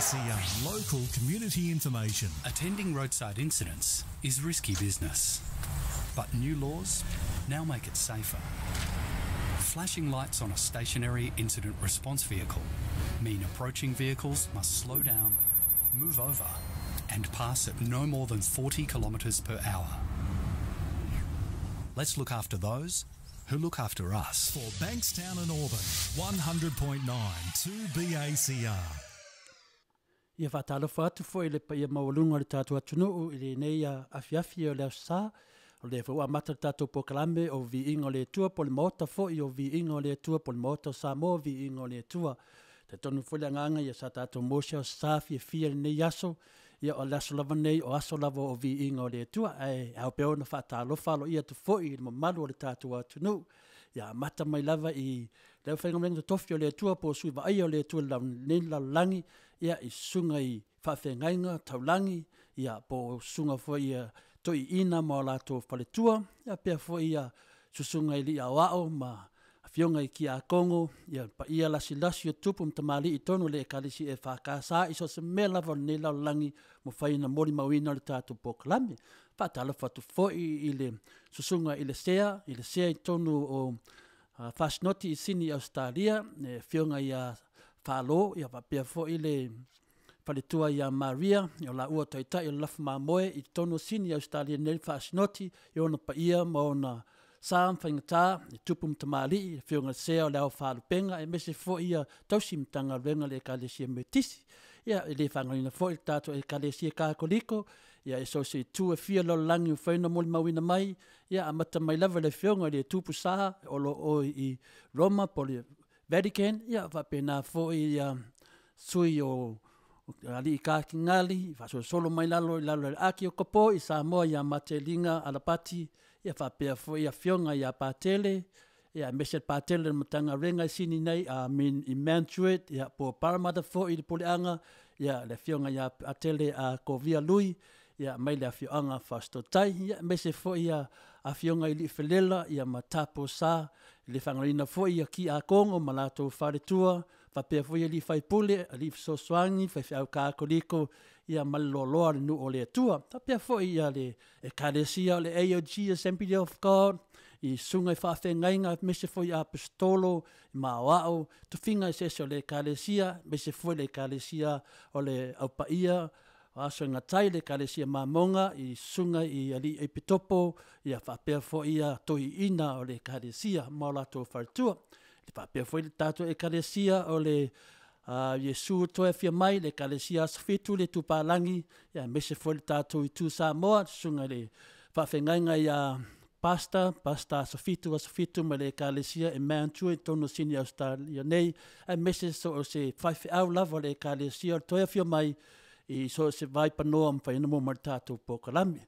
2BACR, local community information. Attending roadside incidents is risky business, but new laws now make it safer. Flashing lights on a stationary incident response vehicle mean approaching vehicles must slow down, move over, and pass at no more than 40 kilometres per hour. Let's look after those who look after us. For Bankstown and Auburn, 100.9 2BACR. Ia faatalofa atu foi i le paia maualuga o le tatou atunuu i lenei afiafi o le Aso Sa. O lea foi ua amata le tatou polokalame o Viiga o le Atua po o le Maota foi o Viiga o le Atua po o le Maota o Samoa o Viiga o le Atua. E talitonu foi le agaga ia sa tatou maua se Aso Sa fiafia i lenei aso. Ia o le aso lava lenei o aso lava o Viiga o le Atua. Ae ao pea ona faatalofa aloaia atu foi i le mamalu o le tatou atunuu. Ia amata mai lava i le aufaigaluega totofi o le Atua po o sui vaaia o le Atua i lenei lalolagi, ia i susuga i faafeagaiga taulagi, ia po o susuga foi ia toeaiina ma o latou faletua, ia faapea foi ia susuga i alii aoao ma afioga i tiakono, ia le paia lasilasi o tupu ma tamalii i totonu o le Ekalesia EFKS i so o se mea lava o lenei lalolagi ua mafai ona molimauina le tatou polokalame. E faatalofa atu foi i le susuga i le Sea, i le Sea i totonu o Fasinoti i Sini Ausetalia, le afioga ia Falo, ia faapea foi le faletua ia Maria, o laua o taitai o le lafu mamoe i totonu o Sini Ausetalia nei Faasinoti, i ona paia ma ona sa ma faigata, i tupu ma tamalii, afioga i le Sea o le Aofaalupega, aemaise foi ia tausi Matagaluega a le Ekalesia Metotisi. Ia, e le faagaloina foi le tatou Ekalesia Katoliko, ia e so o se itu e fia o le lalolagi ua mafai ona molimauina mai, ia amata mai lava i le afioga i le Tupu Sa o lo o i Roma po o le Vatican, ia faapena foi ia sui o alii katinali, faasolosolo mai lalo i lalo i le Akiokopo i Samoa ia Mateliga Alapati, ia faapea foi afioga ia Patele, ia aemaise le Patele o le Matagaluega i Sini nei, i Mount Druitt, ia po o Parramatta foi i le puleaga, ia le afioga ia Patele Kovia Lui, ia mai le afioaga Fasitotai, ia aemaise foi ia afioga i Alii Felela, ia ma Tapo Sa, e le faagaloina foi ia Tiakono ma latou faletua, faapea foi alii faipule, alii fesoasoani, faifeau katoliko, ia ma le loaloa o le nuu o le Atua. Faapea foi ia le Ekalesia o le AOG Assembly of God, i susuga i faafeagaiga, aemaise foi aposetolo, maoao, tofiga eseese o le Ekalesia, aemaise foi le Ekalesia o le Aupaia, o Aso e Gata ai le Ekalesia Mamoga i susuga i alii epikopo, ia faapea foi ia toeaiina o le Ekalesia ma o latou faletua. E faapea foi le tatou Ekalesia o le Iesu Toe Afio Mai, le Ekalesia Aso Fitu, le Tupalagi, aemaise foi le tatou Itu Samoa, le susuga i le faafeagaiga ia Pastor, Pastor Aso Fitu, Aso Fitu mai le Ekalesia e Mount Druitt i totonu o Sini Ausetalia nei, aemaise so o se faifeau lava o le Ekalesia o le Toe Afio Mai i so o se vaipanoa mafai ona maua mai le tatou polokalame.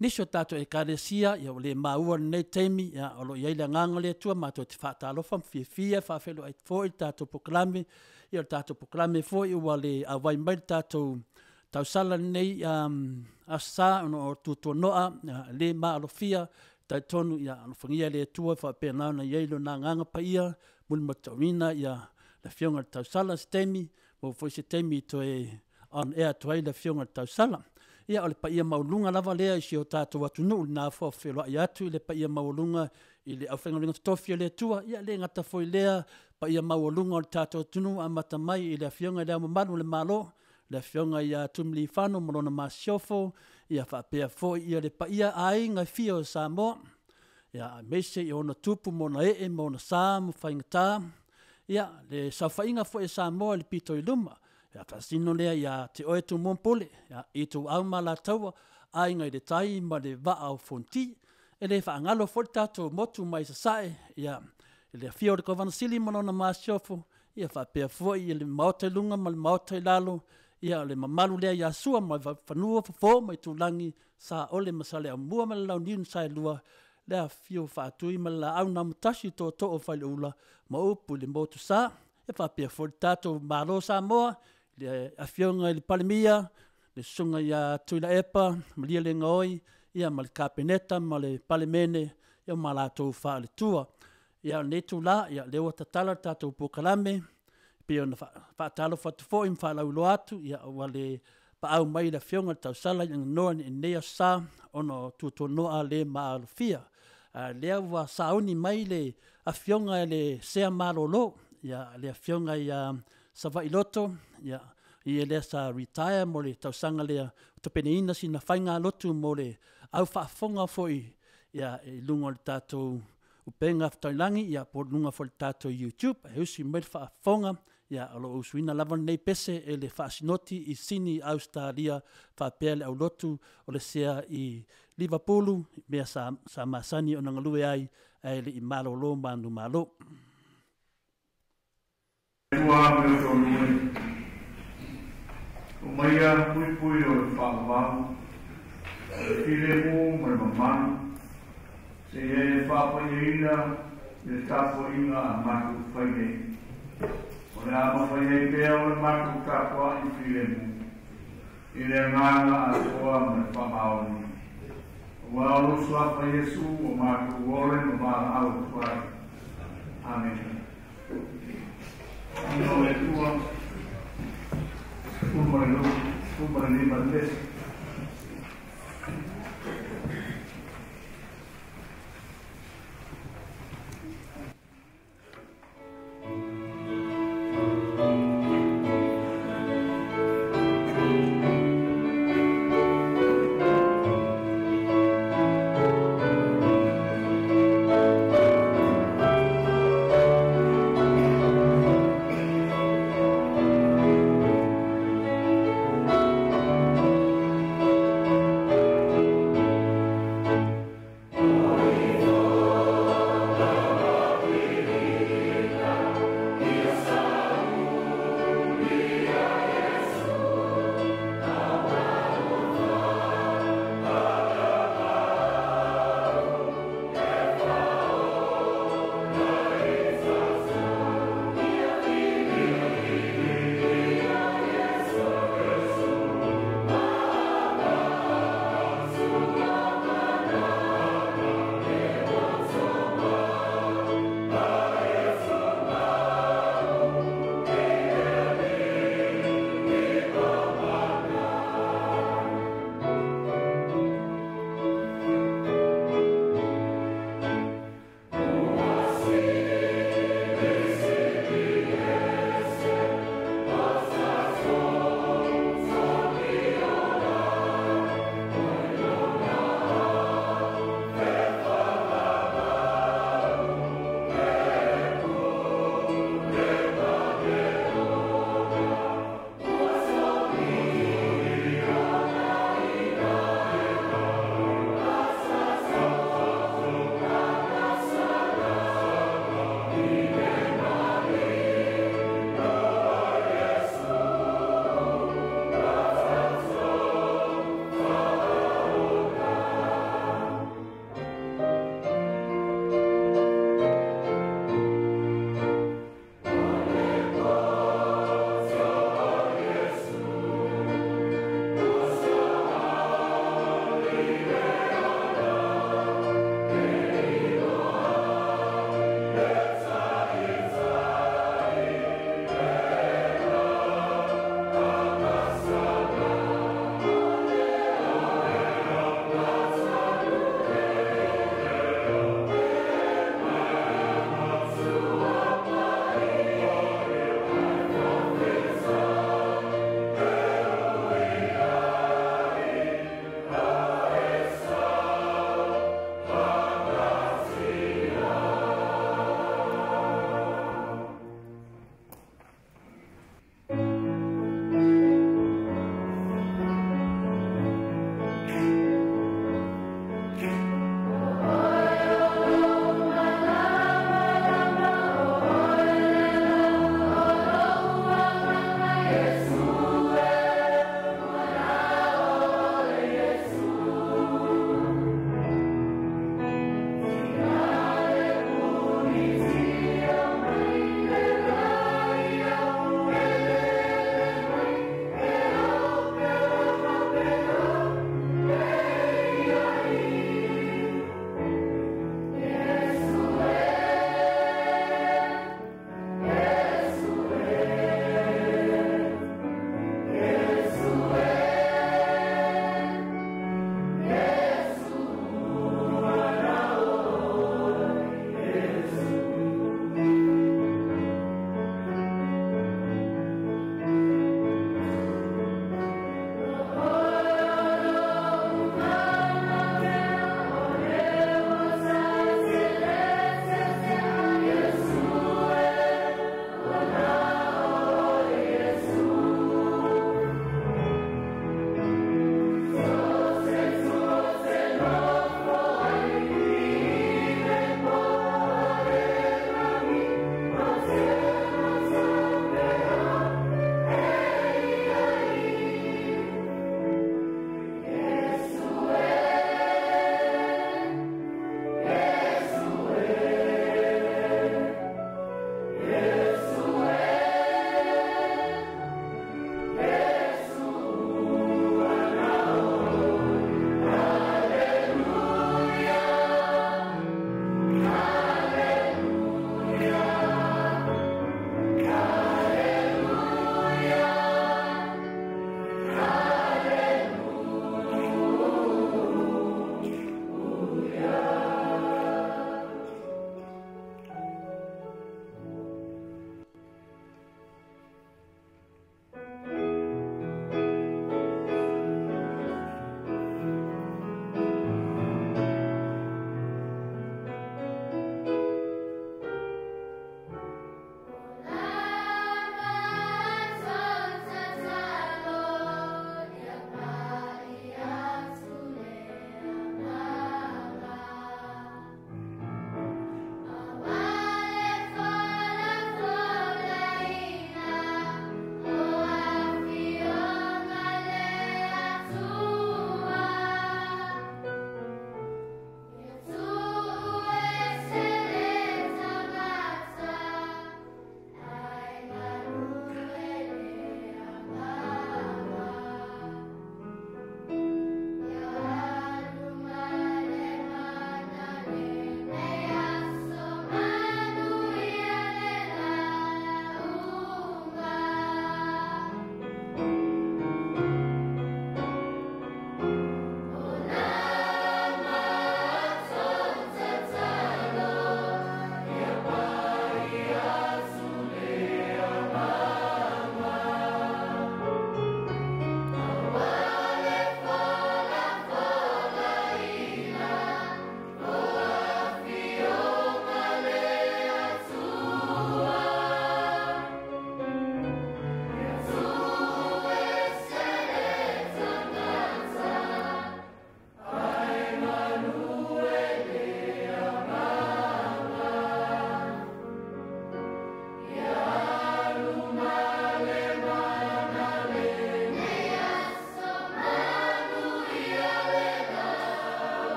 Nisi o tatou Ekalesia, ia ua le maua i lenei taimi, ia, o lo o i ai le agaga o le Atua matou te faatalofa ma fiafia e faafeiloai foi le tatou polokalame. Ia o le tatou polokalame foi ua le auai mai le tatou tausala lenei Aso Sa ona o tuatuanoa le maalofia. Talitonu ia alofagia e le Atua e faapena ona i ai lona agaga paia mulimatauina ia le afioga i le tausala se taimi, maua foi se taimi toe on air atu ai le afioga i le tausala. Ia o le paia maualuga lava lea i si o tatou atunuu, lena foi ua feiloai atu i le paia maualuga i le aufaigaluega totofi a le Atua. Ia le gata foi i lea paia maualuga o le tatou atunuu, amata mai i le afioga i Le Ao Mamalu o le Malo, le afioga ia Tuimalealiifano ma lona Masiofo, ia faapea foi ia le paia aiga e fia o Samoa, ia aemaise i ona tupu ma ona ee ma ona sa ma faigata, ia le saofaiga foi a Samoa i le pito i luma, ia faasino lea ia te oe Tumua ma Pule, ia Ituau ma Alataua, Aiga i le Tai ma le Vaa o Fonoti. E le faagalo foi le tatou motu mai Sasae, ia i le afio o le Kovana Sili ma lona Masiofo, ia faapea foi le Maota i luga ma le Maota i lalo, ia o le mamalu lea ia Sua ma Fanua, Fofo ma Itulagi, Saole ma Saleaaumua ma le Launiu na Saelua, le afifio o Faatui ma le Laau na Amotasi, Tootoo o Faleula ma upu i le Motusa. Ia faapea foi le tatou Malo o Samoa, le afioga i le Palemia, le susuga ia Tuilaepa Malielegaoi, ia ma le Kapeneta ma le Palemene, ia ma latou faletua. Ia o lenei itula, ia lea ua tatala le tatou polokalame, pei ona faatalofa atu foi ma faalauiloa atu, ia, ua le paau mai le Afioga i le Tausala i le Aganoa i lenei aso Sa ona o tuatuanoa le maalofia. A lea ua sauni mai le Afioga i le Sea Malolo, ia, le Afioga ia Savailoto, ia, ia lea sa retire mo le tausaga lea, tapenaina sina faigalotu mo le au faafofoga foi, ia, i luga o le tatou upega taulagi, ia, po o luga foi o le tatou YouTube, e usi mai le faafofoga, ia, o lo o usuina lava lenei pese e le faasinoti i Sini, Ausetalia, faapea le aulotu o le Sea i Livapulu, mea sa masani ona galue ai, ae le i malolo manumalo. Tua me o tō o maia pui pui o le whaavau, le file mō ma le mamanu, se e whaapaia i le tapuaiga a matou fai nei. O le a mafai ai pea o le matou tapua'i filemu, i le agaga atoa ma le faamaoni. Auā o lou suafa Iesu ua matou ole ma valaau atu ai. Amene. Ina o le Atua, 12, 15 le pese.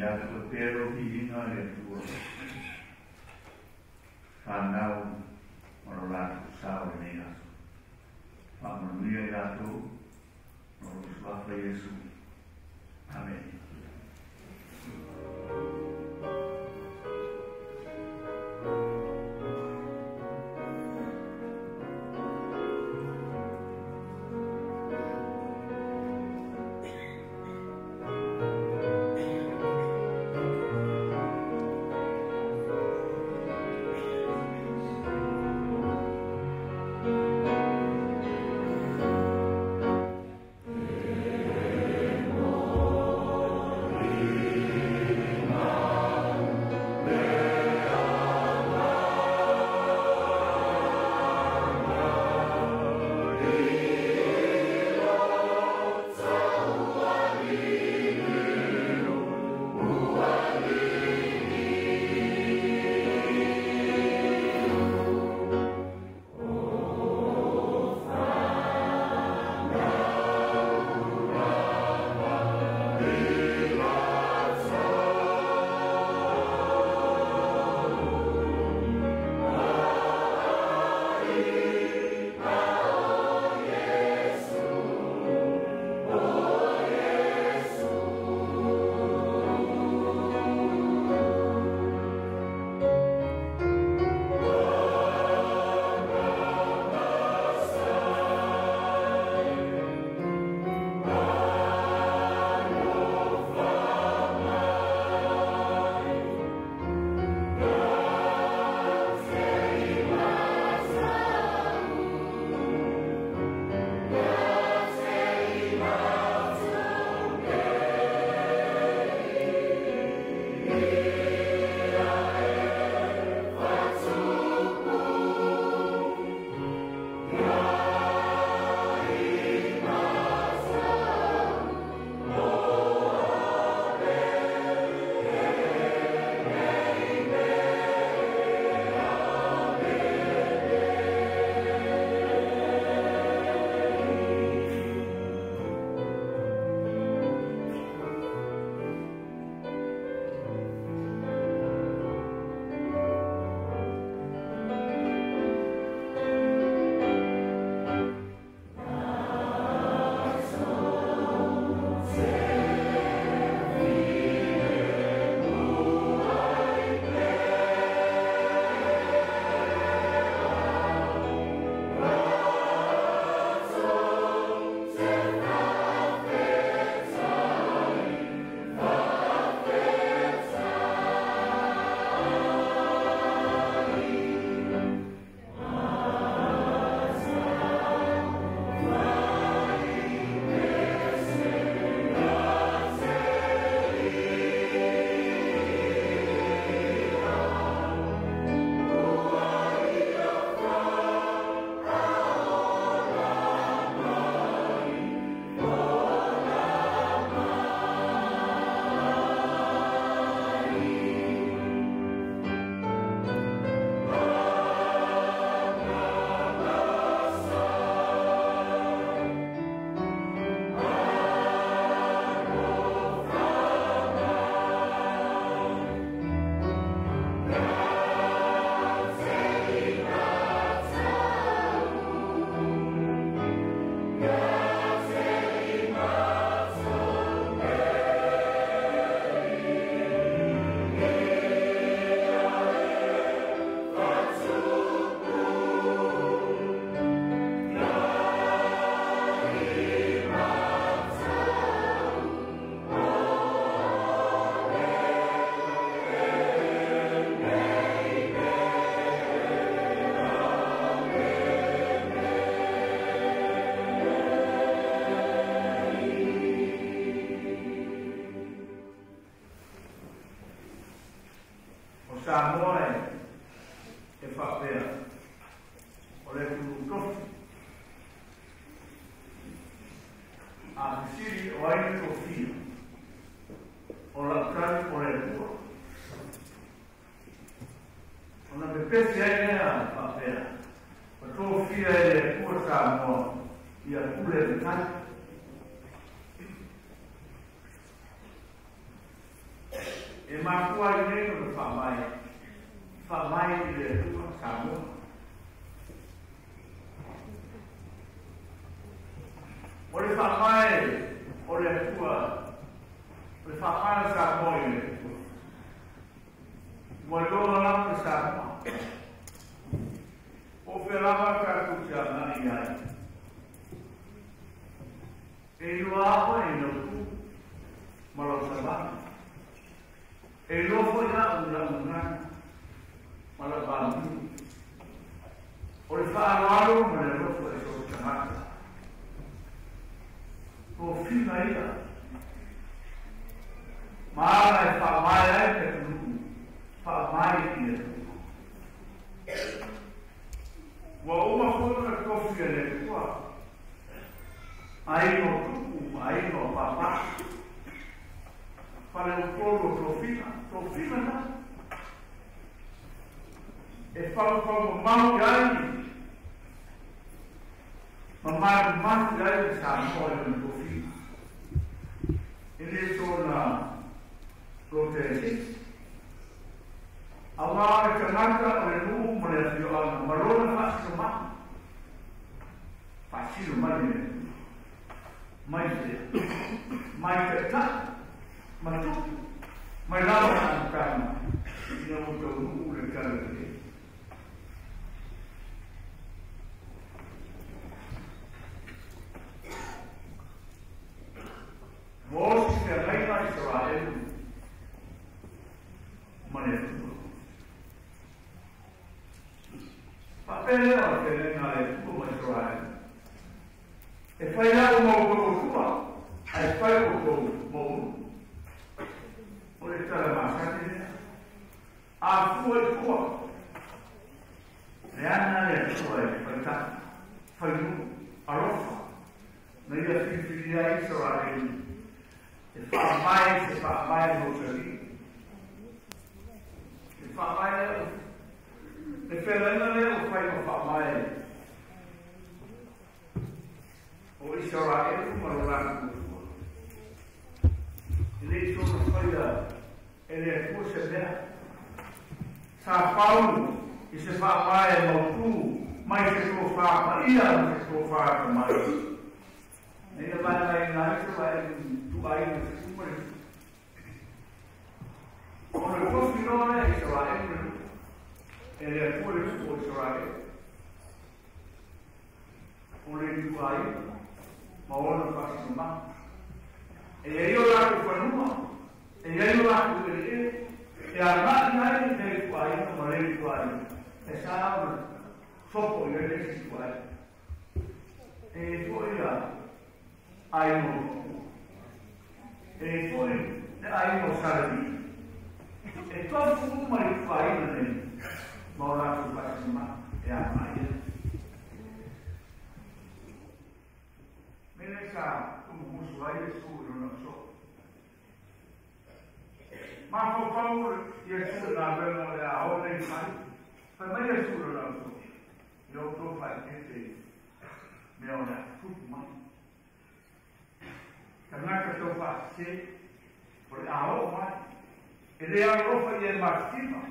Ia te pero ki inga le tua. Whanau o lo lātou sao le nei aso. Whaamanuia i lātou, no lo suafa Iesu. Amen. Samoa e faapea o le tulutofi a fesili o ai le tofia o lautali o le Atua. Ona pepesi ai lea faapea o tofia e le Atua Samoa ia pule le tai. mafua ai nei ona faavae, faavae i le Atua Samoa. O le faavae o le Atua, o le faavae o Samoa i le Atua. Ua iloa lava le Samoa. O fea lava tatou te agai ai. E iloa oe i lau tu ma lau savali. E iloa foi au i lau gagana ma lau valumu. O le faaaloalo ma le alofa i so o tagata. Tofiga ia. Ma ala e faavae ai le atunuu, faavae i le Atua. Ua uma foi ona tofi e le Atua aiga o tupu ma aiga o pāpā. Faleupolu o tofiga, tofiga na. E faufau mamau i ai, ma malumalu i ai le Samoa i lona tofiga. E le sona lote. Auā o le tagata o le nuu ma le afioaga ma lona faasinomaga. Faasino mai le Atua. Mai fea? Mai taitai, ma tupu, mai lava le amataga ina ua taunuu le tala lelei. Ua osi feagaiga Isaraelu ma le Atua. Faapea lea o le feagaiga a le Atua ma Isaraelu. E fai a'u ma outou atua, ae fai outou ma ou nuu. O le tala masani lea. A fua i tua, le ana le Atua e faitafa, fai nuu, alofa, na ia filifilia ai Isaraelu e faavae se faavae mausali. Le faavae lea, le feagaiga lea ua fai ma faavae o Isaraelu ma lo latou Atua. E le i soona faia e le Atua se mea. Sa pau i se faavae mautū mai se tofā paia ma se tofā atamai. Na ia vaevaeina ai Isaraelu i ituaiga se 15. Ona tofi loa lea Isaraelu le nuu. E le Atua le nuu o Isaraelu. O le ituaiga ma ona faasinomaga. E i ai o latou fanua, e i ai o latou eleele, e agai ai le ituaiga ma le ituaiga. E sa ona sopo i ai le isi ituaiga. E i foi a aiga o Tupu. E i foi le aiga o Salani. E tofu uma i ituaiga nei ma o latou faasinomaga e agai ai. Mele sa tumuhusu ai Iesu i lona uso. Mafaufau Iesu i galuega o le a oo nei fai. Fai mai Iesu i lona uso, ia outou faaeteete i mea o le a tutupu mai. Tagata tau faasese o le a oo mai. E le alolofa i e matitiva.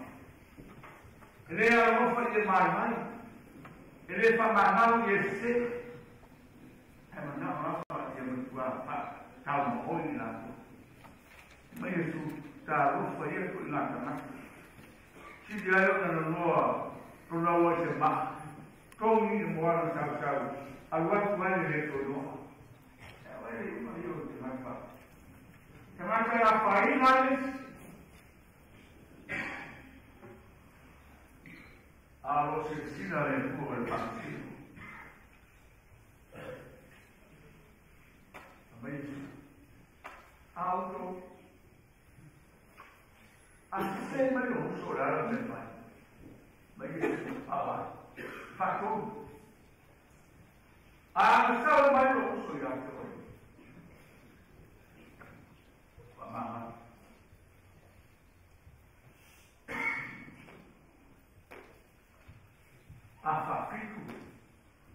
E le alolofa i e maimai. E le faamagalo i e sese. Ae manao lava ia matua faataumaoi i latou. Mai Iesu talofa ia ko i ngā tagata. Sili ai ona nonoa lona ua i se maa. Togi i le moana sausau, alu atu ai le le toe noa. E oe le iuga ia o le tagata. Tagata e afaina ai le isi. A o lo o silasila le Atua ma le faamasino. Mai Iesu. A outou, a sese mai lou uso o le ala mea fai. Mai Iesu, faavae, faatonu. A agasala mai lou uso ia te oe. Faamagalo. A faafitu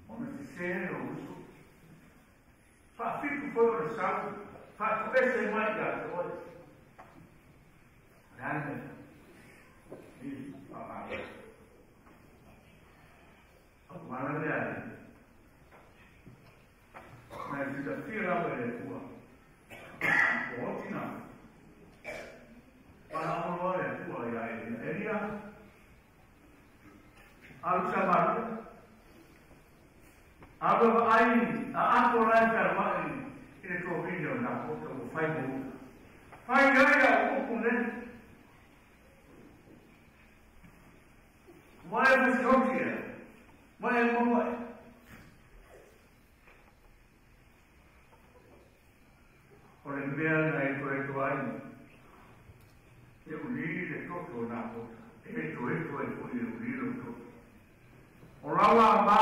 ona sese lou uso. Faafitu foi ona sau, faatuese mai ia te oe. Le a le mea. I whakamā. O mana lea e. Mai fita fia lava e le tua. O otina. Pana ono le tua ia e Elia. Alu sa maru. Alu wa ai a ako lai ka mai i le tō video nā kota o whai mo. Whai ai a upu ne. Mai e whasi e. Mai e maua e. O le mea na e toe toa ai. E uli le toto nā kota. E toe toe foi e uli le toto. O rawa mā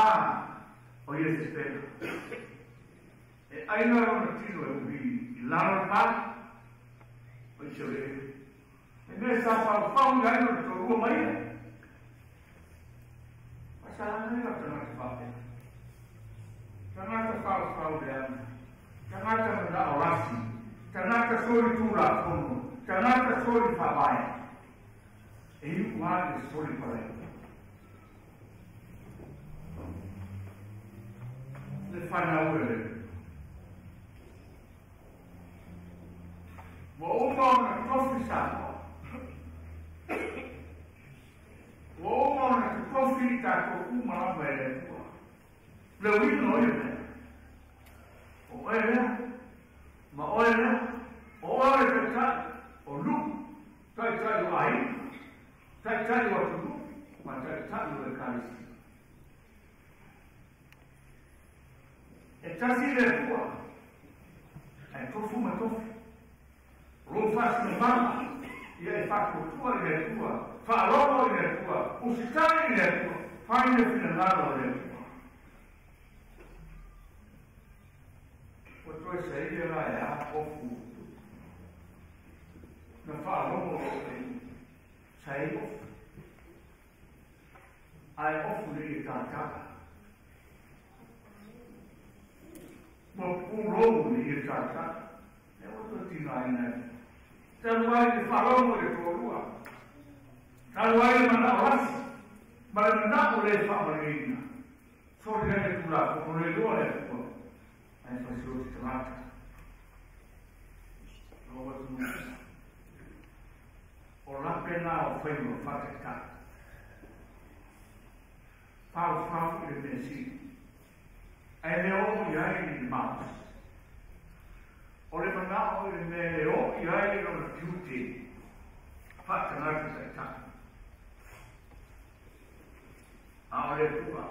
o ia se pena. E aina ona tino e uli i lalo le pā. O i se le. E mea sa whau whau ngai no te rua mai e. Pasala nei o tangata whapea. Tangata whau whau le ana. Tangata mana o rasi. Tangata sori tūra kono. Tangata sori whawae. E iu wā le sori parei. Le whanau e le. Wa uma ona tofi Samoa. Wa uma ona tofi i tātou umalama e le tua. Le uino o ia mea. O oe lea, ma oe lea, o oe le taitai, o nuku, taitai o aiga, taitai o atunuu, ma taitai o ekalesi. E tasi le tua, e tofu ma tofi. Rō fasi na mama, ia e whakotua i le tua, whaalogo i le tua, usitani i le tua, whai le finangalo i le tua. O toe saia la e a ofu. Na whaalogo o e sai ofu. Ai ofu le i tātaka. Ma pūrou le i tātaka. E o toe tina ai nei. Talu ai le whaalogo le tōrua. Talu ai le mana o rasi. Ma le mana o le whaamaleina. Sori le tūra, ko le loa le tua. Ai whasio te tamata. No watu nui. O lape nā o whainua whatetā. Whau whau i le mea sili. Ai le o i ai i le maus. O le mana o i le mea le o i ai i lona tiute. Whatangata taitā. A o le tua.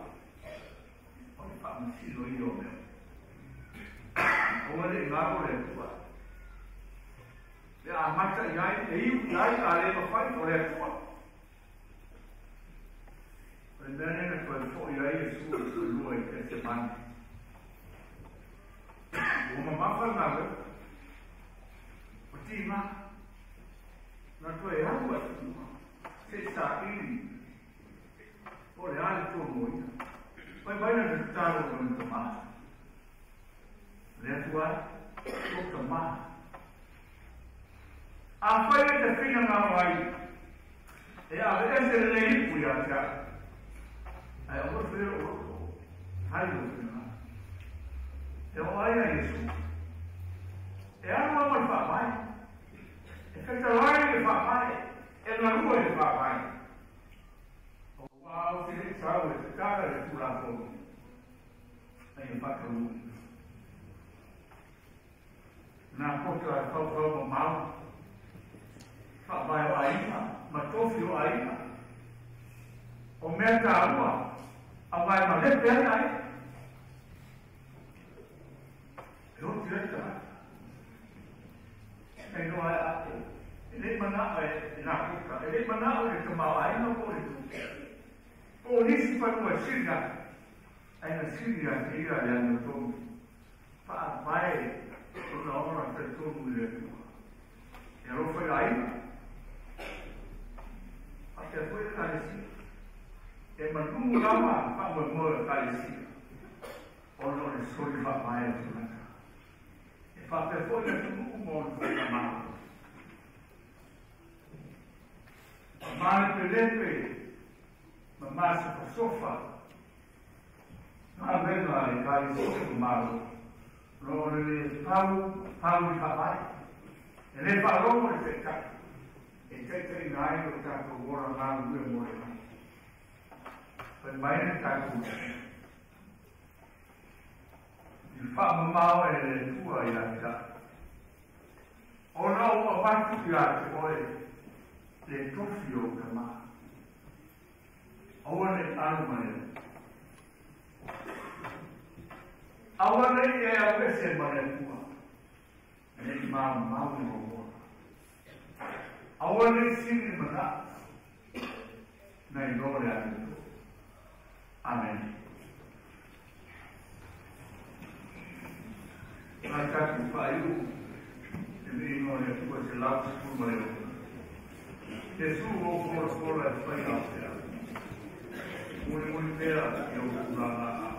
O le whaamasilo i o mea. O le ngaro le tua. Le a mata i ai, e iu i ai a le mawhai o le tua. O le mea nena koe fo i ai e sua i tui lua i te se mani. O mamafa ngā weo. O tima. Na toe au a tua. Se sa iri. O le ale tō moia. Mai mai na te taro o le tamata. Le atua, tō tamata. A whai e te whina ngā wai. E a le ese le ipu ia te au. Ai o whira o roto. Hai o whina ngā. E o ai a Yesu. E aru ama le whaamai. E whetalai le whaamai. E ngarua le whaamai. O wā o te le tau e te tara le tūrāfono. Ai e whakalui. Nā kota e whauwhau ma mau. Whaamai o aiga, ma tofi o aiga. O mea tāua, a wai ma lepe ai ai. E o te reta. E noa e a e. E le mana e nā kota. E le mana o le tamau aiga po le tū. Po nisi whanua siria. Ai na siria te ira le ana tonu. Whaamai o na ora te tonu i le tua. E alofa i aiga. A te foe kalesi. E manu lava whaamai o kalesi. Ona o le soli whaamai o tangata. E whapea foe le tunu mo o le whakamā. Malepelepe ma masofasofa galuega a le Ekalesia malo o loo le lē pau pau i faavae e lē faalogo le taʻitaʻi e taʻitaʻina ai o tatou ola galulue mo le mai fai mai le tatou i faamamao e le Atua ia te a'u ona ua avatu iā te oe le tofi o tamā aua nei alu ma le aua nei e auese ma le Atua nei maumau i lou ola aua nei sili manaʻo nai lo le amiotonu. Amene. Mai tatou faaiuʻu le viiga o le Atua 116. Iesu ou folafola e fai ao feau. Mulimuli pea i ou tulaga aao.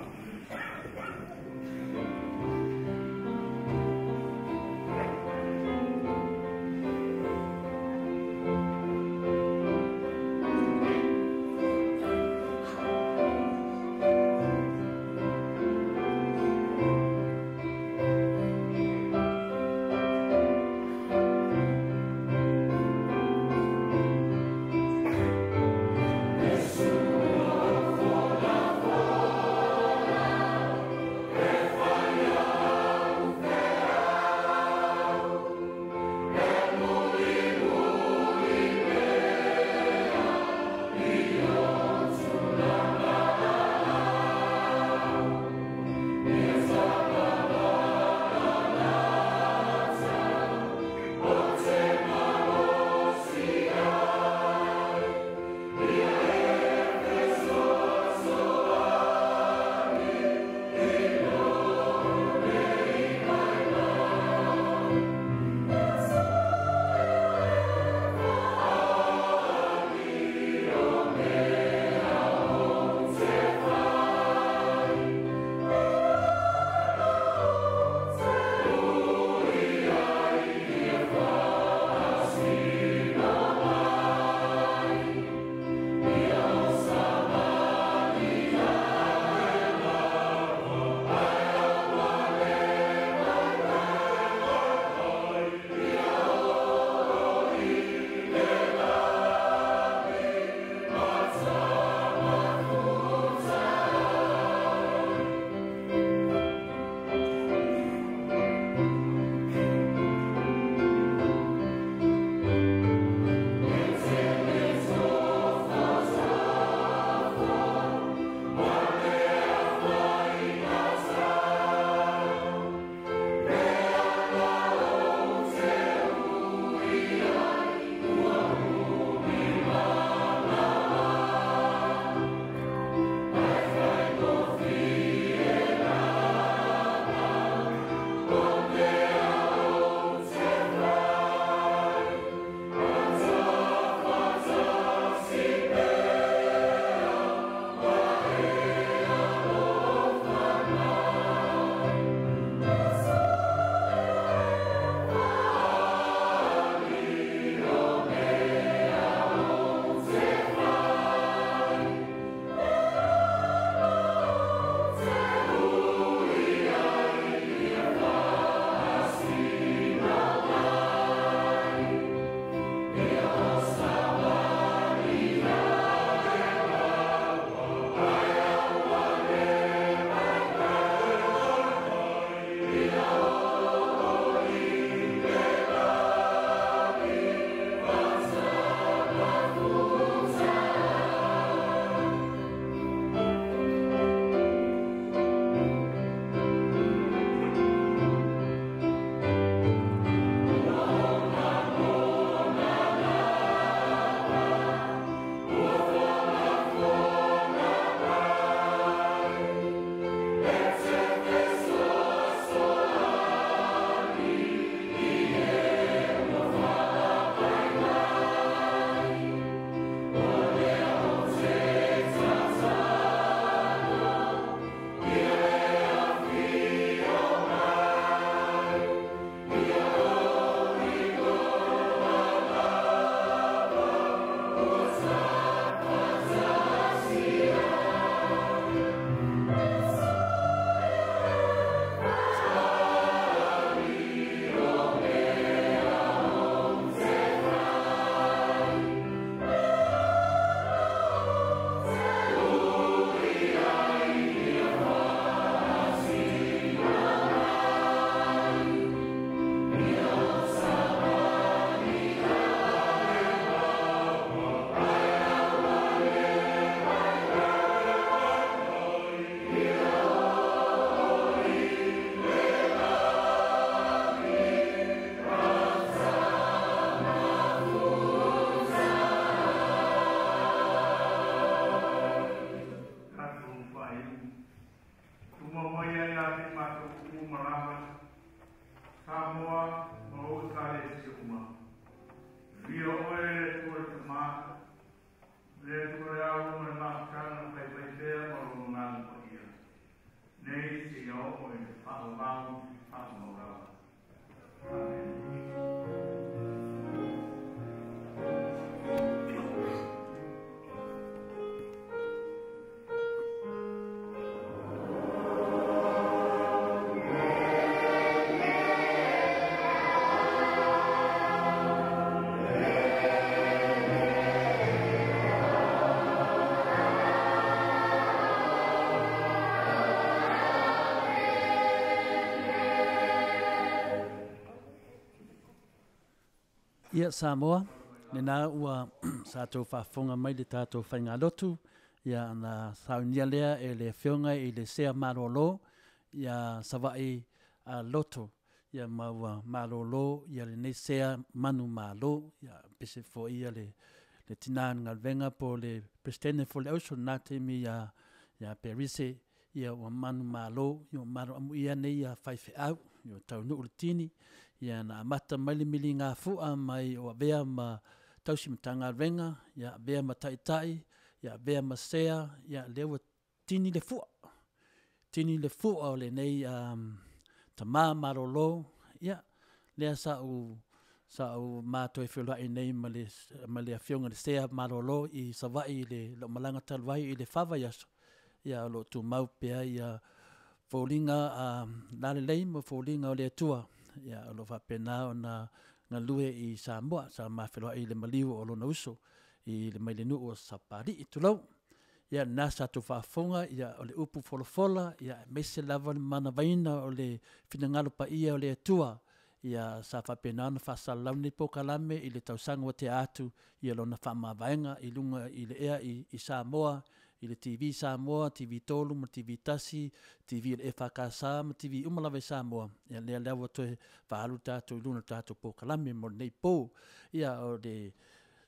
Yesu o fola fola. Le Atua le ao ma le mafutaga na faifaipea ma lona Agaga Paia, nei seia oo i le faavavau faamau lava. Amene. Ia Samoa, lena ua sa tou faafofoga mai le tatou faigalotu, ia na saunia lea e le Afioga i le Sea Malolo ia Savaii Loto, ia ma ua malolo ia lenei sea manumalo, ia pese foi ia le tina o le galuega po o le Peresetene foi o le Auso i lena taimi ia Perise, ia ua manumalo, ia ua malo amuia nei ia faifeau, ia ua taunuu le tini, ia na amata mai le miligafu'a mai o avea ma tausi Matagaluega, ia avea ma taitai, ia avea ma sea, ia lea ua tini le fu'a, tini le fu'a o lenei tama malolo, ia lea sa ou sa ou ma toe feiloai nei ma le ma le Afioga i le Sea malolo i Savaii i le lou malaga talu ai i le fa vaiaso, ia o lo o tumau pea ia foliga lalelei ma foliga o le Atua, ia o lo o faapena ona galue i Samoa. Sa ma feiloai i le maliu o lona uso i le mai le nuu o Sapalii, tulou. Ia lena sa tou faafofoga, ia o le upu folafola, ia aemaise lava le manavaina o le finagalo paia o le Atua, ia sa faapena ona faasalalau lenei polokalame i le tausaga ua tea atu, ia lona faamavaega i luga i le ea i Samoa, i le TV Samoa, TV3 ma le TV1, TV a le EFKS ma TV uma lava i Samoa, ia lea la ua toe faaalu tatou i luga o le tatou polokalame mo lenei po. Ia o le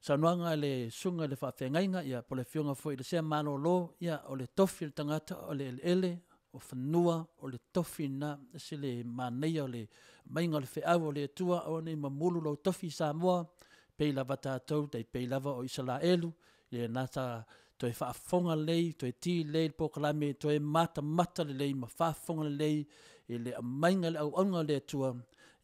saunoaga a le susuga i le faafeagaiga, ia po o le afioga foi i le Sea Malolo, ia o le tofi o le tagata o le eleele, o fanua, o le tofi lena, e ese le manaia o le aumaiga o le feau o le Atua, aua ne i mamulu lou tofi i Samoa, pei lava tatou, tai pei lava o Isaraelu, ia na sa toe faafofoga lelei, toe ti lelei le polokalame, toe matamata lelei ma faafofoga lelei i le aumaiga i le auauga a le Atua,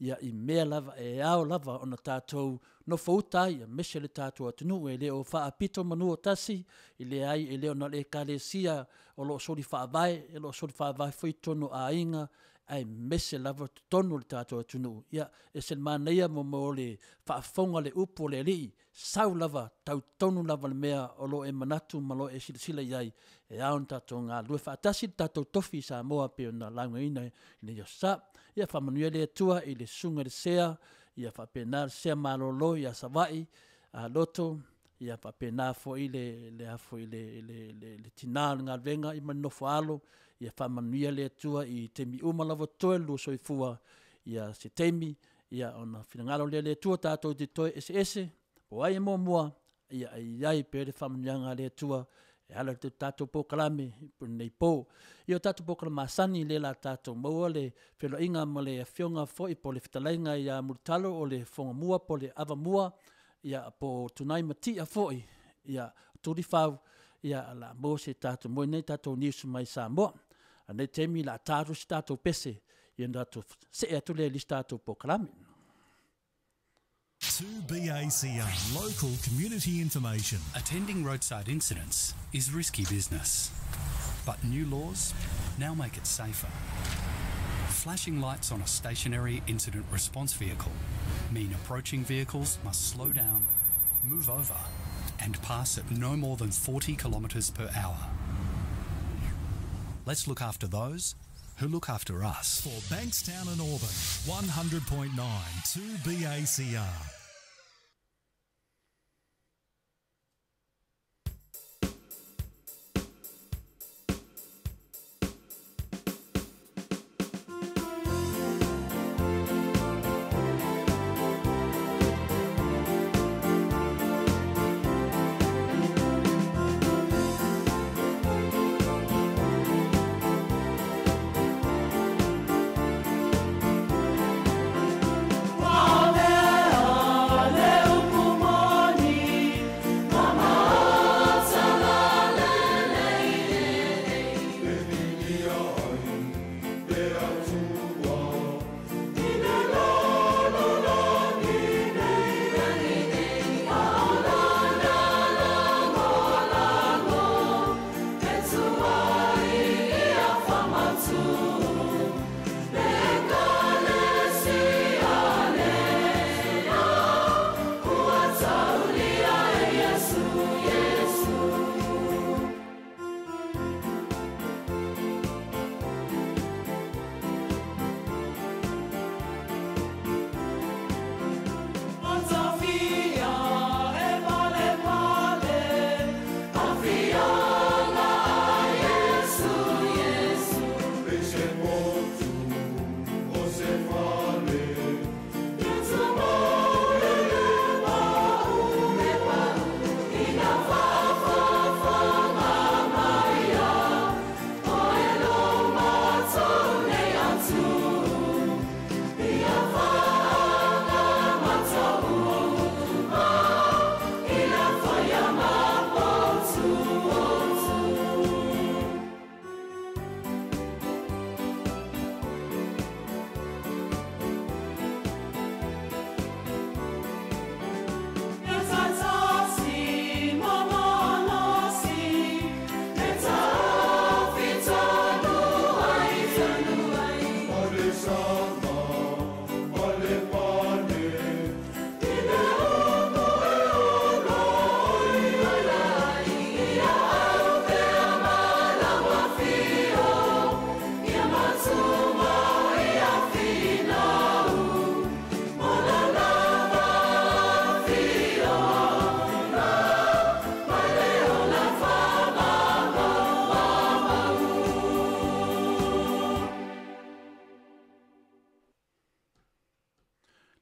ia i mea lava e ao lava ona tatou nofouta ai, aemaise le tatou atunuu e le o faapito manu o tasi, e leai e le o na o le Ekalesia o lo o soli faavae, o lo o soli faavae foi i totonu o aiga, aemaise lava totonu o le tatou atunuu. Ia, e ese le manaia mo le faafofoga o le upu o le Alii, sau lava, tau tonu lava le mea o lo o e manatu ma lo o e silasila i ai, e ao ona tatou galulue faatasi le tatou tofi i Samoa pei ona laugaina i lenei aso Sa. Ia faamanuia le Atua i le susuga i le Sea, ia faapena le Sea malolo ia Savaii, a Loto, ia faapena foi le le a foi le le le, le tina o le galuega i ma le nofo alo, ia faamanuia le Atua i taimi uma lava totoe le lua soifua, ia se taimi ia ona finagalo lea o le Atua tatou te toe eseese, po o ai e muamua, ia e i ai pea le faamanuiaga a le Atua e ala i le tatou polokalame i lenei po. Ia o tatou polokalame masani lea o le a tatou maua le feiloaiga ma le Afioga foi po o le fetalaiga ia Mulitalo o le Fogamua po o le Avamua, ia po o Tunai Matia foi, ia Tulifau, ia o le a maua se tatou moe nei tatou news mai Samoa. A o lenei taimi o le a ta atu se tatou pese, ia ona tatou see atu lea i le isi tatou polokalame. 2BACR, local community information. Attending roadside incidents is risky business, but new laws now make it safer. Flashing lights on a stationary incident response vehicle mean approaching vehicles must slow down, move over, and pass at no more than 40 kilometres per hour. Let's look after those who look after us. For Bankstown and Auburn, 100.9 2BACR. Ua mea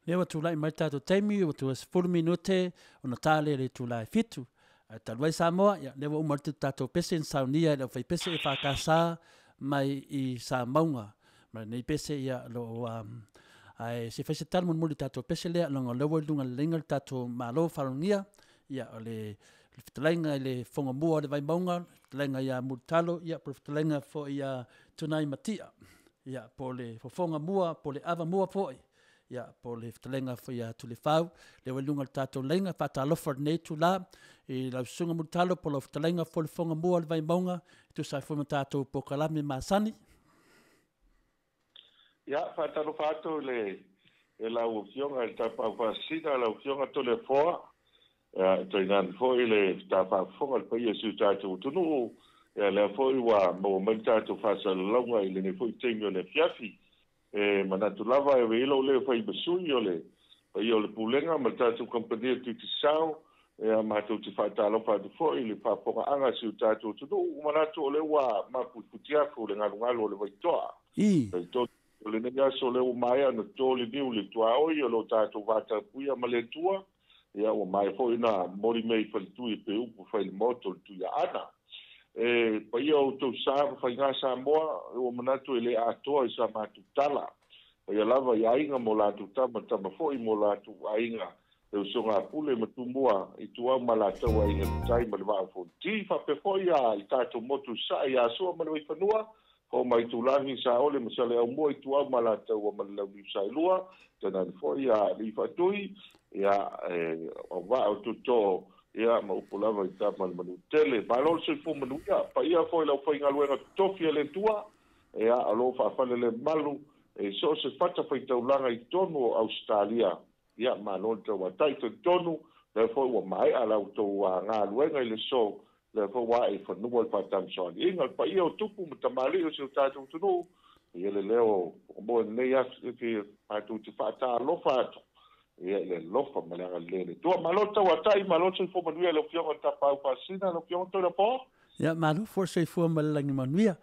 Lea ua tulai mai le tatou taimi, ua tua 10 minute ona ta lea i le itula e 7. Ae talu ai Samoa, ia, lea ua uma atu le tatou pese na saunia e le aufaipese EFKS mai i Samauga. Ma lenei pese, ia, o lo o ae se i fai se tala mulimuli i le tatou pese lea, leaga o lea ua i luga o le laina le tatou Malo faalogia, ia, o le fetalaiga i le Fofoga Mua o le Vaimauga, le fetalaiga ia Mulitalo, ia, po o le fetalaiga foi ia Tunaimatia, ia, po o le Fofoga Mua, po o le Ava Mua foi, ia, po o le fetalaiga foi ia Tulefau, lea ua i luga o le tatou laina. Faatalofa i lenei itula i lau Susuga Mulitalo po o lau fetalaiga foi le Fofoga Mua o le Vaimauga, e tusa ai foi ma tatou polokalame masani. Ia, faatalofa atu i le i lau Afioga i le Tapaau Faasisina, lau Afioga Toleafoa, ia, tainane foi le faafofoga i le paia o si o tatou atunuu, ia, lea foi ua maua mai le tatou faasalalauga i lenei foi taimi o le afiafi. E manatu lava e avea lou leo fai ma sui o le paia o le Pulega ma le tatou kamupani o le Digicel, ia matou te faatalofa atu foi i le faafofogaaga a si o tatou atunuu. Ua manatu o lea ua mapuiputiafu le galugalu o le Vaitoa. Talitonu o lenei aso o lea ua maea ona toto le niu i le tuaoi o lo tatou vatapuia ma le Atua, ia ua maea foi ona momoli mea i faletui e pei upu fai le Maota o le Tuiaana. E paia o outou sa ma faiga Samoa, ua manatu e le atoa i sa matou tala. Paia lava i aiga ma o latou tama, tama foi ma o latou aiga, le usoga a Pule ma Tumua, i Tuau ma latou aiga le tai ma le Vaa o Fonoti. Faapea foi a i tatou motu i Sasae ia Sua ma le Vaifanua, Fou ma Itulagi, Saole ma Saleaaumua i Tuau ma Alataua ma le Launiu Saelua, tainane foi ia Alii Faatui, ia e auvaa o Tuto, ia ma upu lava i tama le Manutele. Malo le soifua manuia, paia foi i le aufaigaluega totofi a le Atua, ia o lo o faafale le malu e so o se fata faitaulaga i totonu o Ausetalia. Ia malo le tauatai, talitonu lea foi ua maea la outou galuega i le aso, lea foi ua ae i fanua le faatamasoaliiga, le paia o tupu ma tamalii o si o tatou atunuu, ia le leo o moe lenei aso e matou te faatalofa atu, ia i le alofa ma le agalelei o le Atua. Malo le tauatai, malo le soifua manuia i lau Afioga i le Tapaau Faasisina, lau Afioga Toilapoa. Ia, malo foi le soifua ma le lagi manuia.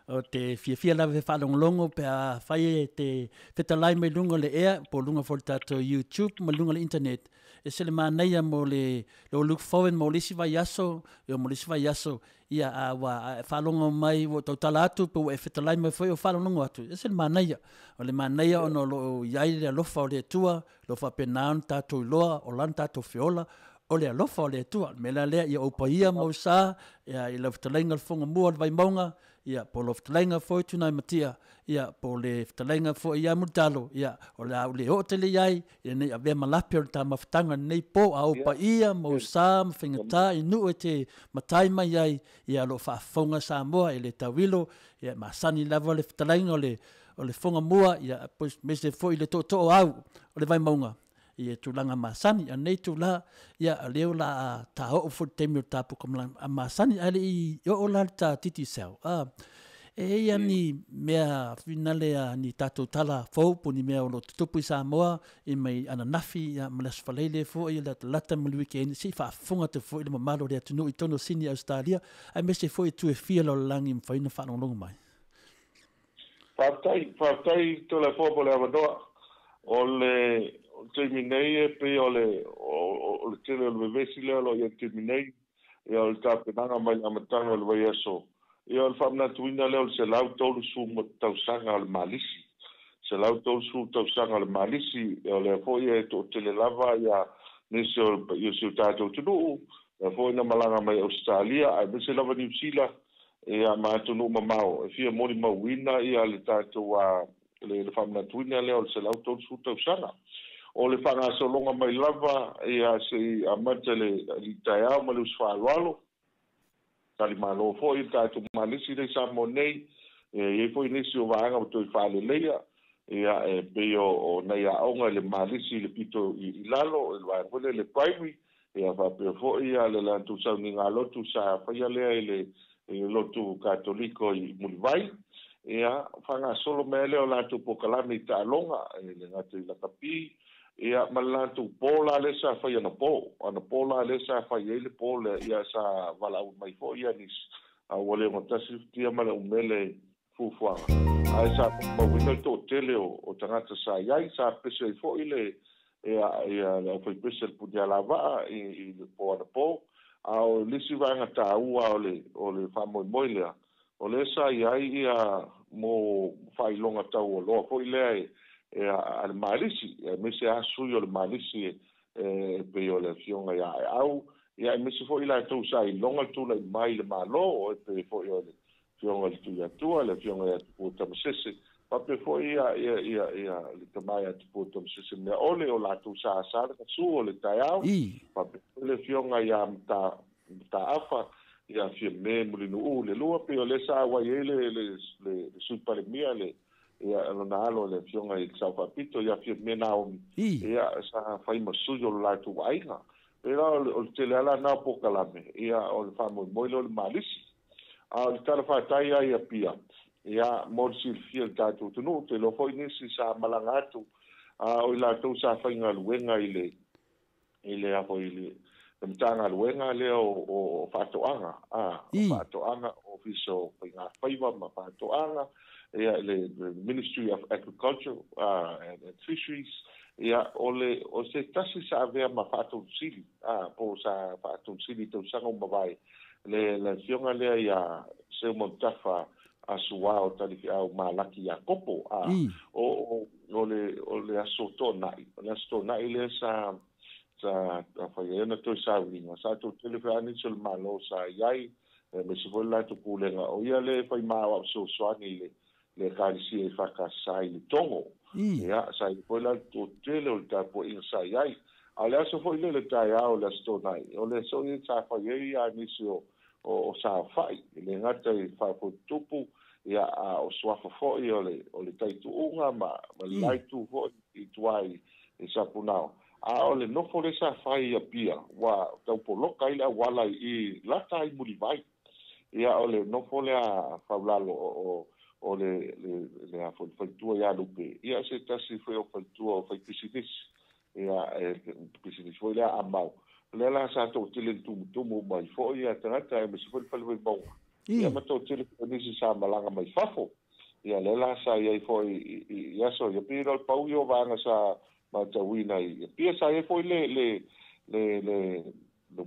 O te fiafia lava e faalogologo pe a fai e te fetalai mai luga o le ea, po o luga foi o le tatou YouTube ma luga o le internet. E ese le manaia mo le lo look forward mo le isi vaiaso, ia mo le isi vaiaso, ia a ua faalogo mai ua ou tautala atu pe ua e fetalai mai foi o faalogologo atu, e ese le manaia. O le manaia ona o lo o i ai le alofa o le Atua, o lo o faapena ona tatou iloa o lana tatou feola, o le alofa o le Atua. O le mea la lea, ia ou paia ma ou sa, ia, i lau fetalaiga le Fofoga Mua o le Vaimauga, ia, po o lau fetalaiga foi Tunaimatia, ia, po o le fetalaiga foi ia Mulitalo, ia, o le a ou le oo tele i ai, ina ne i avea ma lape o le ta mafutaga i lenei po, a ou paia ma ou sa ma faigata i nuu e te matai mai ai, ia, o lo o faafofoga Samoa e le tauilo, ia, e masani lava le fetalaiga o le, o le Fofoga Mua, ia, aemaise foi le tootoo au o le Vaimauga, i tulaga masani. A o lenei itula, ia, o lea o le a ta oo foi i le taimi o le ta polokalame masani, ae le i oo la le ta Digicel. E i ai ni mea finale a ni tatou tala fou po o ni mea o lo o tutupu i Samoa i mai ananafi ma le Aso Faraile foi, le Atalata ma le weekend, se i faafofoga atu foi le mamalu o le atunuu i totonu o Sini Ausetalia, aemaise foi itu e fia lalolagi e mafai ona faalogologo mai. Faafetai, faafetai Toleafoa mo le avanoa. O le taimi nei e pei o le o le tele o le vevesi lea o lo o i ai i le taimi nei, ia o le tapenaga mai le amataga o le vaiaso, ia o le faamanatuina lea o le 130 tausaga o le Malisi. 130 tausaga o le Malisi, o lea foi e toatele lava ia nisi o le paia o si o tatou atunuu, lea foi na malaga mai Ausetalia aemaise lava Niu Sila, ia ma atunuu mamao e fia molimauina ia le tatou le faamanatuina lea o le 130 tausaga. O le faagasologa mai lava ia se i amata le alii taeao ma le uso faaaloalo, talimalo foi le tatou Malisi lea i Samoa nei, e i ai foi nisi o vaega ua toe faaleleia, ia e pei o nai aoga i le Malisi i le pito i lalo, i le vaega foi lea i le primary, Ia faapea foi le latou sauniga lotu sa faia lea i le lotu Katoliko i Mulivai. Ia, faagasolo mai ai lea o latou polokalame i taaloga, e le gata i lakapi, ia ma le latou po la lea sa fai anapo. Anapo la lea sa fai ai le po lea, ia sa valaau mai foi ia nisi, a ua le ogatasi le futia ma le umele fuafuaga, ae sa molimauina le toatele. to'atele o tagata sa i ai sa pese ai fo'i le ia ia le aufaipese le punialava'a i le po anapō. A o le isi vaega tāua o le fa'amoemoe lea o lea sa i ai ia mo fa'ailoga taualoa fo'i lea e a le malisi aemaise a sui o le malisi e pei o le afioga iā Aeau ia aemaise fo'i latou sa iloga le tula'i mai le Mālō e pei fo'i o le afioga i le Tuiatua le afioga iā Tupua Tamasese faapea fo'i ia ia ia ia le tamā iā Tupua Tamasese mea ole o latou sa asā le gasū o le taeao faapea fo'i le afioga iā Mataafa ia Fiame Mulinu'u le lua pei o lea sa auai ai le Sui Palemia le ia lona alo le afioga i le Sao Faapito ia Fiame Naomi ia sa fai ma sui o lo latou aiga. Pei la o le tele ala na o polokalame ia o le faamoemoe lea o le malisi. A o le tala fatai ai ia pia ia mo le silafia i le tatou atunuu te iloa foi nisi sa malaga atu a o i latou sa faigaluega i le a foi i le Matagaluega lea o Faatoaga o Faatoaga Ofisa o Faigafaiva ma Faatoaga ia le Ministry of Agriculture and Fisheries ia o le o se tasi sa avea ma faatolusili po sa faatolusili i tausaga ua mavae le afioga lea ia Seumanutafa Asuā o Talifeau Malaki Iakopo o le aso to'ana'i o le aso to'ana'i lea sa fai ai ona toe sauliga sa toatele foi nisi o le Mālō sa i ai aemaise foi le latou pulega o ia le fai ma aoao fesoasoani i le Ekalesia i Fakasā i le Togo. Ia sa i foi la le toatele o le tapua'iga sa i ai. A o le aso foi lea le taeao o le aso tona'i o le aso ia sa fai ai a nisi o saofa'i e le gata i faafotutupu ia a o suafa fo'i o le taitu'uga ma le laitu fo'i i tuā i Sapunao. A o le nofo le sa fai ia pia ua taupoloka ai le auala i lata ai Mulivai. Ia o le nofo lea faulalo o le a foi faletua ia Lupe ia se tasi foi o faletua o faipisinisi ia e pisinisi foi lea amau lea la sa to'atele le tumutumu mai fo'i ia tagata aemaise foi le fale vaimauga ia ma to'atele foi nisi sa malaga mai fafo ia lea la sa iai foi i aso ia pei o le pau ia o vaega sa matauina i pia sa iai foi le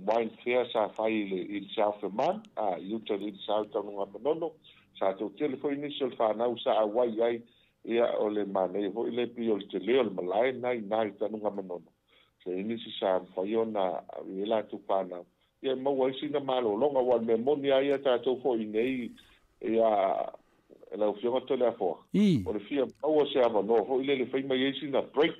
wine fair sa fai i le South Oman i uta i le South Taunuga Manono sa to'atele foi nisi o le fanau sa auai ai ia o le manaia foi le pei o le telē o le malae na i na i Tanuga Manono se i nisi sa mafai ona i latou fanau ia maua ai sina malologa ua le mea moni a ia tatou fo'i nei ia lau Afioga Toleafoa o le fia maua se avanoa foi lele fai mai ai sina break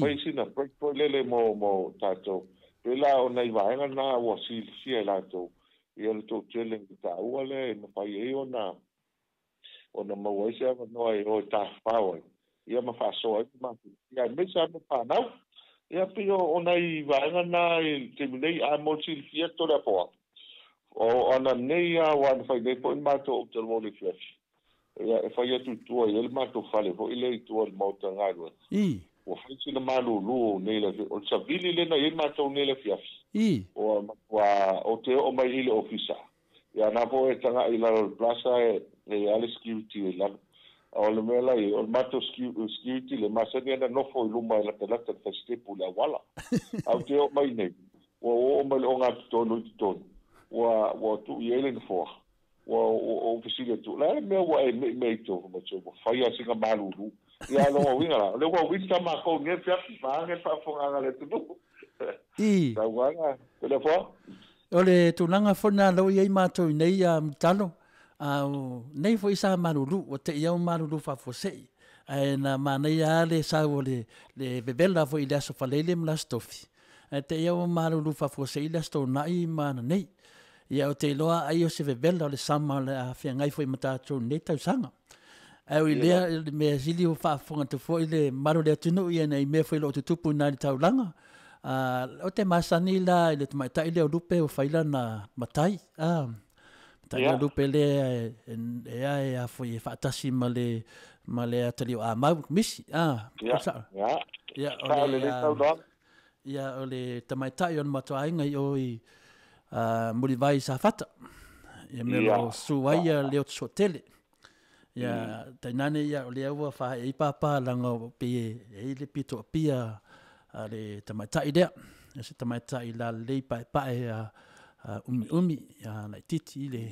fai sina break foi lele mo tatou pe la o nai vaega na ua silafia e latou ia le to'atele i taua lea e mafai ai ona maua ai se avanoa e o e tafafao ai ia ma fa'asoa ai ma ia aemaise a ma fanau ia pei o nai vaega na i taimi nei a mo le silafia Toleafoa o ana nei a ua na fai nei fo'i matou ou talavou le afiafi ia e fai atu i tua i ai le matou fale fo'i lea i tua i le maota galuega ua fai sina malūlū nei le o le savili lena i ai matou nei le afiafi ua matua o te o'o mai i le ofisa ia na po e taga'i i lalo o le plaza e a le security i lalo o le mea la i o le matou security le masani ana nofo i luma e latalata le fasitepu le auala au te o'o mai nei ua o'o mai le oga totonu i totonu ua tu'i ai le nofoa ua ou fesili atu le a le mea ua e me'i mea i tō ma tō ua fai a sina malūlū ia longa uiga la le ua winta mākou nei fiafi maage le faafofogaga le atunuu tauaga Toleafoa. O le tulaga foi na lau i ai matou i nei a talo a nei foi sa malulu ua te iau malulu faafuasei ae na manaia a le sau o le vevela foi i le aso Faleile ma le aso Tofi ae te iau malulu faafuasei le aso Tona'i ma ananei ia o te iloa ai o se vevela o le sama o le a feagai foi ma tatou nei tausaga. Ae o i lea le mea sili o faafofoga atu foi le mamalu o le atunuu ia nei mea foi o loo tutupu i na i le taulaga o te masani la i le tamaitai lea o Lupe ua fai lana matai matai lea o Lupe lea e a e a foi e faatasi ma le atalii o Amau misi ia o le ia o le tamaitai o le matuaiga i o i Mulivai Safata ia mea lo su ai ia le o soatele. Ia tainane ia o lea ua faaee ai pāpā leaga pei e i ai le pito apia a le tamaitai lea. O se tamaitai lalelei paepae a umiumi ia laitiiti i le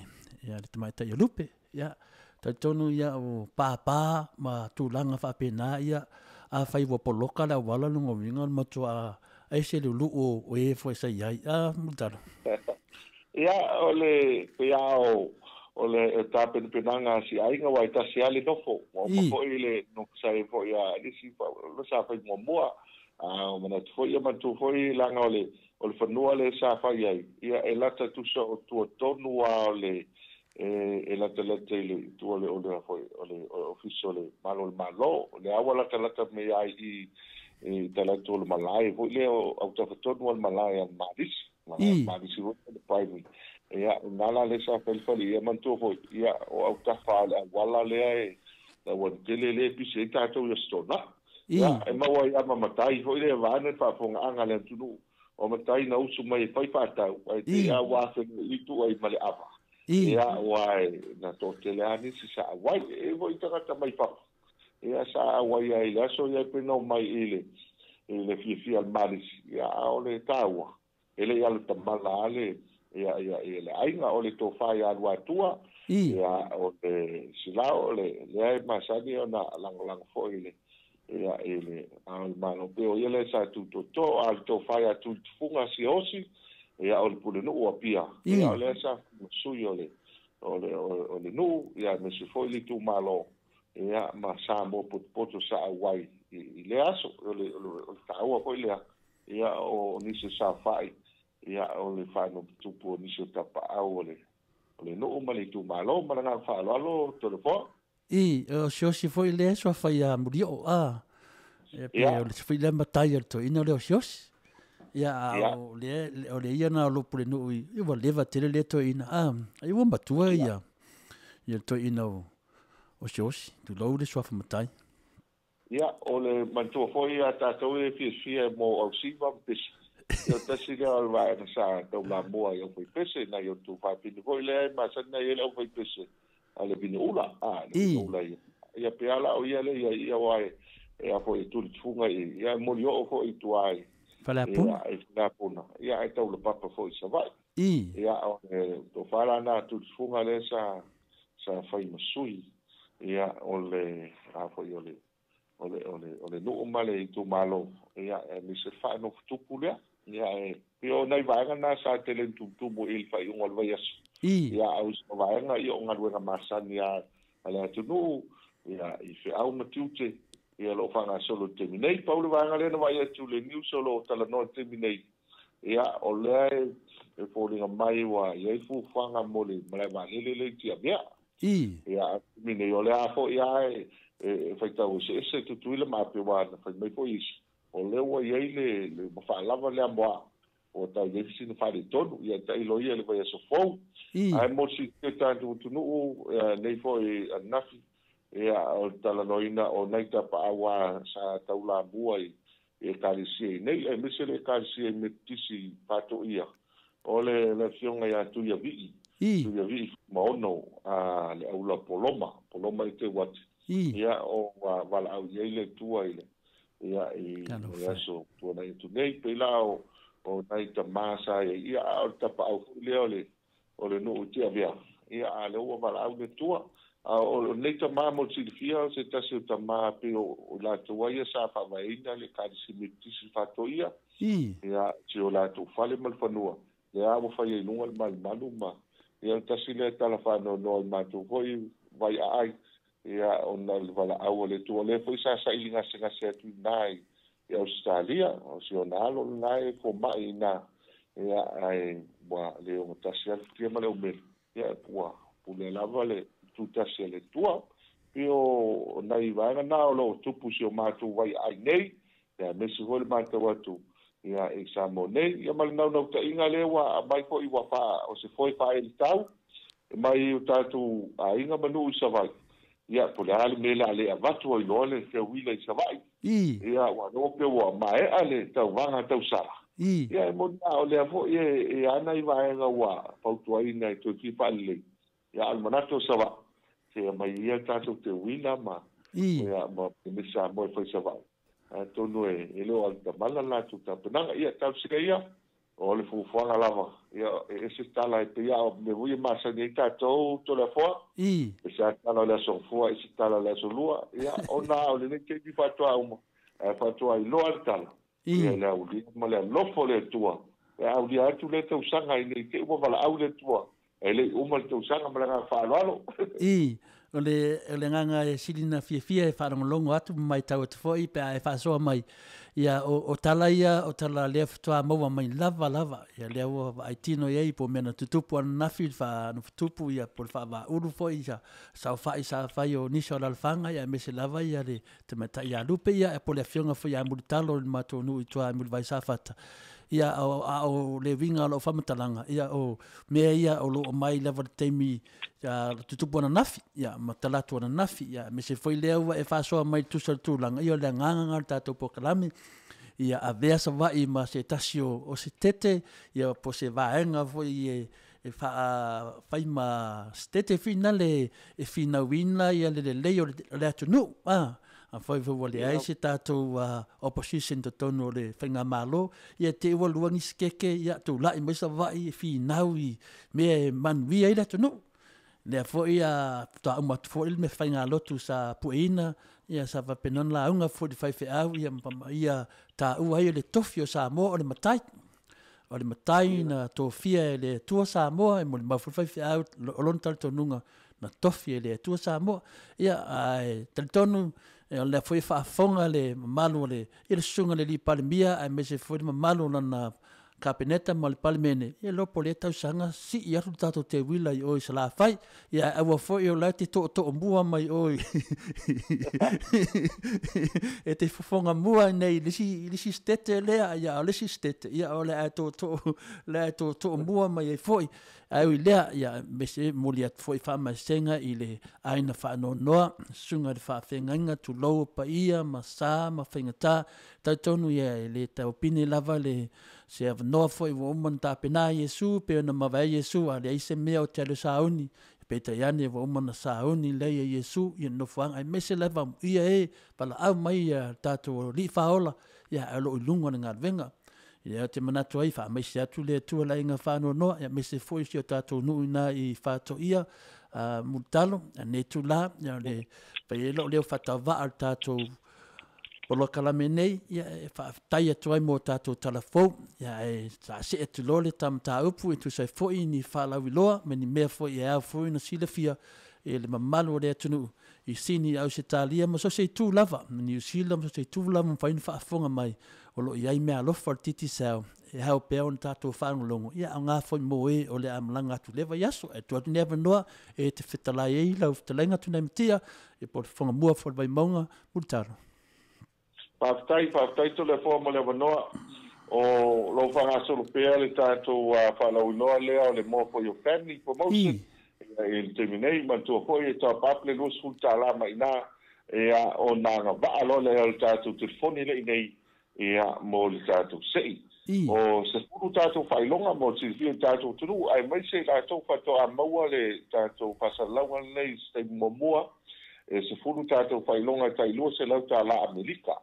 ia le tamaitai o Lupe. Ia talitonu ia o pāpā ma tulaga faapena ia afai ua poloka le auala lona uiga o le matua ese le luu o e foi sa i ai. A Mulitalo. Ia o le pei lava o le tapenapenaga a si aiga aua e tasi lava le nofo. Ua uma foi le nofo sa i ai foi a nisi sa fai muamua. A manatu foi ia manatua foi leaga o le o le fanua lea sa fai ai, ia e lata tusa o tua tonu lava o le e latalata i le tua o le foi o le Ofisa o le Malo o le Malo. O lea ua latalata mai ai i i talaatu o le malae foi lea o autafa tonu o le malae a le Malisi. Malae a le Malisi foi le primary. Ia, o lena la lea sa falifali ia manatua foi, ia o autafa o le auala lea e le auala tele lea e pisi ai tatou i Aso Toonai. Ia, e maua ai lava ma matai foi lea vaeane le faafofogaaga a le atunuu. O matai na usu mai e fai faatau, ae te i lava ua afe nei i tua i Maleava. Ia, aua e na toatele lava nisi sa auai. E i ai foi tagata mai fafo, ia sa auai ai i le aso ia pe na omai i le i le fiafia o le Malisi. Ia, a o le taua, e le i alu tamala lava le ia ia ia le aiga, o le tofa ia Luatua, ia o le Silao, o le lea e masani ona lagolago foi i le ia i le Ao o le Malo pei o ia lea sa tutoto, a o le tofa ia Tuitufuga Siaosi, ia o le Pulenuu o Apia, ia o lea sa sui o le o le o le nuu, ia aemaise foi le itumalo, ia ma Samoa potopoto sa auai i lea aso. O le o le taua foi lea, ia o nisi o saofai, ia o le faanofotupu o nisi o tapaau o le o le nuu ma le itumalo. Ma le agaga faaaloalo Toleafoa. I, o siosi foi lea suafa ia Mulioo, a. Ia pe o le foi lea matai o le toeaina lea o Siosi. Ia, a o le, o le ia na o lou pulenuu i, ua leva tele lea toeaina, a. Ai ua matua ia, ia le toeaina o, o Siosi, tulou le suafa matai. Ia, o le manatua foi ia tatou e fiafia mo Ausiva ma Pese. Ia, o tasi lea o le vaega sa taulamua i aufaipese, nai o outou faafine foi lea e masani na i ai le aufaipese a le Vineula, a, le Vineula ia. Ia, pe a la o ia lea ia ia aua e, e a foi e tuli tufuga i, ia e molioo foi i tua i, Faleapuna. Ia, i Faleapuna. Ia, ae taulapapa foi i Savaii. Ia, o le tofa la na tuli tufuga lea sa, sa fai ma sui. Ia, o le, a foi o le, o le, o le, o le nuu ma le itumalo, ia, aemaise le faanofotupu lea. Ia, e pei o nai vaega na sa tele ina tumutumu i le faaiuga o le vaiaso. Ia, a o isi vaega, ia, o galuega masani lava a le atunuu, ia, i feau ma tiute, ia, o lo o faagasolo i le taimi nei. Pau le vaega lea na vaai atu i le news o lo o talanoa i le taimi nei, ia, o lea e foliga mai ua i ai fuafuaga mo le malae vaalele lea i Tiavea. Ia, a o le taimi nei, o lea foi lava e faitau eseese Tutuila ma Ape aua na fai mai foi isi, o lea ua i ai le ua faalava le amoa, ua tau i ai sina faaletonu, ia tailo ia i le vaiaso fou. Ae mo le silafia e le tatou atunuu, nei foi ananafi, ia, o le talanoaina o nai tapaau lava sa taulamua i Ekalesia i nei, aemaise le Ekalesia i Metotisi Faatoia, o le Afioga ia Tuiavii, Tuiavii Fuimaono, a le aula Poloma, Poloma i Teuati, ia, o ua valaau i ai le Atua i le, ia, i le aso tuanai atu nei. Pei la o, o nai tama sa i ai, ia, a o le tapaau foi lea o le, o le nuu i Tiavea, ia, a lea ua valaau le Atua. A o lenei tama mo le silafia, o se tasi o tama pei o i latou ai ia sa faavaeina le Ekalesia Metotisi Faatoia, ia, si o latou fale ma le fanua, lea ua fai ai i luga le malumalu ma, ia, o le tasi lea tala faanoanoa i matou foi vaiaai, ia, ona o le valaau a le Atua. O lea foi sa saili gasegase atu i ina i Ausetalia, o si ona alo lena e fomai i ina, ia, ae ua le ogatasi lava le futia ma le umele. Ia, ua pule lava le tutasi a le Atua. Pei o nai vaega na o lo o tupu i si o matou vaiaai nei, ia, aemaise foi le matau atu ia i Samoa nei. Ia ma le naunautaiga lea ua aumai foi ua faa, o se foe faaelitau e mai i o tatou aiga ma nuu i Savaii. Ia, po o le a le mea o le a le avatu ai loa le feuila i Savaii. Ia, ua iloa pe ua maea le tauvaga tausala. Ia, e moni lava, o lea foi e ana i vaega ua fautuaina e toe fia faalelei. Ia, a o le manatu o Savaii, Se mai ia tātou te uila ma ia ma me sa mo foi sa vai. Atonu e leo al tamala la tu tapenaga ia tau ia o le fufuaga lava ia e se tala e pia o me vui masani ai tatou Toleafoa e sa tala o le aso fua e se tala o le aso lua ia ona o lenei taimi faatoa uma ae faatoa iloa le tala ia le aulia ma le alofo le Atua e aulia atu le tausaga i nei te ua valaau le Atua e le'i uma le tausaga ma le agaga faaaloalo. O le agaga e silina fiafia e faalogologo atu ma matau atu foi pe a e faasoa mai. Ia o tala ia, o tala lea faatoa maua mai lava lava. Ia lea ua vaaitino i ai po o mea na tutupu ananafi le faanofotupu ia po o le faavaaulu foi ia saofai sa fai o nisi o alaalafaga ia aemaise lava ia le tamaitai ia Lupe ia po o le afioga foi ia Mulitalo i le matou nuu i tua i Mulivai Safata. Ia a o le uiga o lau faamatalaga ia o mea ia o loo mai lava le taimi tutupu ananafi ia ma talatu ananafi ia aemaise foi lea ua e faasoa mai tusa o le tulaga ia o le agaga o le tatou polokalame ia avea sava'i ma se tasi o se tete ia po o se vaega foi e faafai ma se tete finale e finauina ia le lelei o le atunuu afai foi ua leai se tatou opposition totonu o le faigamalo ia te ua lua nisi keke ia tula'i mai sava'i e finau i mea e manuia ai le atunuu. Lea foi faatoa uma atu foi le mea faigalotu sa pueina ia sa faapena ona lauga foi le faifeau ia ma ia taua ai le tofi o Samoa o le matai. O le matai na tofia e le Atua Samoa e molimau foi le faifeau o lona talitonuga na tofi e le Atua Samoa. Ia ae talitonu o lea foi e faafofoga le mamalu o le ia le susuga i le alii Palemia aemaise foi le mamalu o lana Kapeneta ma le Palemene, ia iloa po o lea tausaga sii atu le tatou teuila i o i Salafai. Ia ae aua foi o la e te tootoo mua mai o e te fofoga mua nei i le isi stete lea, ia o le isi stete, ia o le a tootoo, le a tootoo mua mai ai foi. Ae ui lea, ia aemaise momoli atu foi faamaisega i le aiga faanoanoa, susuga i le faafeagaiga, tulou o paia ma sa ma faigata. Talitonu ia e le taupine lava le se avanoa foi ua uma ona tapena Iesu pe ona mavae ai Iesu a leai se mea o te alu e sauni peitai ane ua uma ona sauni lea ia Iesu ia nofoaga aemaise lava ia e valaau mai ia tatou alii faaola ia ae o loo i luga o le galuega. Ia te manatu ai faamaise atu le Atua le aiga faanoanoa ia aemaise foi si o tatou nuu ina i Faatoia Mulitalo nei tula ia le fai ai loo leo faatauvaa o le tatou polokalame nei ia e faafetai atu ai mo tatou talafou ia e saasee atu loa le ta mataupu e tusa ai foi ni faalauiloa ma ni mea foi e ao foi ona silafia e le mamalu o le atunuu i Sini, Ausetalia ma so o se itu lava, ma Niu Sila ma so o se itu lava mafai ona faafofoga mai o loo i ai meaalofa o le Digicel e ao pea ona tatou faalogologo ia aoga foi mo e o le a malaga atu lea vaiaso. Ae tuu atu lenei avanoa e te fetalai ai lau fetalaiga Tunaimtia ia po o le fofoga mua foi o le Vaimauga Mulitalo. Faafetai, faafetai Toleafoa mo le avanoa. O lou faagasolo pea le tatou faalauiloa lea o le More for Your Family promotion. I le taimi nei, manatua foi e top up le $20 mai ina ia ona agavaa loa lea o le tatou telefoni lea i nei ia mo le tatou sei. O 10 tatou faailoga mo le silafia i le tatou atunuu aemaise i latou faatoa maua le tatou faasalalauga lenei i se taimi muamua e 10 tatou faailoga e tai $200 Amerika.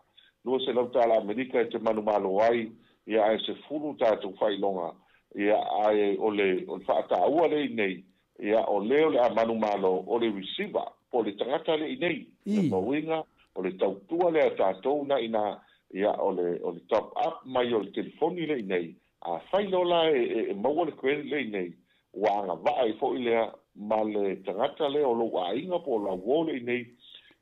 $200 Amerika e te manumalo ai ia ae 10 tatou faailoga ia ae o le faataua lea i nei ia o lea o le a manumalo o le receiver po o le tagata lea i nei. O mauiga o le tautua lea a tatou na ina ia o le top up mai o le telefoni lea i nei. A fai loa la e maua le credit lea i nei ua agavaa ai foi lea ma le tagata lea o lou aiga po o lau uo lea i nei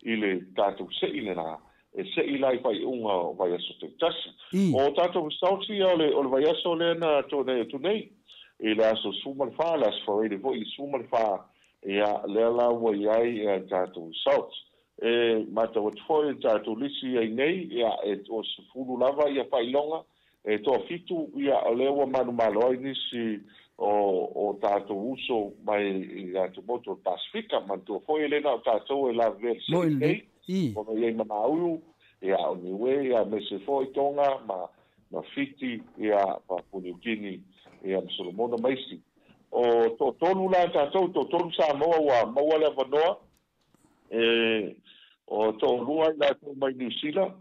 i le tatou sei lena e sei la i faaiuga o vaiaso taitasi. O tatou results ia o le vaiaso lea na tuanai atu nei i le aso 14, le aso Faraile foi i le 14 ia lea la ua i ai ia tatou results. E matau atu foi le tatou lisi ai nei ia e o 10 lava ia faailoga e 7 ia o lea ua manumalo ai nisi o tatou uso mai i tatou motu o le Pasifika. Manatua foi e le na o tatou e lavevea le sei nei ona i ai ma Nauru ia o Niue ia aemaise foi Tonga ma Fiti ia Papua New Guinea ia ma Solomona ma isi. O toatolu la tatou, toatolu Samoa ua maua le avanoa. E o to'alua i latou mai Niusila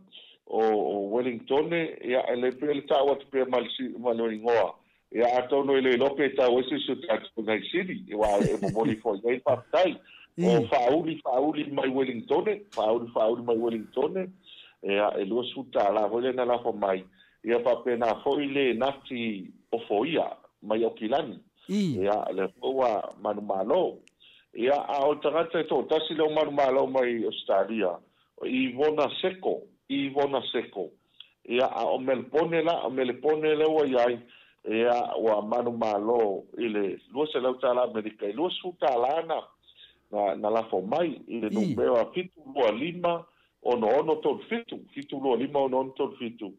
o Wellingtone, ia e le pea le ta'u atu pea ma le igoa. Ia atonu e le iloa pe tau ai se isi o tatou nai Sini, uā e momoli foi i ai le faafetai. O Faauli mai Wellingtone, Faauli mai Wellingtone, ia e $20 foi lea na lafo mai. Ia faapena foi le Nati Ofoia mai Aukilani. Ia le foi ua manumalo. Ia a o le tagata e to'atasi lea ua manumalo mai Ausetalia, Ivona Seko, Ivona Seko. Ia a o Melpone la, o Melepone lea ua iai, ia ua manumalo i le $200 Amerika, e $20 na lafo mai i le numera 725 6637, 725 6637.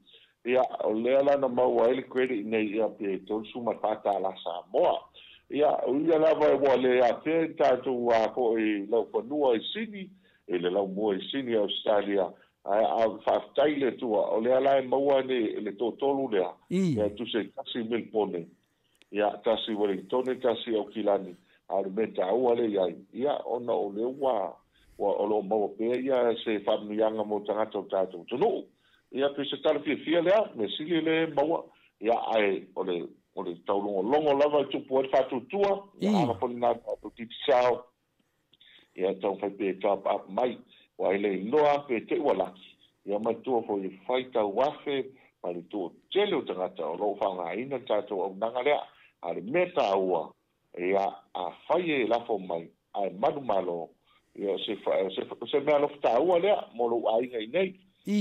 Ia o lea la na maua ai le credit nei, ia pe $34 Samoa. Ia o ia lava ua le afea i tatou foi laufanua i Sini, i le laumua i Sini Australia, ae a faafetai le Atua, o lea la e maua le toatolu lea, ia tusa i tasi Melpone, ia tasi Wellingtone, tasi Aukilani, a o le mea taua lea i ai, ia ona o lea ua o loo maua pea ia se faamanuiaga mo tagata o tatou atunuu. Ia pe se tala fiafia lea, mea sili lea maua, ia ae o le taulogologo lava e tupu ai le faatuatua, ia aga foi lena tatou titisao, ia taumafai pe top up mai, ua e le iloa pe te i ua laki, ia matua foi e fai tauafe ma le toatele o tagata o loo faaaogaina le tatou auaunaga lea. A o le mea taua, ia afai e lafo mai ae manumalo, ia o se mea alofa taua lea mo lou aiga i nei.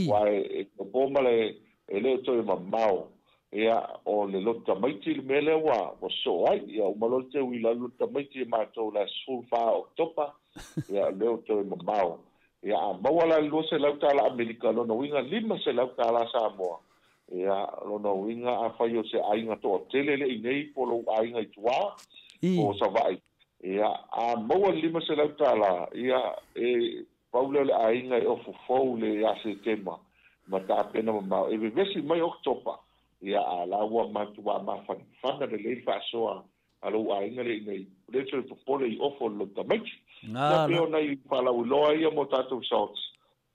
Ua e po ma le e le o toe mamao, ia o le loto tamaiti le mea lea ua soo ai, ia uma loa le teuila le loto tamaiti e matou le aso 14 o Oketopa, ia lea o toe mamao. Ia a maua la le $200 Amerika, lona uiga $500 Samoa. Ia lona uiga afai o se aiga toatele le i nei po o lou aiga i tua po o Savaii, ia a maua le $500, ia e pau lea o le aiga e ofufou le ia Setema ma tapena mamao e vevesi mai Oketopa. Ia a la ua matua mafanafana lelei le faasoa a lou aiga le i nei, le toe popole i ofo o le loto tamaiti. Ia pe o nai faalauiloa ia mo tatou salts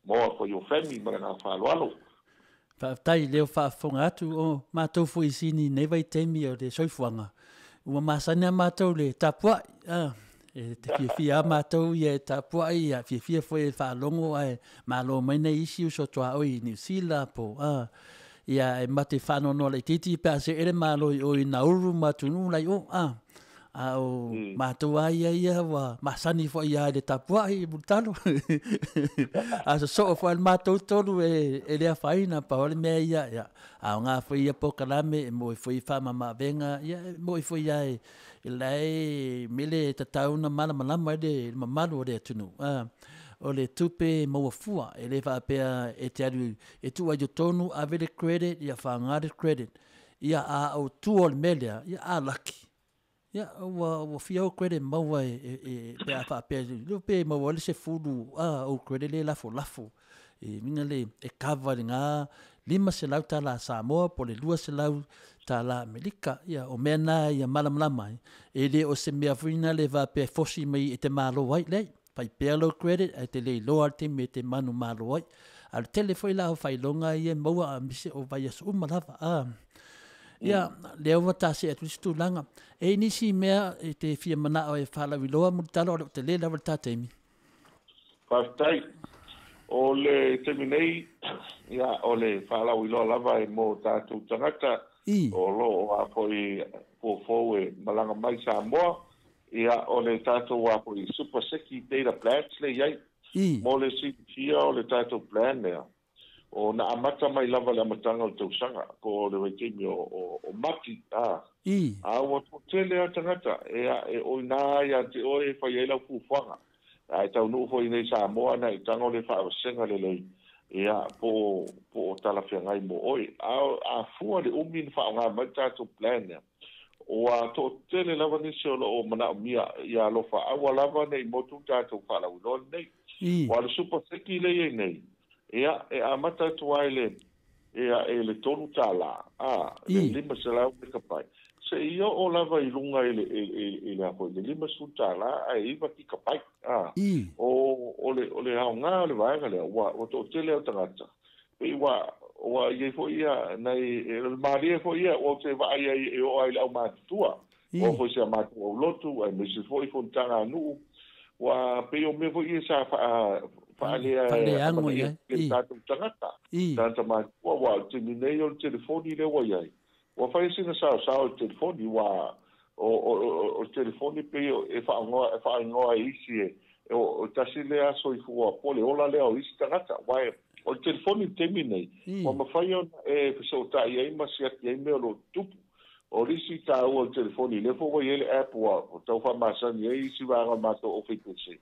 more for your family ma le agaga faaaloalo. Faafetai lea o faafofoga atu o matou foi i Sini nei vaitaimi o le soifuaga. Ua masani a matou le tapuai. E te fiafia a matou ia e tapuai, ia fiafia foi e faalogo ae malo mai nei isi uso tuaoi i Niu Sila po ia e mate faanoanoa laitiiti pe a se ele malo i o i Nauru ma atunuu lai o a o matou a ia ia ua masani foi ia i le tapuai i Mulitalo. A sosoo foi le matou tolu e le afaina pa o le mea ia, ia a o ngā foi ia polokalame e moe foi faamamaavega, ia e moe foi ia e lae mele e tatau na malamalama ai le mamalu o le atunuu. O le tupe maua fua e le faapea e te alu e tuu ai i totonu ave le credit, ia whaanga le credit, ia a o tua o le mea lea, ia a laki. Ia ua fia o credit maua e pe a faapea, leo pe maua le se fulu o credit le lafo lafo. E minga le e cover le ngā $500 Samoa po le $200 Amerika. Ia o mea nā ia malamalama ai. E le o se mea fuina le faapea fosi mai e te malo ai lei. Fai pea lo credit ai te le iloa le taimi e te manu malo ai. A le tele foi la o failonga ia maua a mise o vaiaso uma lava. Ia, lea ua tasi atu isi tulaga. E nisi mea e te fia manao e whalauiloa Mulitalo o le o te le lava le taimi. Faafetai. O le taimi nei, ia, o le whalauiloa lava e mo tātou tagata o loo a foi fuafou e malaga mai Samoa. Ia, o le tātou a foi Super Seki Data Plans le iai. Mo le silafia o le tātou plan lea. O na amata mai lava le amataga o le tausaga, po o le vaitaimi o Mati. A ua toatele a tagata, e oinā ia te oe e fai ai lau fuafuaga. Ae taunuu foi nei Samoa na i tago le faavasega lelei, ia po o talafeagai mo oe. A fua le umi na faaaoga mai le tatou plan lea. Ua toatele lava nisi o loo manaomia ia alofa aua lava nei motu tatou faalauiloa lenei. Ua le Super Seki le iai nei. Ia, e amata atu ai le, ia, e le $3, le 500 megabyte. Seia oo lava i luga i le i le a foi le $50 ae 9 kikapaiti. O le o le aoga o le vaega lea, ua toatele au tagata. Pei ua i ai foi ia nai e malie foi ia ua te vaai ai e oo ai i le aumatutua. Ua foi se matou aulotu aemaise foi fonotaga a nuu. Ua pei o mea foi ia sa faalea faaleago i ai le tatou tagata. Tagata matutua aua o le taimi nei o le telefoni lea ua i ai. Ua fai sina saosao i le telefoni ua o le telefoni pei e faaigoa e isi e o tasi lea soifua po o le ola lea o isi tagata. Aua o le telefoni i le taimi nei, ua mafai ona e fesootai ai ma siaki ai mea o lo o tutupu. O le isi taua o le telefoni, lea foi ua i ai le app ua tau faamasani ai isi vaega o le matou ofisa.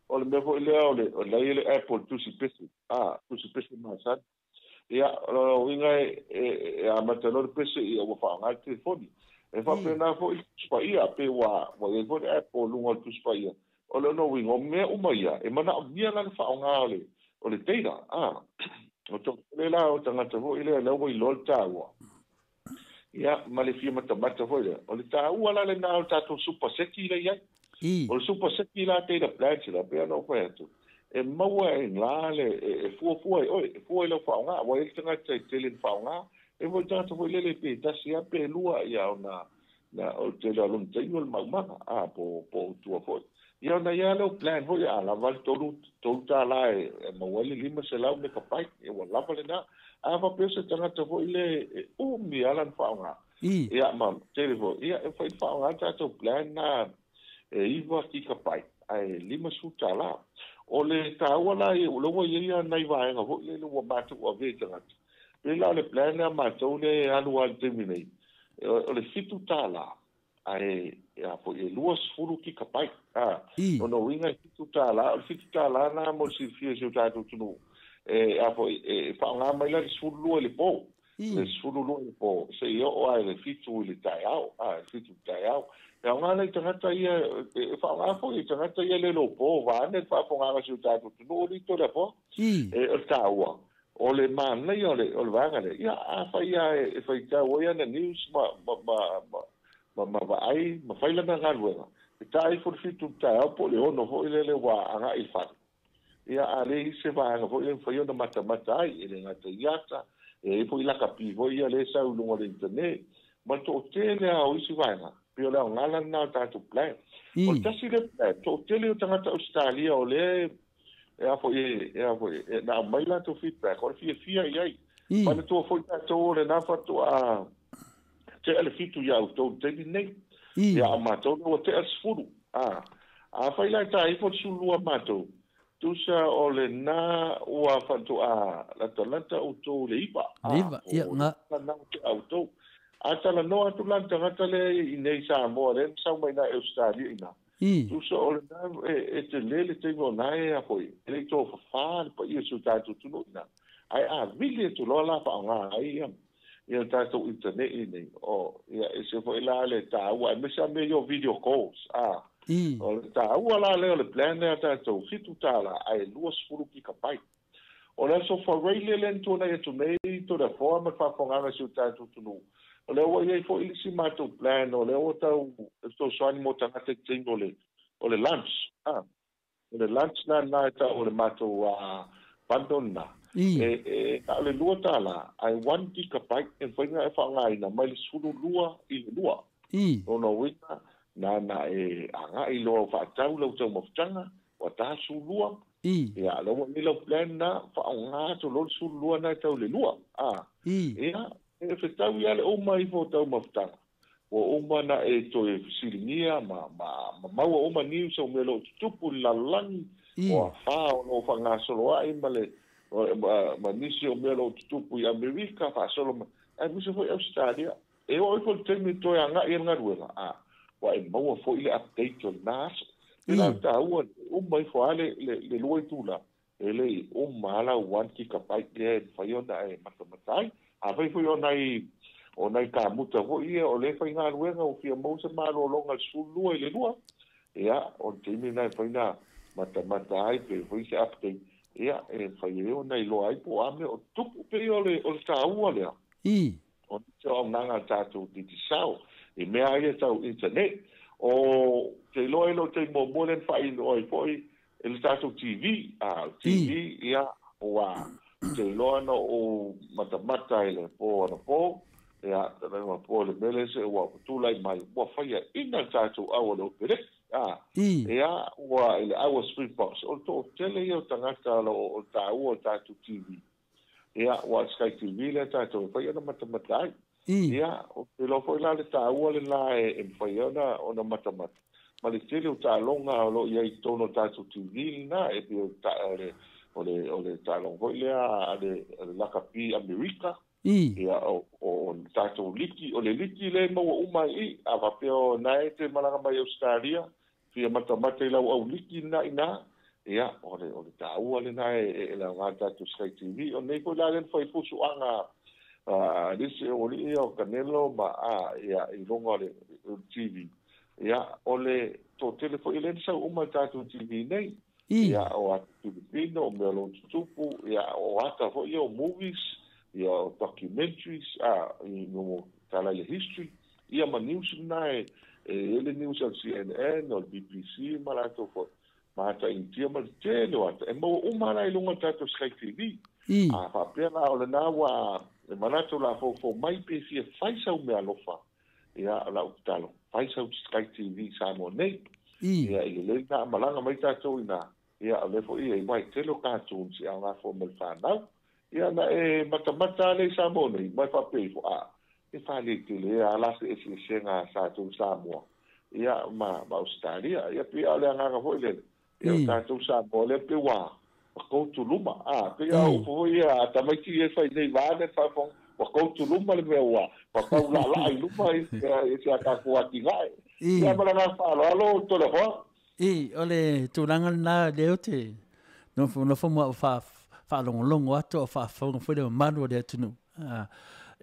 O le mea foi lea o le i ai le app o le tusi pese, tusi pese masani. Ia, o lona uiga e amata loa le pese ia ua faaaoga le telefoni. E faapena foi le Tusi Paia, pe ua i ai foi le app o luga o le Tusi Paia. O lona uiga, o mea uma ia, e manaomia la le faaaoga o le data. O toatele la o tagata foi lea lea ua iloa le taua. Ia, ma le fia matamata foi lea. O le taua la lena o le tatou super seti lea i ai. O le super seti la data plans la, pei ona ou fai atu. E maua e la le e fuafua e oe, e fua i lau faaaoga, aua e i ai le tagata e tele ina faaaoga, e foi le tagata foi lele pe tasi lava pe lua ia ona na o le tele o lona taimi o le maumaga, a po o tua foi. Ia ona i ai lava lea o plan foi, a lava le $3 e maua ai le 500 megabyte, ia ua lava lena. A faapea o se tagata foi le e umi lava lana faaaoga, ia ma tele foi, ia e mafai ona faaaoga le tatou plan na e 9 gigabyte ae $50. O le taua la ia, o lea ua i ai lava nai vaega foi lele ua matou avea i tagata. Pei la o le plan lea a matou lea e alu lava i le taimi nei, o le $7 ae a foi e 20 gigabyte. O lona uiga e $7, o le $7 lena mo le silafia e si o tatou atunuu, e a foi e faaaoga mai la le 12 i le po. Le 12 i le po seia oo lava i le 7 i le taeao, le 7 i le taeao. E aoga la i tagata ia, e faaaoga foi i tagata ia le lopo, vaeane le faafofogaaga a si o tatou atunuu alii Toleafoa. O le taua, o le manaia o le vaega lea, ia afai lava e faitau ai ana news ma vaai ma fai lana galuega, e ta ifo le 7 i le taeao po o le 6 foi lele ua agai i le fale. Ia a leai se vaega foi lea e mafai ona matamata ai, e le gata i ata, e i ai foi lakapi foi ia lea e sau i luga o le internet, ma le toatele lava o isi vaega, pei o le aoga la lena o le tatou plan. O le tasi lea plan, toatele o tagata Ausetalia o lea e a foi e a foi e na aumai latou feedback, o le fiafia i ai. Manatua foi tatou o lena faatoa tea le 7 ia outou i le taimi lenei. Ia a o matou lea ua tea le 10. Afai la e ta ifo le 12 a matou, tusa o lena ua faatoa latalata outou i le 9. Le 9, ia, ga. O lena ua tea outou. A talanoa atu la le tagata lea i inei i Samoa lea na sau mai i Ausetalia i ina, tusa o lena e tele le taimi o lena e a foi, e le i tofafa le paia o si o tatou atunuu i ina. Ae a vili atu loa la faaaoga ai ia le tatou internet i inei, o, ia ese foi la le taua, aemaise lava mea ia o video calls, O le taua la lea o le plan lea a tatou, $7 ae 20 gigabyte. O le aso Faraile lea na tuanai atu nei Toleafoa ma le faafofogaaga a si o tatou atunuu, o lea ua i ai foi le isi matou plan, o lea ua tau fesoasoani mo tagata i le taimi o le lunch. O le lunch la lena e tau o le matou bundle lena, e na o le $2 ae 1 gigabyte e mafai ona e faaaogaina mai le 12 i le 2. Lona uiga, na ona e agai loa faatau lau taumafataga, ua ta 12, ia, lea ua i ai lau plan lena, faaaoga atu loa le 12 lena e tau i le 2. Ia, e fetaui lava le uma ifo o taumafataga, ua uma ona e toe fesiligia ma maua uma news o mea o lo o tutupu i le lalolagi, o afa o lo o faagasoloai ma le ma nisi o mea o lo o tutupu i Amerika, faasolo mai, aemaise foi Ausetalia. E oo ifo i le taimi e toe agai ai le galuega, ua e maua foi le update o lena aso. Pei la o le taua, uma ifo lava le 2 itula, e le i uma lava lau 1 gigabyte lea e mafai ona e matamata ai. Afai foi o nai kamuta foi ia o lea e faigaluega ua fia maua se malologa i le 12 i le 2, ia, o le taimi lena e mafai ona matamata ai pe fai se update, ia, e mafai ai ona iloa ai po o a mea o tutupu. Pei o le taua lea. O te auaunaga a le tatou Digicel i mea ia tau internet. O te iloa e le o taimi muamua lea na faainoa ai foi e le tatou TV. A, o le TV, ia, ua te iloa na ou matamata i le po anapo, ia, talu po le mele se ua tulai mai, ua faiaina le tatou au o le Opereki. A, ia, ua i le au a Springboks, o le toatele ia o tagata o lo o taua o le tatou TV. Ia, ua Sky TV lea tatou e fai ona matamata ai. Ia, ou te iloa foi la le taua lena e mafai ai ona matamata. Ma le tele o taaloga o lo o i ai i totonu o le tatou TV lena, e pei o le taaloga foi lea a le lakapi Amerika. Ia, o le tatou liki, o le liki lea e maua uma ai i i. A faapea o na e te malaga mai Ausetalia, fia matamata i lau au liki lena i ina, ia, o le taua lena e laga le tatou Sky TV. O lenei foi la lea na fai fusuaga a nisi o alii ia o Kanelo ma a, ia, i luga o le TV. Ia, o le toatele foi lea na sau uma i le tatou TV nei. Ia, o ata Filipino, o mea o lo o tutupu, ia, o ata foi ia o movies, ia, o documentaries, a, i mo tala i le history, ia ma news lena e ele news a le CNN, o le BBC ma latou foi. Ma ata Initia ma le tele o ata. E maua uma la i luga o le tatou Sky TV. A faapea la o lena ua e manatu la foufou mai pe fia fai sau meaalofa. Ia, o lau tatalo, fai sau Sky TV i Samoa nei. Ia, i lelei lena a malaga mai tatou i ina. Ia, o lea foi e uai tele o cartoons i aoga fua ma le fanau. Ia, na e matamata lea i Samoa nei, mai faapea ifo, a, e faalei tele e a la se eseesega a tatou Samoa, ia, ma Ausetalia. Ia, pei a o le agaga foi lele, ia, o tatou Samoa lea pe ua koutuluma. A, pei a upu foi ia a tamaiti e fai nei vaane faafofoga, ua koutuluma le mea ua taulalaa i luma i se a tatou atinae. Ia, ma le agaga faaaloalo, Toleafoa. O le tulaga lena lea ou te nofonofo ma ou faalogologo atu o faafofoga foi le mamalu o le atunuu.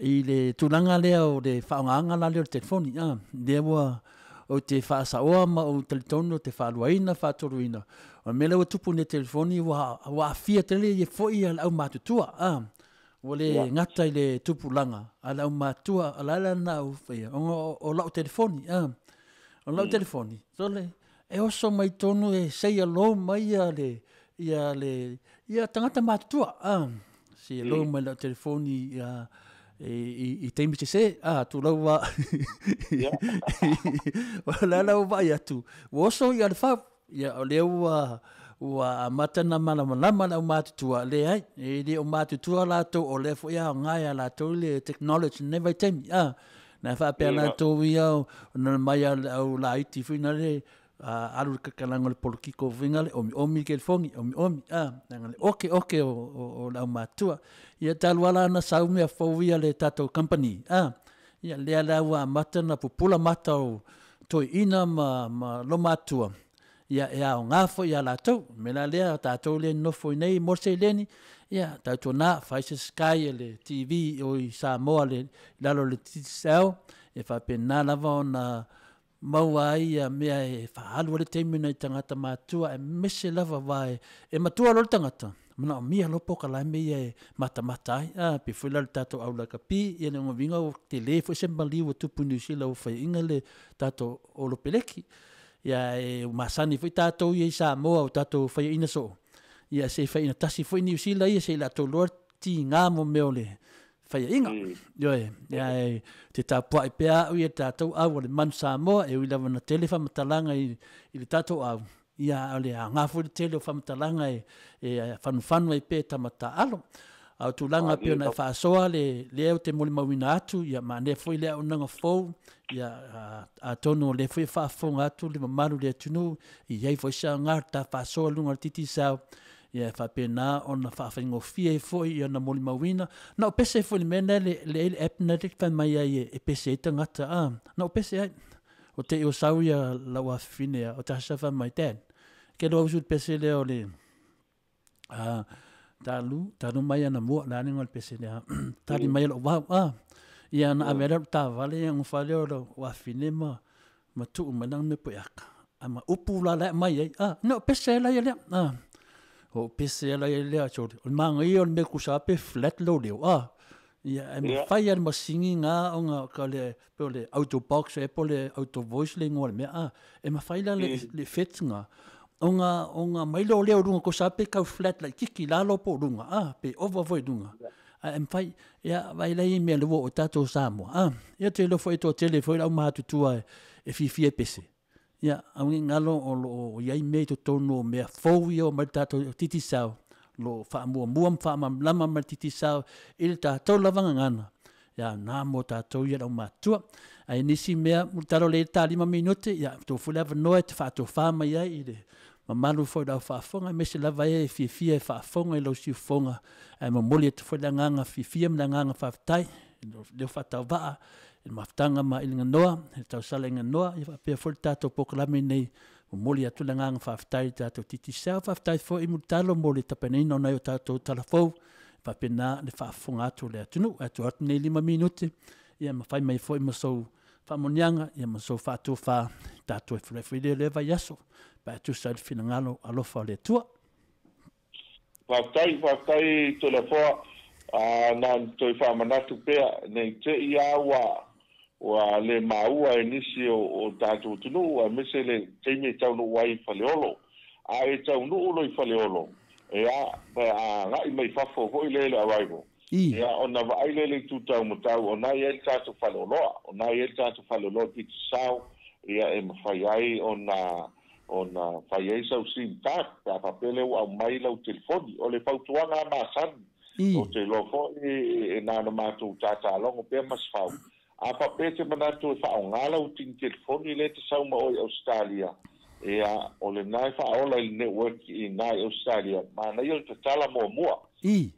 I le tulaga lea o le faaaogaina la lea o le telefoni, lea ua ou te faasaoa ma ou talitonu ou te faaluaina, faatoluina. O le mea lea ua tupu nei i le telefoni ua aafia tele ia foi le aumatutua. Ua le gata i le tupulaga a le aumatua, o le ala lena ua faia, ona o lau telefoni. O lau telefoni, sole, e oso mai tonu e say hello mai ia tagata matutua. Say hello mai lau telefoni i taimi sese, tulau wa. O le ala ua vaai atu, ua oso ia le fau. Ia, o lea ua amata na malamalama le aumatutua, leai, e le o matutua latou, o lea foi aoga ia latou le technology nei vaitaimi. Na faapea latou ia, o na mai a le au laiti foi na le alu le kakalaga o le polokiko foi na le omiomi le telefoni, omiomi, leaga le oke oke o le aumatua. Ia talu ala na sau mea fou ia le tatou company, ia lea la ua amata na pupula mata o toeaina ma lomatua, ia e aoga foi ia latou. Me la lea tatou le nofo i nei mo se seleni, ia tautuana fai se Sky le TV o i Samoa le lalo le Digicel, e faapena lava ona maua ai ia mea e faaalu ai le taimi nai tagata matua, aemaise lava va e matua loa le tagata, manaomia loa polokalame ia e matamata ai. Pe foi la le tatou au lakapi, ia le uiga ua tele foi se maliu ua tupu i Niu Sila ua faiaina le tatou Olopeleki. Ia e masani foi tatou ia i Samoa o tatou faiaina soo, ia se faiaina tasi foi Niu Sila ia se i latou loa tiga mo mea o le faiaina. Ioe, ia e te tapuai pea au ia tatou au o le manu Samoa, e ui lava na tele faamatalaga i le tatou au, ia o le aoga foi le tele o faamatalaga e fanufanu ai pea e tamataalo. A o tulaga pei ona e faasoa le lea ou te molimauina atu, ia maanea foi le auaunaga fou, ia atonu o lea foi e faafofoga atu le mamalu o le atunuu, i ai foi se aoga o le ta faasoa i luga o le Digicel, ia e faapena ona faafaigofie ai foi ia ona molimauina. Na o pese foi le mea lea le app na le fai mai ai e pese ai tagata, na o pese ai. O te i o sau ia lau afafine o tasa fai mai, Dad, ke loa usu le pese lea o le talu mai ana mua, la le ngol pese lea, tali mai lou vau, ia na ave lea tavale ia ngofa lea o lau afafine ma tuu mai lana mea poeaka. A ma upu la la mai ai, no pese la ia lea, o pese la ia lea, so, o le manaia o le mea kusa pe flat lo leo, Ia, e mafai lava le masini lena ona ka le, pei o le auto box ea po o le auto voice le igoa o le mea, a. E mafai la le, le effect lena, ona, ona aumai lea o leo i luga tusa lava pe tau flat laitiiti i lalo po o luga, a, pe ova foi i luga. Ae e mafai, ia, vaai la i mea lea ua oo i tatou Samoa, a. Ia ou te iloa foi e toatele foi le aumatutua e fiafia e pese. Ia, aua ne i galo o lo o i ai mea i totonu o mea fou ia o mai le tatou Digicel, o lo o faamuamua ma faamalamalama mai le Digicel i le tatou lava gagana, ia na mo tatou ia le aumatutua. Ae nisi mea, mulitalo lea i le ta 5 minute, ia tou foi le avanoa e te faatofa mai ai i le mamalu foi o le au faafofoga, aemaise lava e fiafia e faafofoga i lau siufofoga, ae momoli atu foi le agaga fiafia ma le agaga faafetai leo faatauvaa i le mafutaga ma Iliganoa, i le tausala i Ganoa, ia faapea foi le tatou polokalame nei, momoli atu le agaga faafetai i le tatou Digicel, faafetai foi i Mulitalo mo le tapenaina o nai o tatou talafou, faapena le faafofoga atu o le atunuu. Ae tuu atu nei 5 minute, ia ma fai mai foi ma sou faamanuiaga, ia ma sou faatofa, tatou e feiloai foi lea i lea vaiaso, pe a tusa ai le finagalo alofa o le Atua. Faafetai, faafetai Toleafoa, na ona toe faamanatu pea, nei te i lava ua, ua le maua e nisi o, o tatou atunuu, aemaise le taimi e taunuu ai i Faleolo. A e taunuu loa i Faleolo, ia, pe a agai mai fafo foi lea i le arrival, ia, ona vaai lea i le itu taumatau, o na e i ai le tatou faleoloa, o na e i ai le tatou faleoloa i Pitasao, ia, e mafai ai ona ona fai ai sau sim card pe a faapea lea ua aumai lau telefoni. O le fautuaga lava masani, ou te iloa foi e na ona matou tatalogo pea ma Sefau. A faapea e te manatu e faaaoga lau tini telefoni lea e te sau ma oe i Ausetalia, ia, o lena e faaola i le network i ina i Ausetalia, manaia le tatala muamua.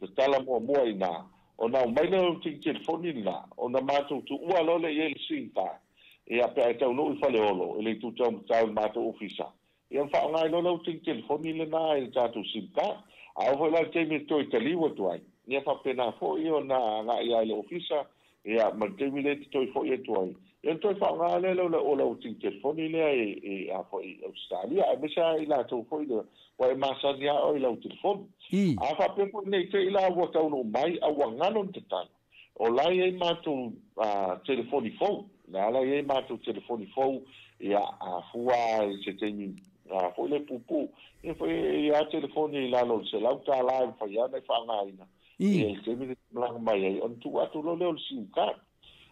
Tatala muamua i ina, ona aumai lea o lau tini telefoni lena, ona matou tuua loa lea i ai le sim card. Ia, pe a e taunuu i Faleolo, i le itu taumatau i le matou ofisa, ia ma faaaoga ai loa lau tini telefoni lena i le tatou sim card. A oo foi la i le taimi e toe taliu atu ai, ia faapena foi ona agai lava i le ofisa, ia, ma le taimi lea e te toe foi atu ai, ia ona toe faaaoga lea o lau tini telefoni lea i, a foi i Ausetalia, aemaise lava i latou foi lea, ua e masani lava oe i lau telefoni. A faapea foi nei te i la ua taunuu mai a ua galo ni tatalo, O la e i ai matou telefoni fou, lea la e i ai matou telefoni fou, ia, a fua i se taimi foi lea puupuu, ia foi e i ai lava telefoni i lalo o le $100 e mafai lava ona e faaaogaina, ia, i le taimi e malaga mai ai, ona tuu atu loa lea o le sim card.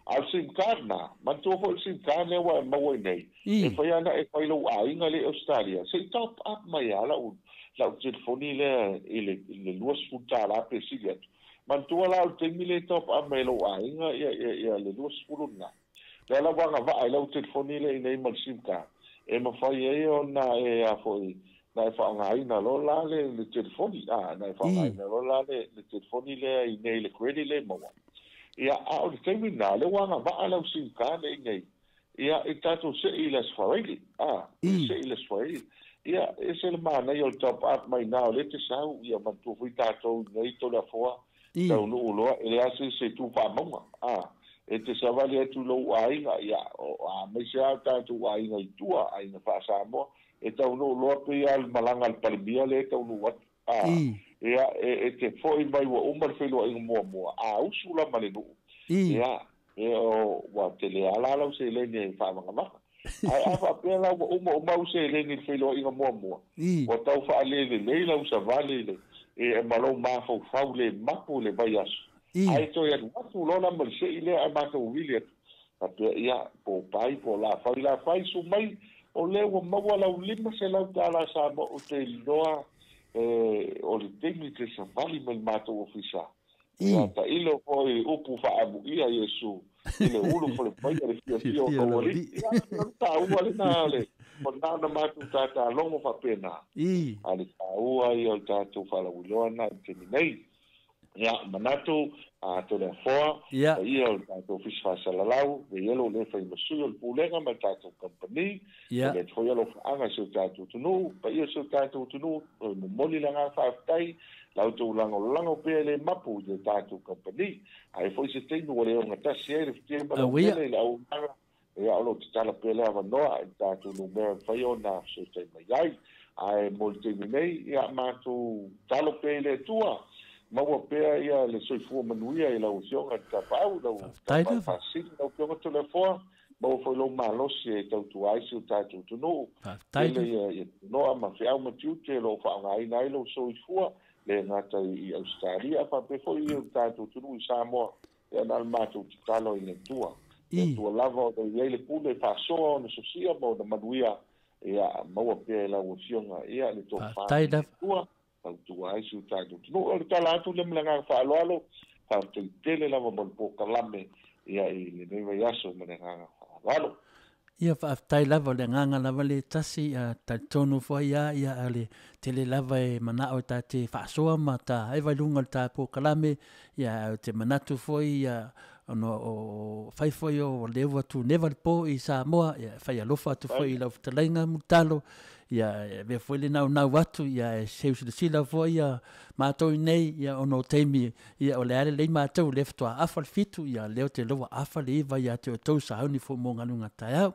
A o le sim card lena, manatua foi o le sim card lea ua e maua iinei, e mafai lava ona e fai i lou aiga lea i Ausetalia, se i top up mai lava lau, lau telefoni lea i le $20 pe sili atu. Manatua la o le taimi lea e top up mai e lou aiga ia, ia, ia le 20 lena. Lea la ua agavaa i lau telefoni lea iinei ma le sim card, e mafai ai ona e, a foi, na e faaaogaina loa la le, le telefoni, a, na e faaaogaina loa la le, le telefoni lea iinei i le credit lea e maua. Ia, a o le taimi lena, lea ua agavaa lau sim card lea iinei, ia, i tatou sei i le Aso Faraile, a, i sei i le Aso Faraile. Ia, e ese le manaia o le top up mai ina, o lea e te sau, ia manatua foi tatou iinei Toleafoa, taunuu loa, e leai se isi e tu faamauga, a, e te savali atu i lou aiga, ia, o, aemaise lava o tatou aiga i tua, aiga faa-Samoa, e taunuu loa pei lava le malaga a le Palemia lea e taunuu atu, a, ia, e te foi mai ua uma le feiloaiga muamua, a usu la ma le nuu, ia, e o, ua tele lava la lau seleni e faavagavaga. Ae a faapea la ua uma uma au seleni i le feiloaiga muamua, ua tau faalelelei lau savali i le, e ma lou mafaufau le mapu i le vaiaso, ae toe alu atu loa la ma le sei lea ae matou vili atu, faapea, ia, po o pai po o la fai la fai, su mai, o lea ua maua lau $500 Samoa, ou te iloa e, o le taimi te savali mai le matou ofisa. Ia tailo foi upu faaamuia Iesu i le ulu falepaia le fiafia o tou alii. Ia, o le taua lena o le o lena ona matou tatalogo faapena. A le taua ia o le tatou faalauiloa lena i le taimi nei. Ia, manatu, a Toleafoa, paia o le tatou Ofisa Faasalalau, Veielo o lea e fai ma sui o le Pulega ma le tatou kamupani, momoli atu foi alofaaga i si o tatou atunuu, paia o si o tatou atunuu, toe momoli le agaga faafetai, la outou lagolago pea e le mapu i le tatou kamupani. Ae foi se taimi ua le ogatasi ai le futia ma le aupele i le auaunaga, ia o lo o tatala pea le avanoa i le tatou numera e mafai ona fesootai mai ai. Ae mo le taimi nei, ia matou talo pea i le Atua, Maua pea ia le soifua manuia i lau Afioga i le Tapaau, lau Tapaau Faasili, lau Afioga Toleafoa, maua foi lou malosi e tautua ai si o tatou atunuu. Tele ia noa ma feau ma tiute o lo o faaaogaina ai lou soifua, le gata i Ausetalia, faapea foi i o tatou atunuu i Samoa, ia na o le matou tatalo i le Atua. Le Atua lava o lo o i ai le pule e faasoa ona sosia ma ona manuia, ia maua pea e lau Afioga ia le tofa i le Atua. Tautua ai si o tatou atunuu. O le tala atu lea ma le agaga faaaloalo, faafetai tele lava mo le polokalame ia i lenei vaiaso ma le agaga faaaloalo. Ia faafetai lava, o le agaga lava le tasi, a talitonu foi ia, ia a le tele lava e manao e ta te faasoa ma ta eva i luga o le ta polokalame, ia o te manatu foi ia ona o fai foi o lea ua tuneva le po i Samoa, ia fai alofa atu foi i lau fetalaiga Mulitalo, ia e avea foi le naunau atu, ia e seu silasila foi ia matou i nei, ia ona o taimi, ia o le a lelei matou, lea faatoa afa le 7, ia lea o te loa afa le 9 ia te outou sauni foi mo galuega taeao.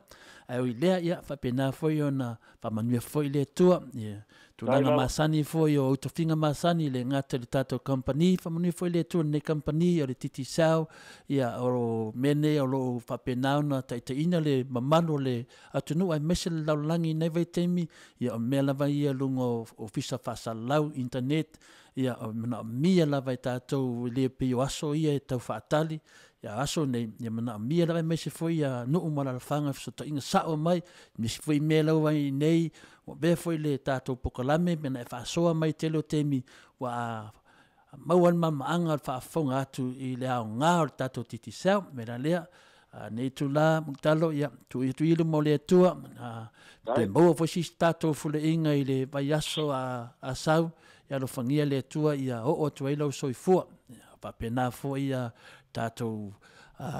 Ae ui lea, ia faapena foi ona faamanuia foi le Atua, ia tulaga masani foi o utofiga masani le gata i le tatou company, faamanuia foi le Atua lenei company o le Digicel, ia o mea nei o lo o faapena ona taitaiina le mamalu o le atunuu aemaise le lalolagi i nei vaitaimi, ia o mea lava ia luga o ofisa faasalalau, internet, ia o manaomia lava e tatou e le pei o aso ia e tau faatali, ia aso nei, ia manaomia lava aemaise foi ia nuu ma alaalafaga fesootaiga sao mai, nisi foi mea lau ai nei, ua avea foi le tatou polokalame mea na e faasoa mai tele o taimi, ua maua le malamaaga o le faafofoga atu i le aoga o le tatou Digicel, me la lea, nei tula Mulitalo, ia tuu atu i luma o le Atua, toe maua foi sisi tatou fuleiga i le vaiaso a sau, ia alofagia le Atua ia oo atu ai lau soifua. Ia faapena foi ia tatou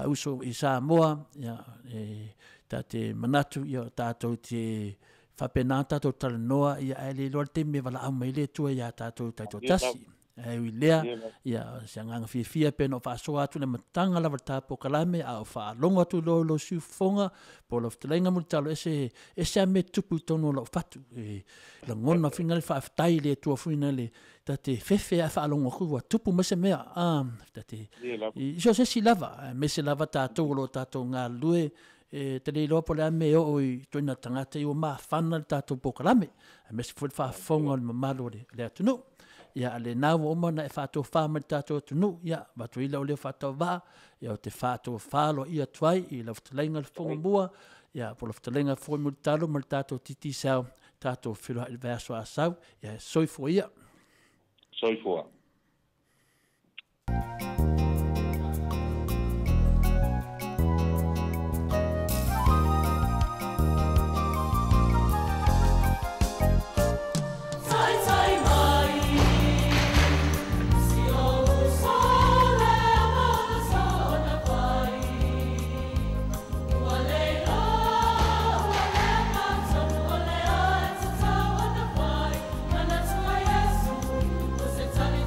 uso i Samoa, ia e tate manatu ia tatou te faapena tatou talanoa, ia ae le iloa le taimi e valaau mai le Atua ia tatou taitoatasi. Ae ui lea, ia se agaga fiafia pe na o faasoa atu le amataga lava le ta polokalame, a o faalogo atu loa i lou siufofoga po o lau fetalaiga Mulitalo, ese ese a mea tupu i totonu o lau fatu. E lagona foi le faafetai i le Atua foi na le tate fefe a faalogo atu ua tupu mai se mea. Tate i so se isi lava, aemaise lava tatou o lo o tatou galulue, e te le iloa po o le a mea e oo i toina tagata i ua mafana le tatou polokalame, aemaise foi le faafofoga o le mamalu o le atunuu. Ia a lena ua uma ona e faatofā mai le tatou atunuu, ia avatu ai lau leo faatauvaa, ia o te faatofā loaia atu ai i lau fetalaiga le fofoga mua, ia po o lau fetalaiga foi Mulitalo ma le tatou Digicel, tatou feiloai i le vaiaso a sau, ia soifua ia. Soifua. Tali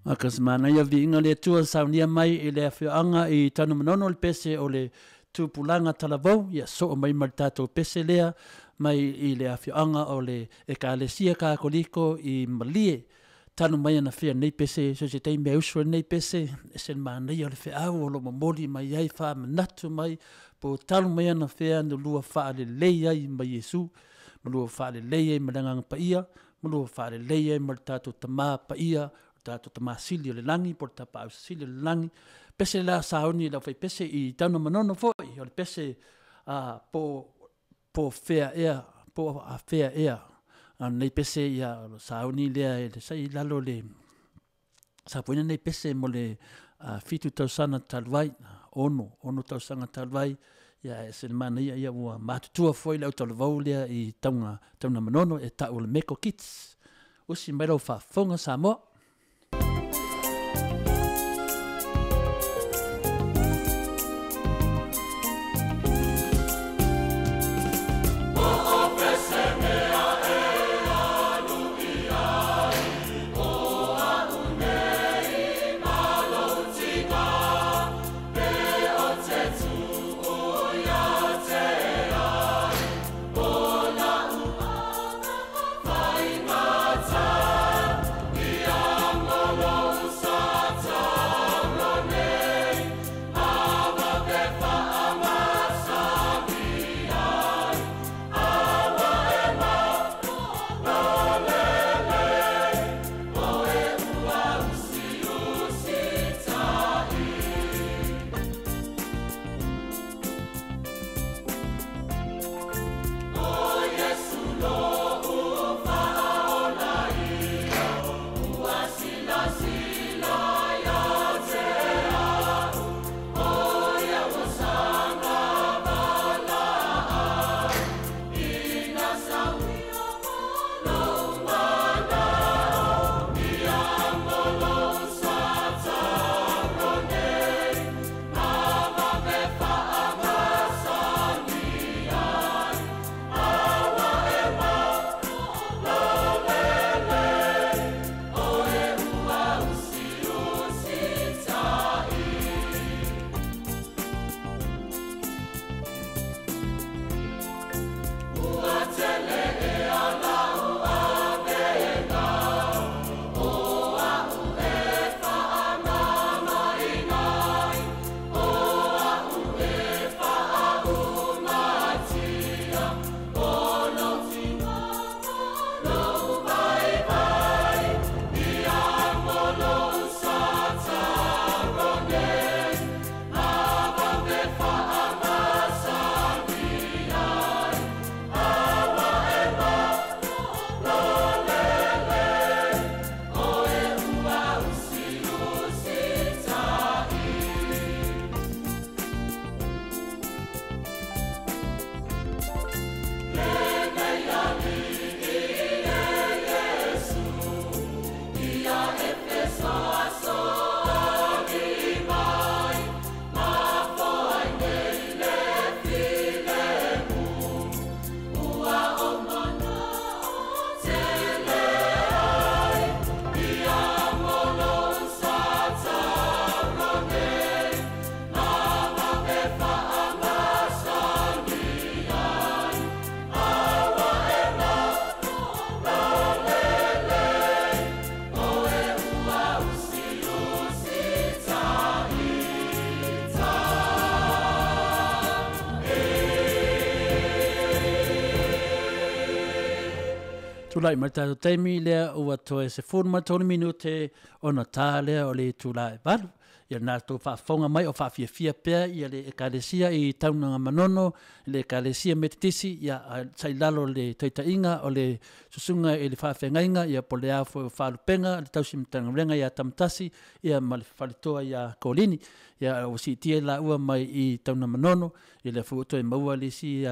A ka semana ia viiga le Atua saunia mai i le afioaga i Tanugamanono le pese o le tupulaga talavou, ia soo mai ma le tatou pese lea mai i le afioaga o le Ekalesia Kakoliko i Malie. Tanu mai ana fea nei pese, so se taimi e usu ai lenei pese, e se le manaia o le feau o lo o momoli mai ai faamanatu mai, po o talu mai ana fea na lua faalelei ai ma Iesu, ma lua faalelei ai ma le Agaga Paia, ma lua faalelei ai ma le tatou Tamā Paia, o le tatou Tamā Sili o le lagi po o le Tapaau Sili o le lagi. Pese la sauni i le aufaipese i Tanugamanono foi, o le pese a po o fea ea, po o afea ea. A o lenei pese ia o le sauni lea e sa i lalo o le sapoina lenei pese mo le 7 tausaga talu ai, 6 tausaga talu ai, ia e ese le manaia, ia ua matutua foi le autalavou lea i Tanugamanono e tau o le Meko Kids. Usi mai lau faafofoga Samoa. Tulai mai le tatou taimi lea ua toe 13 minute ona tā lea o le itula e 8. Ia lena tou faafofoga mai o faafiafia pea ia le Ekalesia i Taunaga Manono, le Ekalesia Metotisi, ia sa i lalo o le taitaiga o le Susuga i le Faafeagaiga, ia po o le a foi o Faalupega, le Tausi Matagaluega ia Tamatasi, ia ma le Faletoa ia Kolini. Ia ua siitia i laua mai i Taunamanono, ia lea foi ua toe maua le isi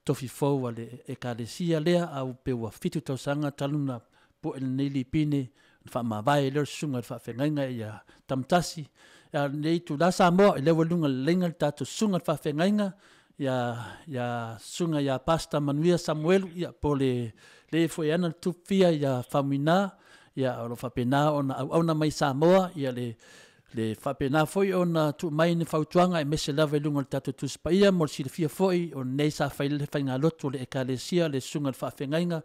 tofi fou a le Ekalesia lea, a ua pe ua 7 tausaga talu ona po'e lenei lipine na faamavae ai lea o le Susuga i le Faafeagaiga ia Tamatasi. A o lenei itula Samoa, i lea ua i luga o le laina le tatou Susuga i le Faafeagaiga ia Susuga ia Pastor Manuia Samuelu, ia po o le le foi e ana le tupufia ia Faumuina, ia o lo o faapena ona auauna mai i Samoa, ia le faapena foi ona tuu mai ni fautuaga aemaise lava i luga o le tatou Tusi Paia. Mo le silafia foi, o lenei sa fai le faigalotu a le Ekalesia, le Susuga i le Faafeagaiga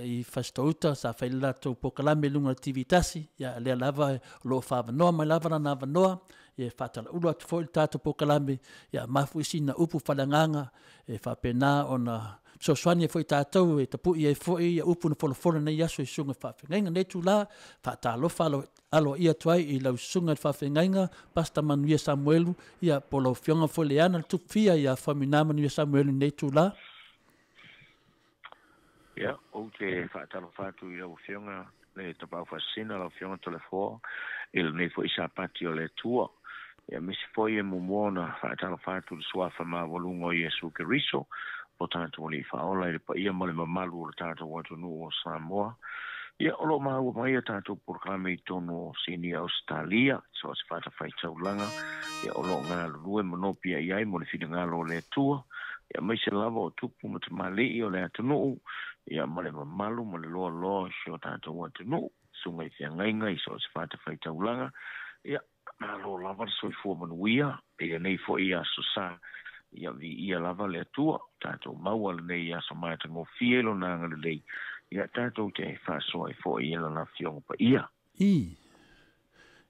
i Fasitoo-uta, sa fai le latou polokalame i luga o le TV tasi, ia lea lava o lo o faaavanoa mai lava lana avanoa, ia e faatalaulu atu foi le tatou polokalame, ia mafu i sina upu faaleagaga e faapena ona fesoasoani ai foi tatou e tapui ai foi ia upu na folafola i lenei aso i susuga i faafeagaiga. Lenei itula, faatalofa aloaia atu ai i lau susuga i le faafeagaiga, Pastor Manuia Samuelu, ia po o lau Afioga foi le ana le tupufia ia Faumuina Manuia Samuelu i lenei itula. Ia, ou te faatalofa atu i lau Afioga le Tapaau Faasisina, lau Afioga Toleafoa, i lenei foi Sapati o le Atua. Ia, aemaise foi e muamua ona faatalofa atu i le Suafa maualuga o Iesu Keriso, o tatou Alii Faaola i le paia ma le mamalu o le tatou atunuu o Samoa. Ia, o lo o maua mai a tatou polokalame i totonu o Sini Ausetalia, so o se fatafaitaulaga, ia o lo o galulue ma nopiai ai mo le finagalo o le Atua, ia aemaise lava o tupu ma tamalii o le atunuu, ia ma le mamalu ma le loaloa o si o tatou atunuu, susuga i feagaiga i so o se fatafaitaulaga, ia malo lava le soifua manuia i lenei foi aso sa, ia viia lava le Atua, tatou maua lenei aso matagofie i lona agalelei, ia tatou te faasoa ai foi i lana Afioga Paia. I.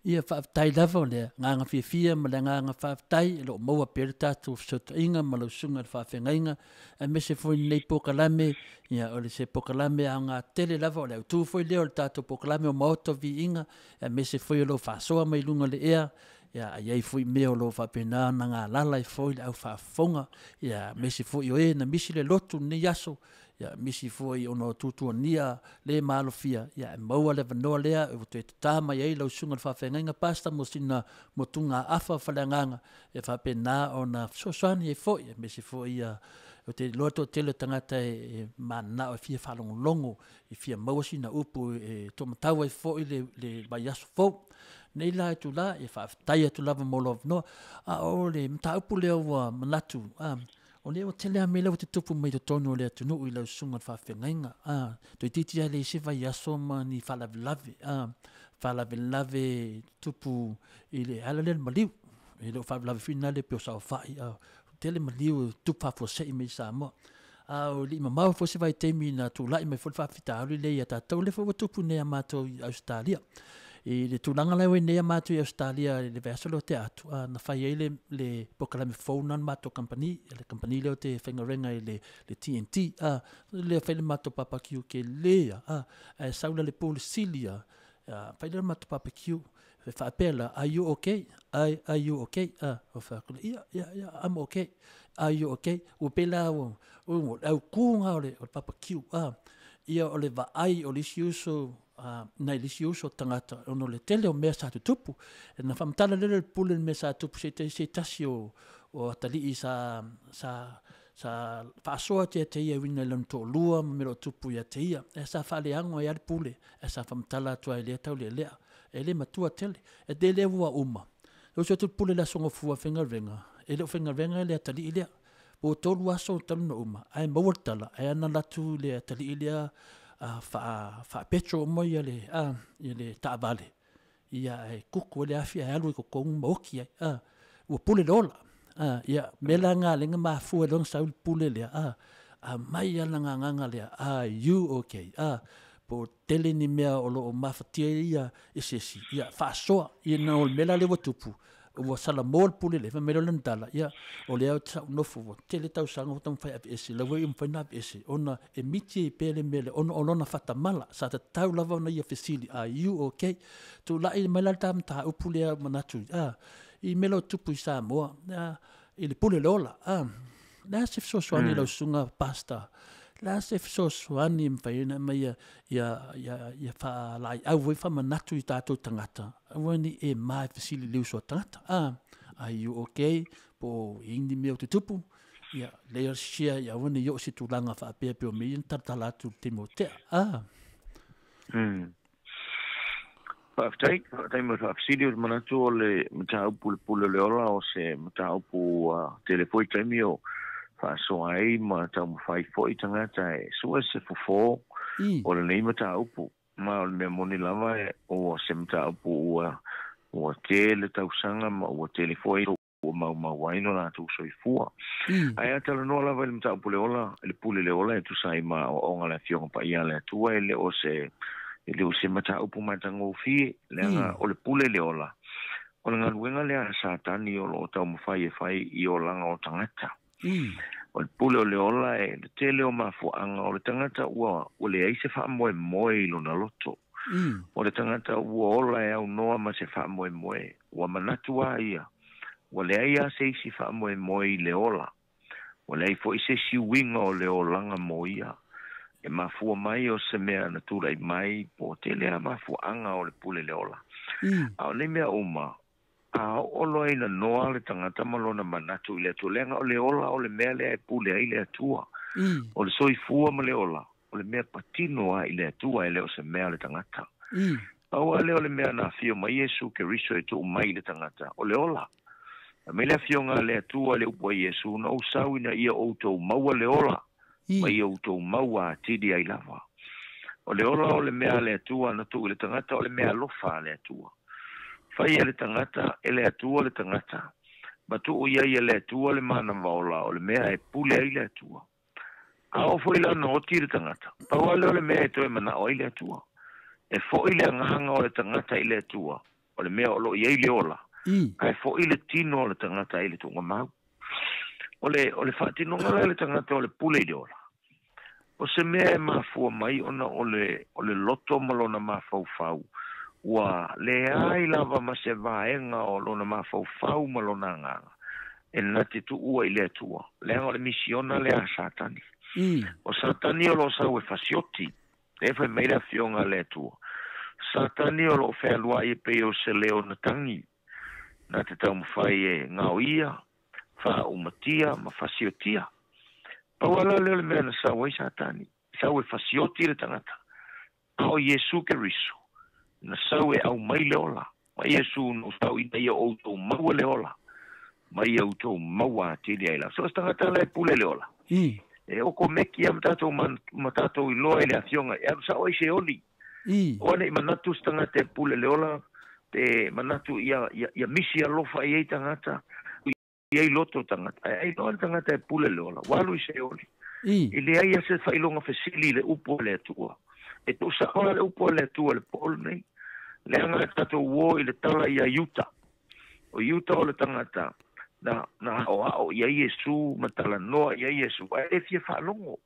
Ia faafetai lava o le agaga fiafia ma le agaga faafetai e lo o maua pea le tatou fesootaiga ma lau susuga i le faafeagaiga, aemaise foi lenei polokalame, ia o le se polokalame aoga tele lava, o le autu foi lea o le tatou polokalame o Maota o Viiga, aemaise foi o lo o faasoa mai luga o le ea, ia ai foi mea o lo o faapena ona galala ai foi le au faafofoga, ia aemaise foi o e na misi le lotu lenei aso, ia misi foi ona o tutuania le malofia, ia e maua le avanoa lea e ua toe tatā mai ai lau susuga i le faafeagaiga Pastor mo sina motuga afa faleagaga e faapena ona fesoasoani ai foi, aemaise foi ia o te iloa toatele o tagata e mananao e fia faalogologo e fia maua sina upu e toomatau ai foi le vaiaso fou. Nei la itula, e faafetai atu lava mo lou avanoa. A o le mataupu lea ua manatu, o lea ua tele lava mea lea ua tutupu mai totonu o le atunuu i lau susuga i le faafeagaiga. Toeitiiti lava leai se vaiaso ma ni faalavelave, faalavelave tutupu i le ala lea o le maliu. E le o faalavelave foi lena le pei o saofai, tele maliu e tupu faafuasei mai i Samoa. A o le i mamao foi se vaitaimi na tulai mai foi le faafitauli lea ia tatou, lea foi ua tupu nei ia matou i Ausetalia. I le tulaga la ua i nei ia matou i Ausetalia i le vaiaso lea o tea atu, na fai ai le polokalame fou na le matou kamupani, le kamupani lea o te faigaluega i le TNT, lea fai le matou barbecue tele ia, ae sau la le pule sili ia, fai lea le matou barbecue, e faapea la, are you okay? Are you okay? O fai atu, ia, ia, ia, I'm okay. Are you okay? Ua pei la ua le autu na o le barbecue, ia o le vaai o le isi uso, nai le isi uso tagata, ona o le tele o mea sa tutupu. Na faamatala lea le pule le mea sa tupu se tasi o atalii sa faasoa atu ia te ia uiga i lona toalua ma mea o lo o tupu ia te ia. E sa faaleago ai lava le pule, e sa faamatala atu ai lea taulealea. E le matua tele. E tele ua uma. E uso atu le pule le aso gafua faigaluega, e le o faigaluega le atalii lea. Po 3 aso talu na uma, ae maua le tala, ae ana latu le atalii lea faapetro uma ia le taavale. Ia e kuku le afi ae alu i totonu ma oti ai. Ua pule le ola. Ia me la ngā lenga mafua le ona sau le pule lea. A mai ala ngā nganga lea. Are you okay? Po tele ni mea o lo o mafatia ia e sesi. Ia faasoa. Ia na o le mea la lea ua tupu. Ua salamo le pule le fai mai lea o lana tala, ia, o lea ou te saunofo ua tele tausaga ua taumafai e aveese, la ua iu mafai ona aveese, ona e miti ai pea le mea lea, ona o lona faatamala, sa tatau lava ona ia fesili, are you okay? Tulai mai la le ta mataupu lea manatu, a, i mea la ua tupu i Samoa, a, i le pule le ola, a, le a se fesoasoani i lau susuga Pastor? Le a se fesoasoani e mafai ai ona aumai ia, ia, ia, ia faalaeiau ai faamanatu i tatou tagata, aua ne i e ma e fesili i le uso a tagata, a, are you okay? Po o i ai ni mea o tutupu? Ia, lea share ia aua ne i oo i se tulaga faapea pei o mea ia na talatala atu i le taimi ua tea, a. Faafetai, faafetai mo le faafesili. Ou te manatu o le mataupu i le pule o le ola o se mataupu ua tele foi taimi o faasoa ai ma taumafai foi tagata e sue se fofo o lenei mataupu. Ma o le mea moni lava o se mataupu ua ua tele tausaga ma ua tele foi ua maumau ai lo latou soifua. Ae a talanoa lava i le mataupu le ola, i le pule le ola e tusa ai ma aoaoga a le Afioga Paia a le Atua, e le o se, e le o se mataupu matagofie, leaga o le pule le ola, o le galuega lea a Satani o lo o taumafai e fai i olaga o tagata. O le pule o le ola e le tele o mafuaaga o le tagata ua, ua leai se faamoemoe i lona loto. O le tagata ua ola e aunoa ma se faamoemoe, ua manatu a ia, ua leai a se isi faamoemoe i le ola. Ua leai foi se isi uiga o le olaga mo ia. E mafua mai o se mea na tulai mai po o tele a mafuaaga o le pule le ola. A o nei mea uma, a oo loa ina noa le tagata ma lona manatu i le Atua, leaga o le ola o le mea lea e pule ai le Atua. O le soifua ma le ola, o le mea patino a i le Atua, e le o se mea a le tagata. Pau lava lea o le mea na afio mai Iesu Keriso e tuu mai i le tagata, o le ola. Fai mai le afioga a le Atua i le upu a Iesu, Na ou sau ina ia outou maua le ola, ma ia outou maua atili ai lava. O le ola o le mea a le Atua na tuu i le tagata, o le mea alofa a le Atua. Fai e le tagata, e le Atua le tagata, ma tuu i ai e le Atua le manava ola, o le mea e pule ai le Atua. A oo foi la na oti le tagata, pau lava lea o le mea e toe manao ai le Atua. E foi le agaga o le tagata i le Atua, o le mea o lo o i ai le ola, ae foi le tino o le tagata i le tuugamau. O le, o le faatinoga lea e le tagata o le pule i le ola. O se mea e mafua mai ona o le, o le loto ma lona mafaufau, ua leai lava ma se vaega o lona mafaufau ma lona agaga e na te tuua i le Atua, leaga o le misiona lea a Satani. O Satani o lo o sau e fasioti, lea e fai mai le Afioga a le Atua. Satani o lo o fealuai e pei o se leo na tangi, na te taumafai e gaoia, faaumatia ma fasiotia. Pau lava la lea o le mea na sau ai Satani, sau e fasioti le tagata. A o Iesu Keriso, na sau e aumai le ola, ma Iesu na sau ina ia outou maua le ola, ma ia outou maua atili ai lava. So o se tagata la e pule le ola. E oko meki a ma tatou ma tatou iloa i le afioga e alu sao ai se oli. Aua ne i manatu se tagata e pule le ola, pe manatu ia, ia, ia misi alofa i ai tagata, i ai loto tagata. Ae ai loa le tagata e pule le ola, ua alu i se oli. E leai a se faailoga fesili i le upu a le Atua. E tuusao la le upu a le Atua i le po lenei. Leaga e tatou uo i le tala ia Iuta. O Iuta o le tagata na, na aoao i ai Iesu ma talanoa i ai Iesu, ae le fia faalogo.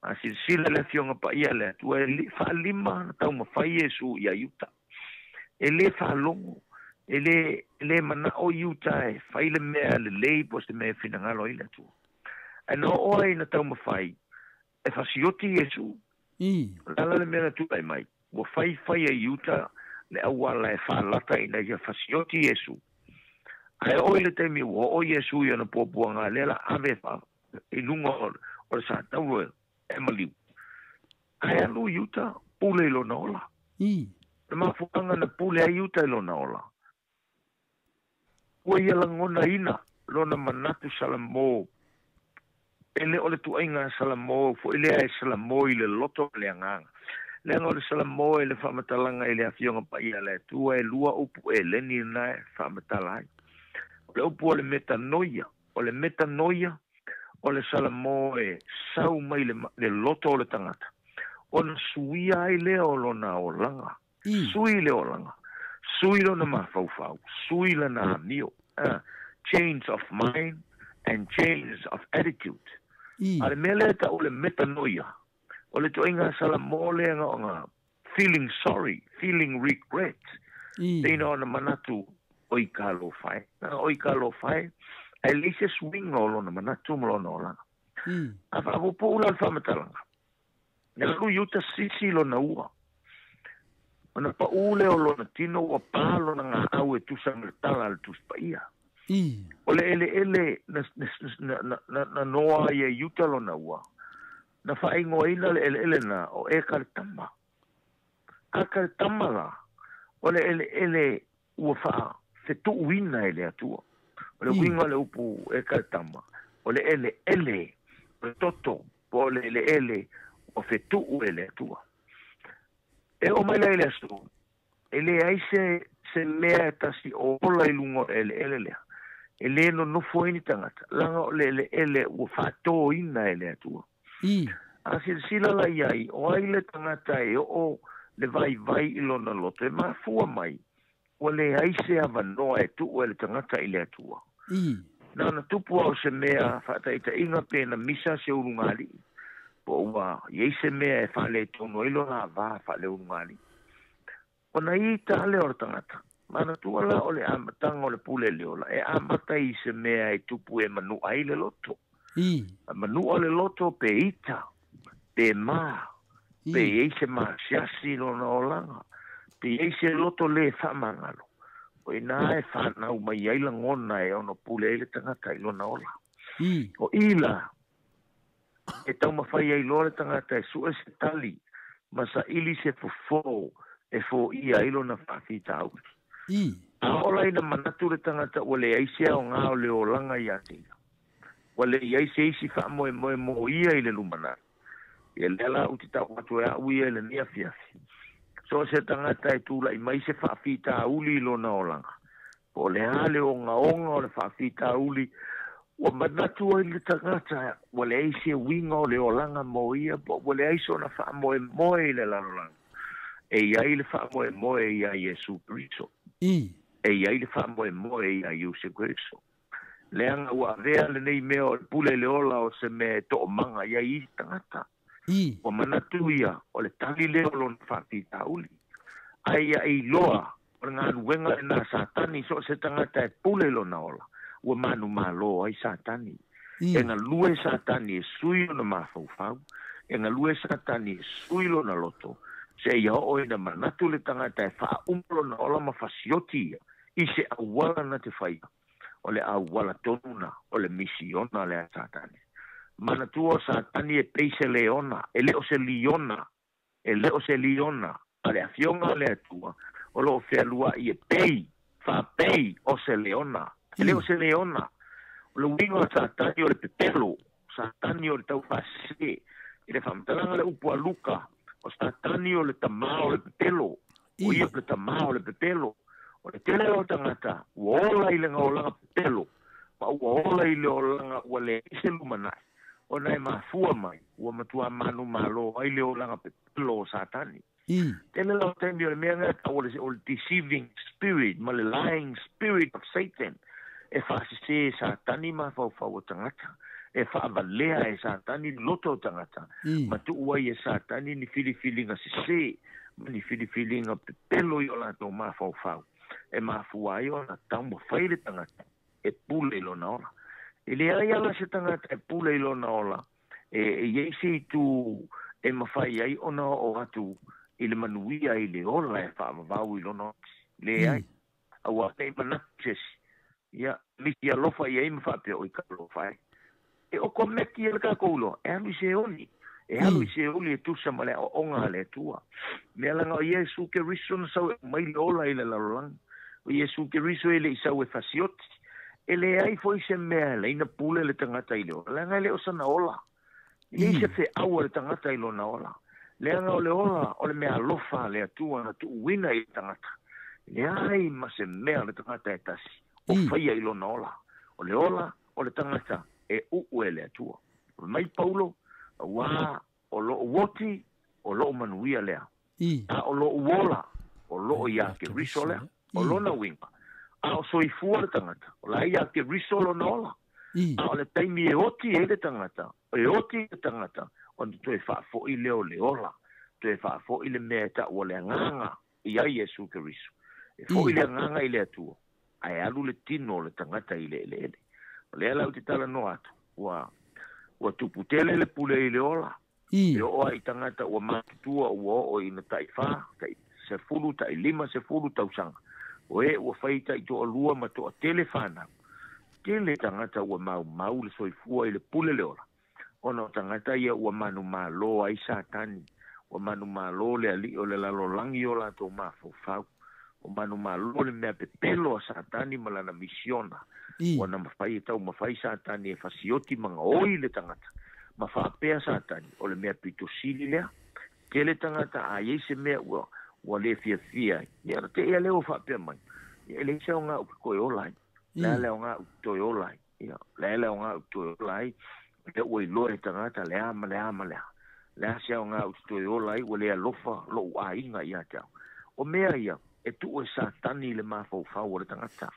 A silasila le Afioga Paia a le Atua, e faalima na taumafai Iesu ia Iuta. E le faalogo, e le, e le manao Iuta e fai le mea lelei po o se mea e finagalo ai le Atua. Ae na oo ai na taumafai e fasioti Iesu. O le ala le mea na tulai mai, ua faifai e Iuta le auala e faalata ina ia fasioti Iesu. Ae oo i le taimi ua oo Iesu i ona puapuaga, lea la ave i luga o le satauro e maliu. Ae alu Iuta, pule i lona ola. O le mafuaaga na pule ai Iuta i lona ola, ua ia lagonaina lona manatu salamo. E le o le tuaiga salamo foi lea e salamo i le loto ma le agaga. Leaga o le salamo e le faamatalaga i le Afioga Paia a le Atua, e lua upu eleni lena e faamatala ai. O le upu o le metanoia, o le metanoia o le salamo e sau mai le, le loto o le tagata, ona suia ai lea o lona olaga. Sui le olaga. Sui lona mafaufau, sui lana amio. Change of mind and change of attitude. A le mea lea ta'u le metanoia, o le toaiga Salamo lea gaoga feeling sorry, feeling regret. Teina ona manatu o i ka alofa e. O i ka alofa e, ae leai se suiga o lona manatu ma lona olaga. A faapuupuu la le faamatalaga, na alu i uta sisi lona ua. Ona paʻū lea o lona tino ua pā lona gaʻau e tusa ma le tala a le Tusi Paia. O le ʻeleʻele na noa ai e Iuta lona ua, na faaigoaina le ʻeleʻele na o Ekaletama. A kaletama la, o le ʻeleʻele ua faafetuʻuina e le Atua. O le uiga o le upu Ekaletama, o le ʻeleʻele, o le toto, po o le ʻeleʻele ua fetuʻu e le Atua. E oo mai la i le aso, e leai se mea e tasi o ola i luga o le ʻeleʻele lea. E lē nonofo ai ni tagata, laga o le ʻeleʻele ua faatōina e le Atua. A silasila la iai, o ai le tagata e oo le vaivai i lona loto e mafua mai, ua leai se avanoa e tuu e le tagata i le Atua. Na ona tupu lava o se mea faataitaiga pe na misa se ulugalii, po o ua i ai se mea e faaletonu ai lona avā faaleulugalii. Ona ita lea o le tagata, manatua la o le amataga o le pule le ola, e amata i se mea e tupu e manuʻa ai le loto. Manuʻa le loto pe ita, pe mā, pe i ai se masiasi i lona olaga, pe i ai se loto lē faamagalo. O iā e whanau mai ai lagona e ono pule ai le tagata i lona ola. O i la, e taumafai ai loa le tagata e sue se tali, ma saili se fofō e foia ai lona faafitauli. A oo la ina manatu le tagata ua leai se aogā o le olaga iā te ia. Ua leai se isi faamoemoe mo ia i le lumanai. Ia lea la ou te ta'u atu e a'u ia i lenei afiafi. So o se tagata e tulaʻi mai se faafitauli i lona olaga. Po o le a le ogaoga o le faafitauli, ua manatu ai le tagata ua leai se uiga o le olaga mo ia, po ua leai sona faamoemoe i le lalolagi. E iai le faamoemoe iā Iesu Keriso. E iai le faamoemoe iā Iesu Keriso. Leaga ua avea lenei mea o le pule i le ola o se mea e toomaga i ai isi tagata. Ua manatu ia o le tali lea o lona faafitauli. Ae ia e iloa o le galuega lenā Satani so o se tagata e pule i lona ola, ua manumalo ai Satani. E galue Satani e sui ona mafaufau, e galue Satani e sui lona loto, seia oo ina manatu le tagata e faauma lona ola ma fasioti ia i se auala na te faia. O le auala tonu na, o le misiona lea a Satani. Manatua o Satani e pei se leona, e le o se liona, e le o se liona, a le Afioga a le Atua, o loo fealuaʻi e pei, faapei o se leona, e le o se leona. O le uiga o Satani o le pepelo, Satani o le taufaasesē. I le faamatalaga le upu a Luka, o Satani o le tamā o le pepelo, o ia o le tamā o le pepelo. O le tele o tagata ua ola i le gaolaga pepelo, ma ua ola i le olaga ua leai se lumanai, ona e mafua mai, ua matuā manumalo ai le olaga pepelo o Satani. Tele la o taimi o le mea lea e ta'u o le deceiving spirit ma le lying spirit of Satan, e faasesē e Satani mafaufau o tagata, e faavalea e Satani loto o tagata, ma tuu ai e Satani ni filifiliga sesē ma ni filifiliga pepelo i o latou mafaufau, e mafua ai ona taumafai le tagata e pule i lona ola. E leai ala se tagata e pule i lona ola, e i ai se itu e mafai ai ona oo atu i le manuia i le ola e faavavau i lona oti. Leai, auā nei manatu se isi, ia, misi alofa i ai ma faapea, oi ka alofa e. E okomeki e le tatou iloa, e alu i Seoli. E alu i Seoli e tusa ma le aoaoga a le Atua. Mea laga o Iesu Keriso na sau e aumai le ola i le lalolagi. O Iesu Keriso e le i sau e fasioti. E leai foi se mea e laina pule le tagata i le ola, leaga e le o sana ola. E leai se feau a le tagata i lona ola. Leaga o le ola o le meaalofa a le Atua na tuuina i le tagata. E leai ma se mea a le tagata e tasi o faia i lona ola. O le ola o le tagata e uu e le Atua. Fai mai Paulo, Auā o loʻu oti, o loʻu manuia lea. A o loʻu ola, o loo iā Keriso lea. O lona uiga, a o soifua le tagata, o la e ia Keriso lona ola. A o le taimi e oti ai le tagata, e oti le tagata, ona toe faafo'i lea o le ola, toe faafo'i le mea e ta'u o le agaga i ai Iesu Keriso. E fo'i le agaga i le Atua, ae alu le tino o le tagata i le eleele. O lea la ou te talanoa atu, ua tupu tele le pule i le ola. E oo lava i tagata ua matutua ua oo ina tai-4, tai-10, tai-50 tausaga. O e ua fai tai-toalua ma toatele fanau. Tele tagata ua maumau le soifua i le pule le ola, ona o tagata ia ua manumalo ai Satani, ua manumalo le alii o le lalolagi i o latou mafaufau. Ua manumalo le mea pepelo a Satani ma lana misiona. Ua na mafai e taumafai Satani e fasioti ma gaoi le tagata, ma faapea Satani, o le mea pito sili lea. Tele tagata a i ai se mea ua le fiafia ai, ia ona te'i lava lea ua faapea mai, ia e leai se aoga ou te toe ola ai. O le a le aoga ou te toe ola ai? Ia, o le a le aoga ou te toe ola ai? O lea ua iloa e tagata le a ma le a ma le a. O le a se aoga ou te toe ola ai ua le alofa lo'u aiga ia te au? O mea ia e tuu e Satani i le mafaufau o le tagata,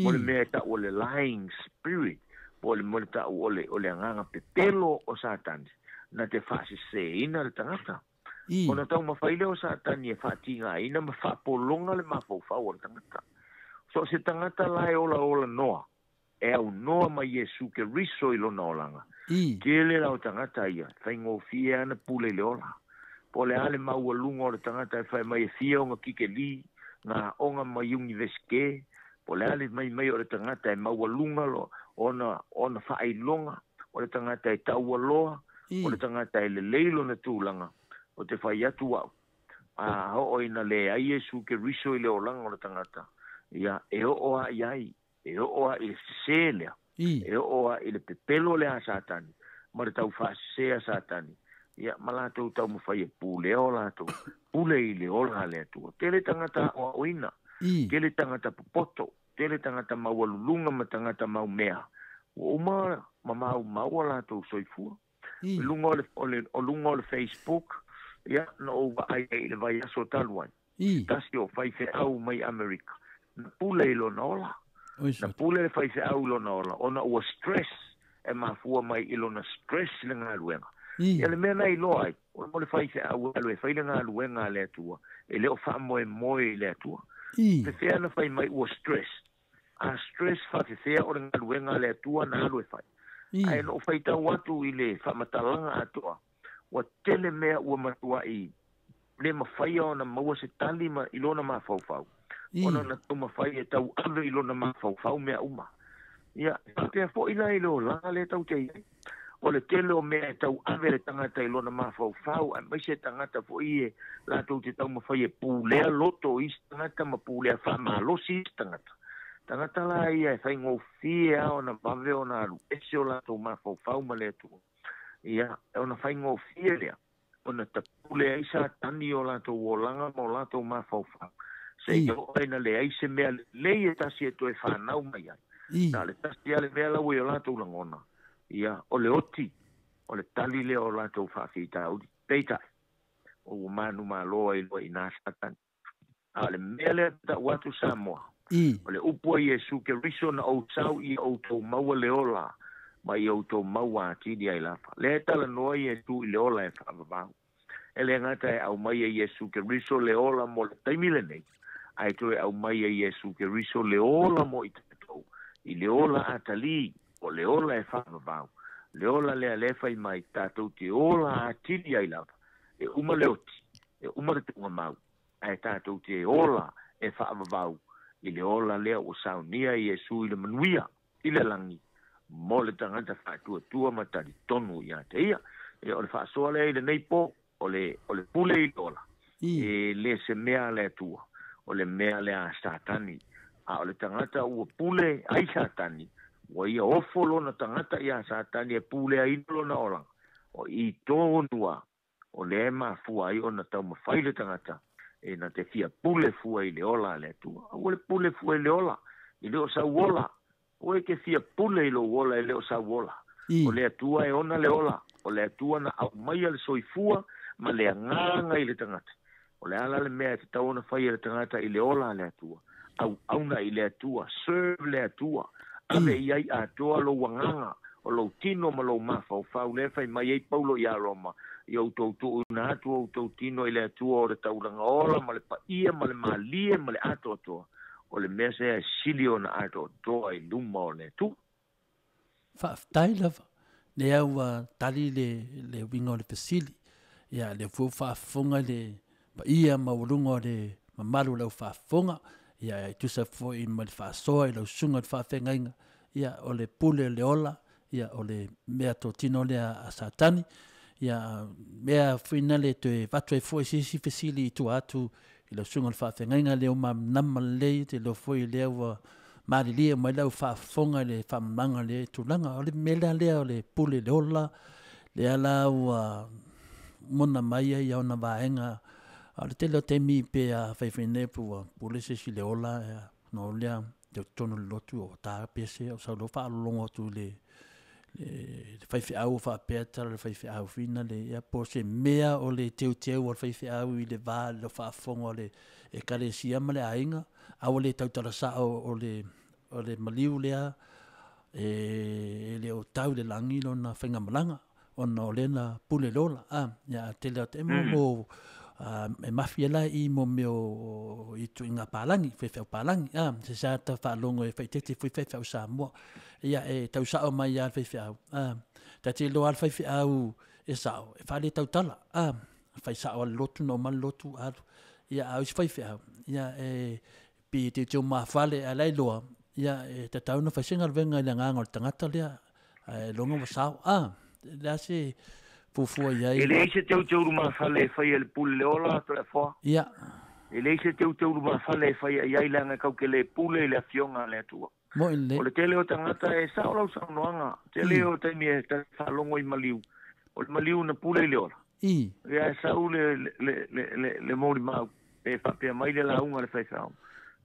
mo le mea e ta'u o le lying spirit, po o le mea e ta'u o le agaga pepelo o Satani, na te faaseseina le tagata. Ona taumafai lea o Satani e faatigaina ma faapologa le mafaufau o le tagata. So o se tagata la e olaola noa, e aunoa ma Iesu Keriso i lona olaga. Tele la o tagata ia, e faigofie lava ona pule i le ola. Po o le a le maualuga o le tagata e fai mai e fia ona kikelī, ngā aoga ma iunivesite, po o le a le maimai o le tagata e maualuga ona faailoga, o le tagata e taualoa, o le tagata e lelei lona tulaga, o te fai atu au, a oo ina leai Iesu Keriso i le olaga o le tagata, ia, e oo lava i ai, e oo lava i le sesē lea, e oo lava i le pepelo lea a Satani, ma le taufaasesē a Satani, ia, ma latou taumafai e pulea o latou pule i le ola a le Atua. Tele tagata aoaoina, tele tagata popoto, tele tagata maualuluga ma tagata maumea, ua uma ma maumau o latou soifua. I luga o luga o le Facebook, ia, na ou vaai ai i le vaiaso talu ai, se tasi o faifeau mai Amerika, na pule i lona ola. Na pule le faifeau i lona ola, ona ua stress, e mafua mai i lona stress i le galuega. Ia le mea na iloa ai, o le faifeau e alu e fai le galuega a le Atua, e le o faamoemoe i le Atua. Pefea na fai mai ua stress? A stress faafefea o le galuega a le Atua na alu e fai? Ae na ou faitau atu i le faamatalaga atoa, ua tele mea ua matua'i le mafaia ona maua se tali ma i lona mafaufau, ona na taumafai e tauave i lona mafaufau mea uma. Ia, e faapea foi la i le olaga lea tatou te i ai. O le tele o mea e tauave le tagata i lona mafaufau, aemaise tagata foi e latou te taumafai e pulea loto o isi tagata ma pulea faamalosi isi tagata. Tagata la ia e faigofie lava ona vave ona alu ese o latou mafaufau ma le Atua. Ia, ona faigofie lea ona tapule ai Satani i o latou olaga ma o latou mafaufau, seia oo ai na leai se mea lelei e tasi e toe fanau mai ai. Na o le tasi lava le mea la ua i o latou lagona, ia, o le oti, o le tali lea o latou faafitauli. Peitai, ua manumalo ai loa i ina Satani. A o le mea lea e tau atu Samoa, o le upu a Iesu Keriso na ou sau ia outou maua le ola ma ia outou maua atili ai lava. Lea e talanoa Iesu i le ola e faavavau. E le gata e aumai e Iesu Keriso le ola mo le taimi lenei, ae toe aumai e Iesu Keriso le ola mo i tatou, i le ola atalī, o le ola e faavavau. Le ola lea lea e fai mai tatou te ola atili ai lava. E uma le oti, e uma le tuugamau, ae tatou te ola e faavavau i le ola lea ua saunia e Iesu i le manuia i le lagi mo le tagata faatuatua ma talitonu ia te ia. Ia, o le faasoa lea i lenei po, o le, o le pule i le ola, e le se mea a le Atua, o le mea lea a Satani. A o le tagata ua pule ai Satani, ua ia ofo lona tagata iā Satani e puleaina lona olaga, o i tonu lava O lea e mafua ai ona taumafai le tagata e na te fia pule fua i le ola a le Atua. Aua le pule fua i le ola, e le o sau ola. Aua e te fia pule i lou ola e le o sau ola. O le Atua e ona le ola. O le Atua na aumaia le soifua ma le agaga i le tagata. O le a la le mea e tatau ona fai e le tagata i le ola a le Atua? Auauna i le Atua, serve le Atua, ave i ai atoa lou agaga, o lou tino ma lou mafaufau, lea e fai mai ai Paulo iā Roma, Ia outou tuuina atu outou tino i le Atua o le taulaga ola ma le paia ma le malie ma le atoatoa, o le mea sea e sili ona atoatoa i luma o le Atua. Faafetai lava. Lea ua tali le, le uiga o le fesili. Ia, lea foi ua faafofoga le paia maualuga o le mamalu o lau faafofoga. Ia, e tusa foi ma le faasoa i lau susuga i le faafeagaiga. Ia, o le pule o le ola, ia, o le mea totino lea a Satani. Ia, mea foi na le toe avatu ai foi se isi fesili i tua atu i lau susuga i le faafeagaiga lea ua malamalama lelei, te iloa foi lea ua malilie mai lau faafofoga i le faamamaga o lea tulaga. O le mea la lea o le pule le ola, lea la ua mona mai ai ona vaega, a o le tele o taimi pe a faifai nei pe ua pule se isi le ola, ona o lea te totonu o le lotu o ta pese o sau loa faalologo atu i le le faifeau o faapea tala le faifeau fina le ia po se mea o le teuteu o le faifeau i le va le faafofoga o le ekalesia ma le aiga a ua le tautala sao o le o le maliu lea e le o tau i le lagi lona faigamalaga ona o lea na pule le ola a ia tele o te mo e mafia la i mo mea o i tuiga palagi faifeau palagi a se sa ta faalogo e faitete foi faifeau Samoa ia e tau sao mai ia le faifeau a ta te iloa le faifeau e sao e faale tautala a fai sao le lotu no ma le lotu alu ia a isi faifeau ia e pi te te mafale a lai loa ia e tatau na fai se galuega i le agaga o le tagata lea ae loga ua sao a le a se fuafua i ai. E leai se teuteu lumafale e faia i le pule le ola, Toleafoa. Ia. E leai se teuteu lumafale e faia i ai leaga e kau ke le pule i le Afioga a le Atua. Mo'i lelei. O le tele o tagata e sao lau saunoaga, tele o taimi e faalogo i maliu, o le maliu na pule i le ola. I. Ia e sau le, le, le, le, le molimau, e faapea mai le lauga a le faifeau,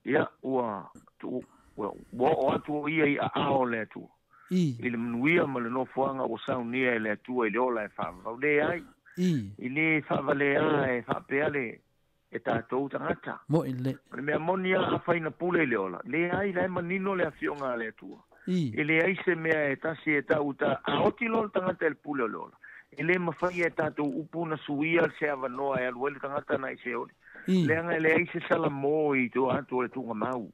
ia, ua, tuu, ua, ua oo atu o ia i aao o le Atua. I. I le manuia ma le nofoaga ua saunia e le Atua i le ola e faavavau. Leai. I. I le faavalea e faapea le e tatou tagata. Mo'i lelei. O le mea moni a afai na pule i le ola, leai, la e manino le Afioga a le Atua. I. E leai se mea e tasi e tau ta, a oti loa le tagata i le pule o le ola, e le mafai e tatou upu na suia se avanoa e alu ai le tagata na i Seoli. I. Leaga e leai se salamo i tua atu o le tuugamau.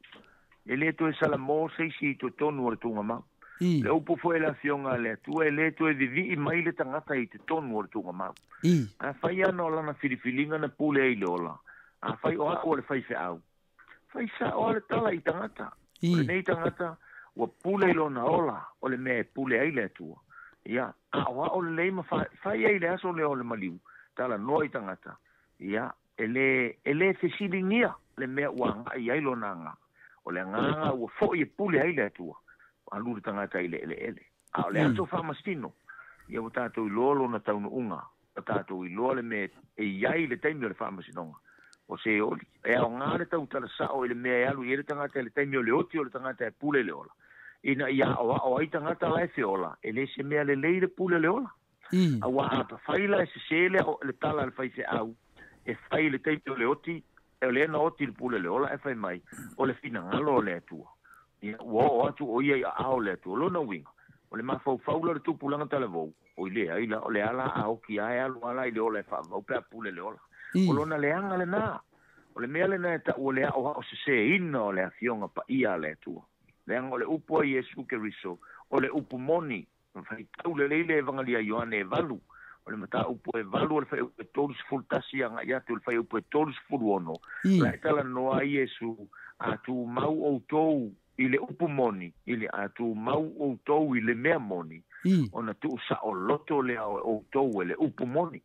E le toe salamo se isi i totonu o le tuugamau. I. Le upu foi a le Afioga a le Atua, e le toe vivii mai le tagata i totonu o le tuugamau. I. Afai ana o lana filifiliga na pule ai i le ola, afai o a'u o le faifeau, fai sa'o a le tala i tagata. I. O lenei tagata ua pule i lona ola, o le mea e pule ai le Atua. Ia, aoao lelei ma fai ai le aso lea o le maliu, talanoa i tagata. Ia, e le, e le fesiligia le mea ua agai i ai lona agaga. O le agaga ua foi e pule ai le Atua, alu le tagata i le eleele. A o le aso faamasino, ia ua tatou iloa lona taunuuga, ua tatou iloa le mea e i ai i le taimi o le faamasinoga. O se oli, e aoga le tautala sao i le mea e alu i ai le tagata i le taimi o le oti o le tagata e pule i le ola, ina ia aoao ai tagata la e feola, e le se mea lelei le pule o le ola. Aua a fai la e sesē le, le tala a le faifeau e fai i le taimi o le oti, o lea na oti i le pule o le ola ae fai mai, o le finagalo o le Atua. Ia, ua oo atu o ia i aao o le Atua. O lona uiga, o le mafaufau la o le tupulaga talavou, oi leai la, o le a la a oki lava e alu lava la i le ola e faavavau pe a pule le ola. O lona leaga lena. O le mea lena e tau o le aoao seseina o le Afioga Paia a le Atua. Leaga o le upu a Iesu Keriso, o le upu moni, na faitau lelei le Evangelia a Ioane e valu, o le mataupu e valu o le fuaiupu e 31 agai atu i le fuaiupu e 36, la e talanoa ai Iesu, A tumau outou i le upu moni, i le a tumau outou i le mea moni, ona tuusaoloto lea o outou e le upu moni.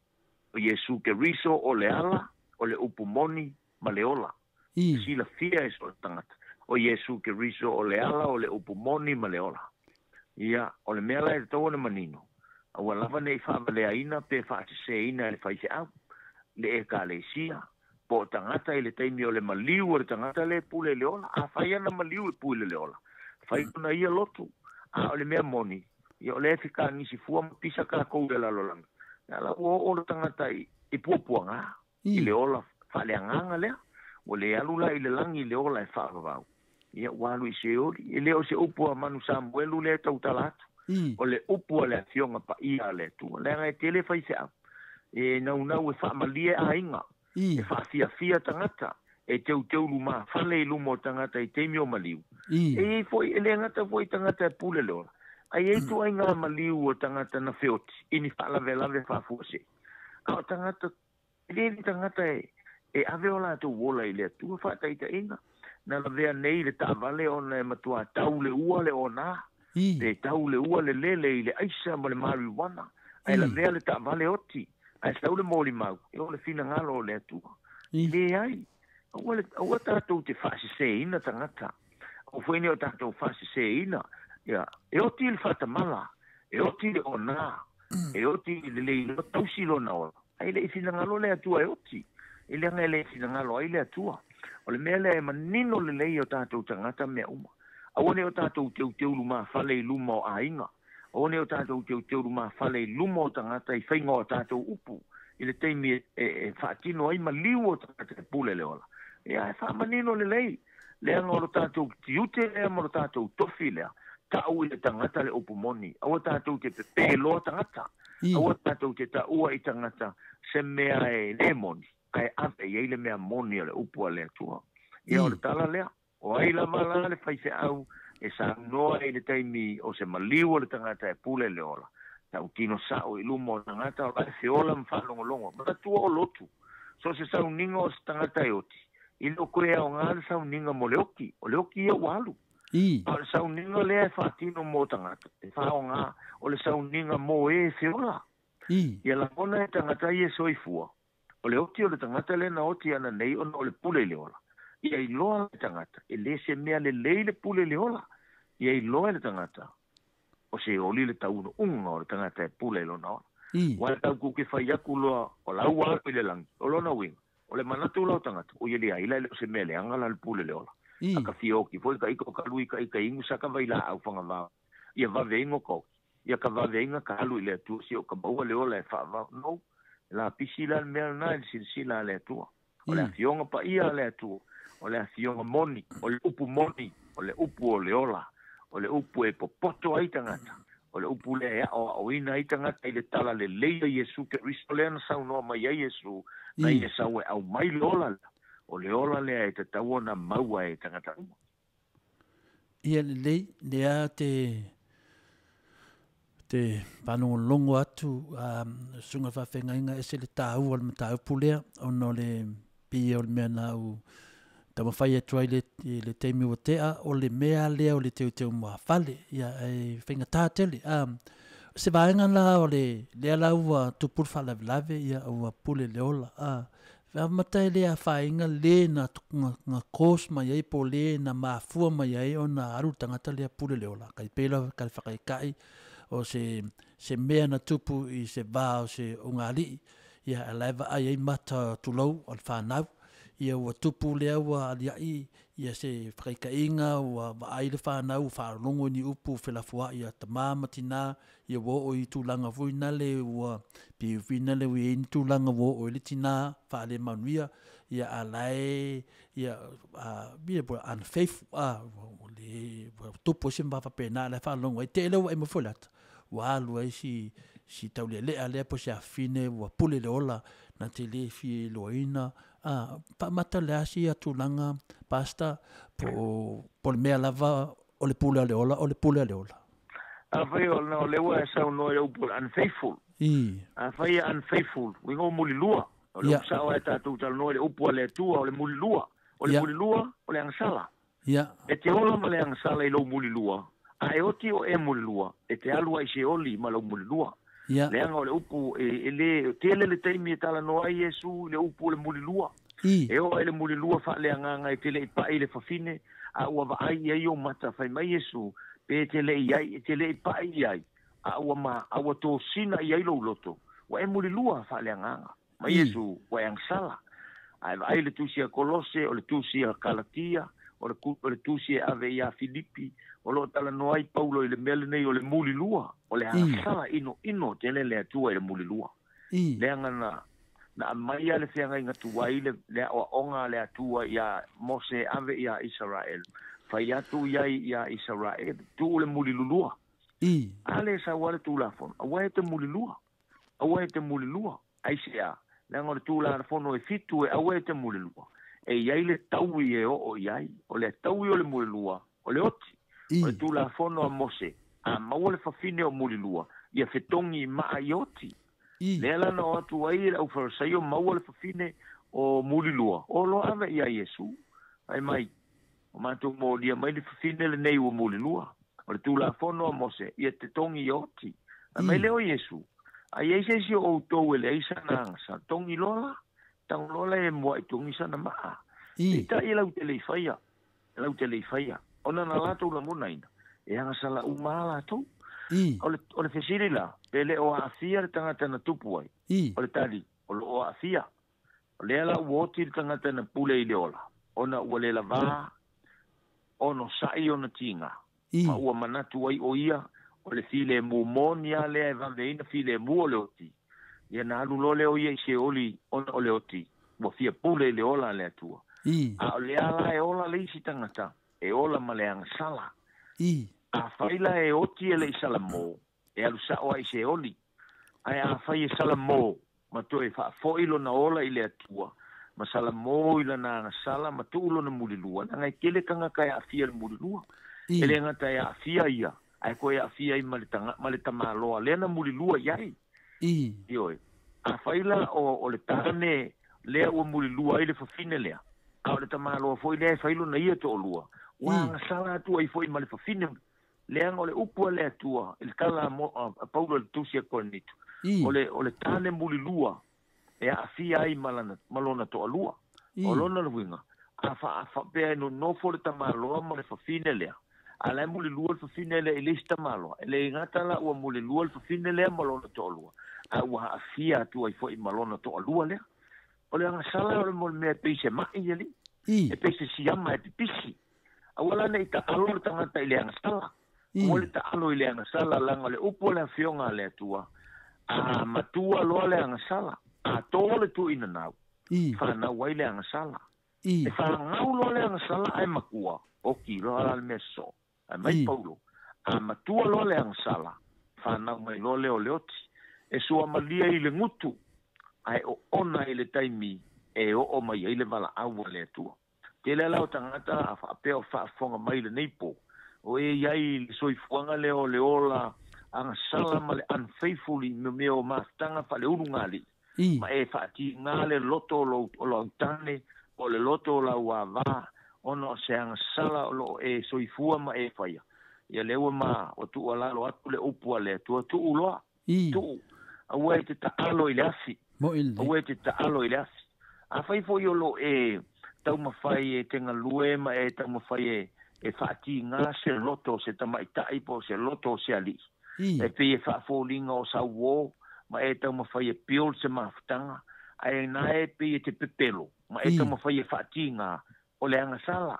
O Iesu Keriso o le ala, o le upu moni, ma le ola. E silafia e so o se tagata, o Iesu Keriso o le ala, o le upu moni, ma le ola. Ia, o le mea la e tatau ona manino, aua lava ne i faavaleaina pe faaseseina e le faifeau, le Ekalesia, po o tagata i le taimi o le maliu o le tagata lea e pule i le ola. Afai ana maliu e pule i le ola, fai lona ia lotu. A o le mea moni, ia o lea e fekagisi fua ma pisa takou i le lalolagi, a la ua oo le tagata i puapuaga i le ola faaleagaga lea. Ua le alu la i le lagi le ola e faavavau. Ia ua alu i Seoli. E le o se upu a Manu Samuelu lea e tautala atu. O le upu a le Afioga Paia a le Atua. Leaga e tele faifeau. E naunau e faamalie aiga. E faafiafia tagata. E teuteu lumafale i luma o tagata i taimi o maliu. E i ai foi, e le gata foi i tagata e pule le ola. Ae i ai ituaiga maliu o tagata na feoti i ni faalavelave faafuasei. A o tagata E le ni tagata e ave o latou ola i le Atua. Faataitaiga, na lavea nei le taavale ona e matuā tau le ua le onā, pe tau le ua le lele i le aisa ma le marijuana, ae lavea le taavale oti, ae sau le molimau, e o le finagalo o le Atua. Leai, aua le, aua tatou te faasesēina tagata. Aua foi ne o tatou faasesēina, ia, e oti le faatamala, e oti le onā, e oti le le iloa tausi lona ola. Ai le i finagalo le Atua e oti, e leaga e le finagalo ai le Atua. O le mea lea e manino lelei o tatou tagata mea uma. Aua ne o tatou teuteu lumafale i luma o aiga. Aua ne o tatou teuteu lumafale i luma o tagata i faiga o tatou upu i le taimi e faatino ai maliu o tagata e pule le ola. Ia, e faamanino lelei, leaga o lo tatou tiute lea ma lo tatou tofi lea, tau i le tagata le upu moni. Aua tatou te pepē loa tagata. Aua tatou te taua i tagata se mea e le moni, ae ave i ai le mea moni o le upu a le Atua. Ia, o le tala lea. O ai lava la le faifeau e saunoa i le taimi o se maliu o le tagata e pule le ola, tautino sa'o i luma o tagata o la e feola ma faalogologo, manatua o lotu. So o se sauniga o se tagata e oti, e le o koe aoga le sauniga mo le oki, o le oki ia ua alu. A o le sauniga lea e faatino mo tagata, e faaaoga, o le sauniga mo e feola. Ia lagona e tagata ia soifua, o le oti o le tagata lea na oti ana nei ona o le pule i le ola. Ia iloa le tagata, e le se mea lelei le pule i le ola. Ia iloa e le tagata, o se oli le taunuuga o le tagata e pule i lona ola. Ua e tau kuke fai aku loa o la ua alu i le lagi, o lona uiga, o le manatu la o tagata, o ia leai la e le o se mea leaga la le pule le ola. A ka fia oki foi ka ika o ka lui ka ika ingu sa ka vai laau fagavao. Ia vave ingo ka oki. Ia ka vave inga ka alu i le Atua sia o ka maua le ola e faavao. No, e lapisi la le mea lena i le silasila a le Atua. O le Afioga Paia a le Atua, o le Afioga moni, o le upu moni, o le upu o le ola, o le upu e popoto ai tagata, o le upu lea e aʻoaʻoina ai tagata i le talalelei o Iesu Keriso lea na saunoa mai ai Iesu, na ia sau e aumai le ola lea, o le ola lea e tatau ona maua e tagata uma. Ia lelei, lea te te faalogologo atu a susuga faafeagaiga ese le taua o le mataupu lea ona o le pei o le mea na ou taumafai atu ai i le taimi ua tea o le mea lea o le teuteu muafale ia e faigata tele. O se vaega la o le lea la ua tupu le faalavelave ia ua pule le ola a amata e le afaina le na na cause mai ai po o le na mafua mai ai ona alu le tagata lea pule le ola. Kai pei lava ka le whakaikai o se, se mea na tupu i se vā o se ugali'i, ia a la e vaai ai mata tulou o le whanau, ia ua tupu lea ua alia'i ia se whakaikaiga ua vaai le whanau ua whaalongo i ni upu felafua'i a tamā ma tinā, ia ua oo i tulaga foi nale ua pei nale ua i ai ni tulaga ua oo i le tinā faalemanuia, ia a la e ia a ia ua unfaithful a ua le ua tupu ai se va faapena a la e faalogo ai te i lea ua ae mai foi le ata ua alu ai si si taulealea lea po o se afafine ua pule le ola na te le fia iloaina a faamata le a sia tulaga Pastor po o po o le mea lava o le pule a le ola o le pule a le ola. Afai o o lea ua e saunoa i le upu o le unfaithful. Afai e unfaithful, uiga ua mulilua. O le upu sao lava e tatou talanoa i le upu a le Atua, o le mulilua. O le mulilua, o le agasala. E te ola ma le agasala i lou mulilua, a e oti o e mulilua, e te alu ai i Seoli ma lou mulilua. Leaga o le upu e le tele le taimi e talanoa ai Iesu i le upu o le mulilua. E oo ai le mulilua faaleagaga e te le i paʻi i le fafine, a ua vaai i ai ou mata, fai mai Iesu, pe te le i ai, e te le i paʻi i ai, a ua ma, a ua tosina i ai lou loto, ua e mulilua faaleagaga. Mai Iesu, ua e agasala. A e vaai i le tusi a Kolose, o le tusi a Kalatia, o le, o le tusi e ave iā Filipi, o lo o talanoa ai Paulo i le mea lenei o le mulilua, o le agasala inoino tele le Atua i le mulilua. Leaga na Na aumaia le feagaiga tuai le aoaoga a le Atua iā Mose e ave iā Isaraelu, fai atu i ai iā Isaraelu, tuu le mulilulua. A lea e sau lava le Tulafono, aua e te mulilua, aua e te mulilua. Aisea? Leaga o le Tulafono e fitu e aua e te mulilua, e i ai le taui e oo i ai. O le taui o le mulilua, o le oti. O le Tulafono a Mose, a maua le fafine o mulilua, ia fetogi i maa ia oti. Lea la na o atu ai le aufarisaio maua le fafine o mulilua, o loa ave iā Iesu. Fai mai, Ua matou molia mai le fafine lenei ua mulilua. O le Tulafono a Mose, ia tetogi ia oti. Fai mai lea o Iesu, A i ai se isi o outou e leai sana agasa, togi loa la. Tago loa la e muaʻi togi sana maa. Peitai e lau te le i faia, e lau te le i faia, ona na latou lagonaina, e agasala uma lava latou. O le fesili la, pe le o aafia le tagata na tupu ai? O le tali, o lo o aafia. O lea la ua oti le tagata na pule i le ola, ona ua le lavā onosaʻi ona tiga, ma ua manatu ai ʻo ia, o le filemu moni lava lea e vave ai na filemu o le oti. Ia na alu loa lea o ia i Seoli ona o le oti, ua fia pule i le ola a le Atua. A o lea la e ola le isi tagata, e ola ma le agasala. Afai la e oti e le i salamō, e alu sao lava i Seoli. Ae afai e salamō, ma toe faafoi lona ola i le Atua, ma salamō i lana agasala ma tuu lona mulilua, leaga e tele tagata e aafia i le mulilua. E le gata e aafia ia, ae toe aafia ai ma le taga, ma le tamaloa lea na mulilua i ai. Ioe. Afai la o le tane lea ua mulilua ai le fafine lea, a o le tamaloa foi lea e fai lona ia toalua, ua agasala atu ai foi ma le fafine, leaga o le upu a le Atua i le tala a Paulo i le tusi a Korinito, o le tane mulilua e aafia ai ma lana, ma lona toalua. O lona uiga, a faapea e nonofo le tamaloa ma le fafine lea, a la e mulilua le fafine lea i le isi tamaloa, e le gata la ua mulilua le fafine lea ma lona toalua, a ua aafia atu ai foi ma lona toalua lea. O le agasala o le mea e pei se maʻi, alii, e pei se siama e pipisi. Aua la ne i taalo le tagata i le agasala. Aua le taalo i le agasala, leaga o le upu a le Afioga a le Atua, a matua loa le agasala, a tō le tuuinanau, fanau ai le agasala. E fanau loa le agasala ae matua, oki loa la le mea sosoo. Ae mai Paulo, a matua loa le agasala, fanau mai loa lea o le oti. E suamalie i le gutu, ae oona i le taimi e oo mai ai le valaau a le Atua. Tele la o tagata a faapea o faafofoga mai i lenei po, o e i ai i le soifuaga lea o le ola agasala ma le unfaithful i mea o mafutaga faaleulugalii, ma e faatiga le loto o lau tane po o le loto o lau avā ona o se agasala o lo o e soifua ma e faia. Ia lea ua ma ua tuualalo atu le upu a le Atua, tuu loa, tuu, aua e te taalo i le afi, aua e te taalo i le afi. Afai foi o lo o e taumafai e te galue ma e taumafai e faatiga se loto o se tamaitai po o se loto o se alii, e pei e faafoliga o sau uō ma e taumafai e build se mafutaga, ae na e pei e te pepelo ma e taumafai e faatiga, o le agasala,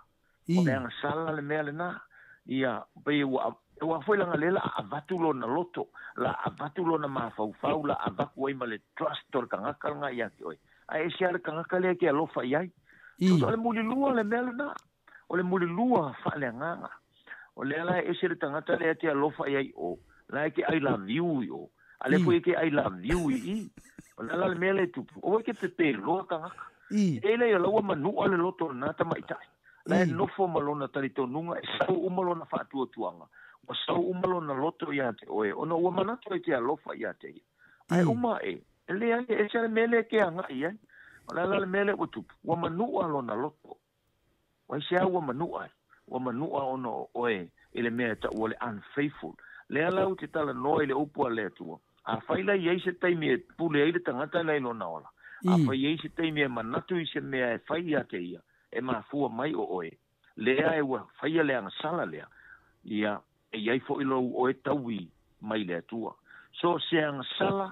o le agasala le mea lena. Ia, pei ua, aua foi leaga lea la a avatu lona loto, la a avatu lona mafaufau, la a avatu ai ma le trust o le tagata lena ia te oe. Ae ese lava le tagata lea e te alofa i ai. Tusa o le mulilua le mea lena. O le mulilua faaleagaga. O lea la e ese le tagata lea e te alofa i ai i o, la e te I love you i o, a lea foi e te I love you i i. O le a la le mea lea e tupu? Aua e te pepeloa tagata. E leai o la ua manua le loto o lena tamaitai. La e nofo ma lona talitonuga e sau uma lona faatuatuaga, ua sau uma lona loto ia te oe, ona ua manatu e te alofa ia te ia. Ae uma aʻe, e leai, e ese le mea lea e te agaʻi ai. O le a la le mea lea ua tupu? Ua manua lona loto. Ua aisea ua manua ai? Ua manua ona o oe i le mea e taua le unfaithful. Lea la ou te talanoa i le upu a le Atua, afai la i ai se taimi e pule ai le tagata la i lona ola, afai i ai se taimi e manatu i se mea e fai ia te ia, e mafua mai o oe, lea e ua faia le agasala lea, ia, e i ai foi lou oe taui mai le Atua. So se agasala,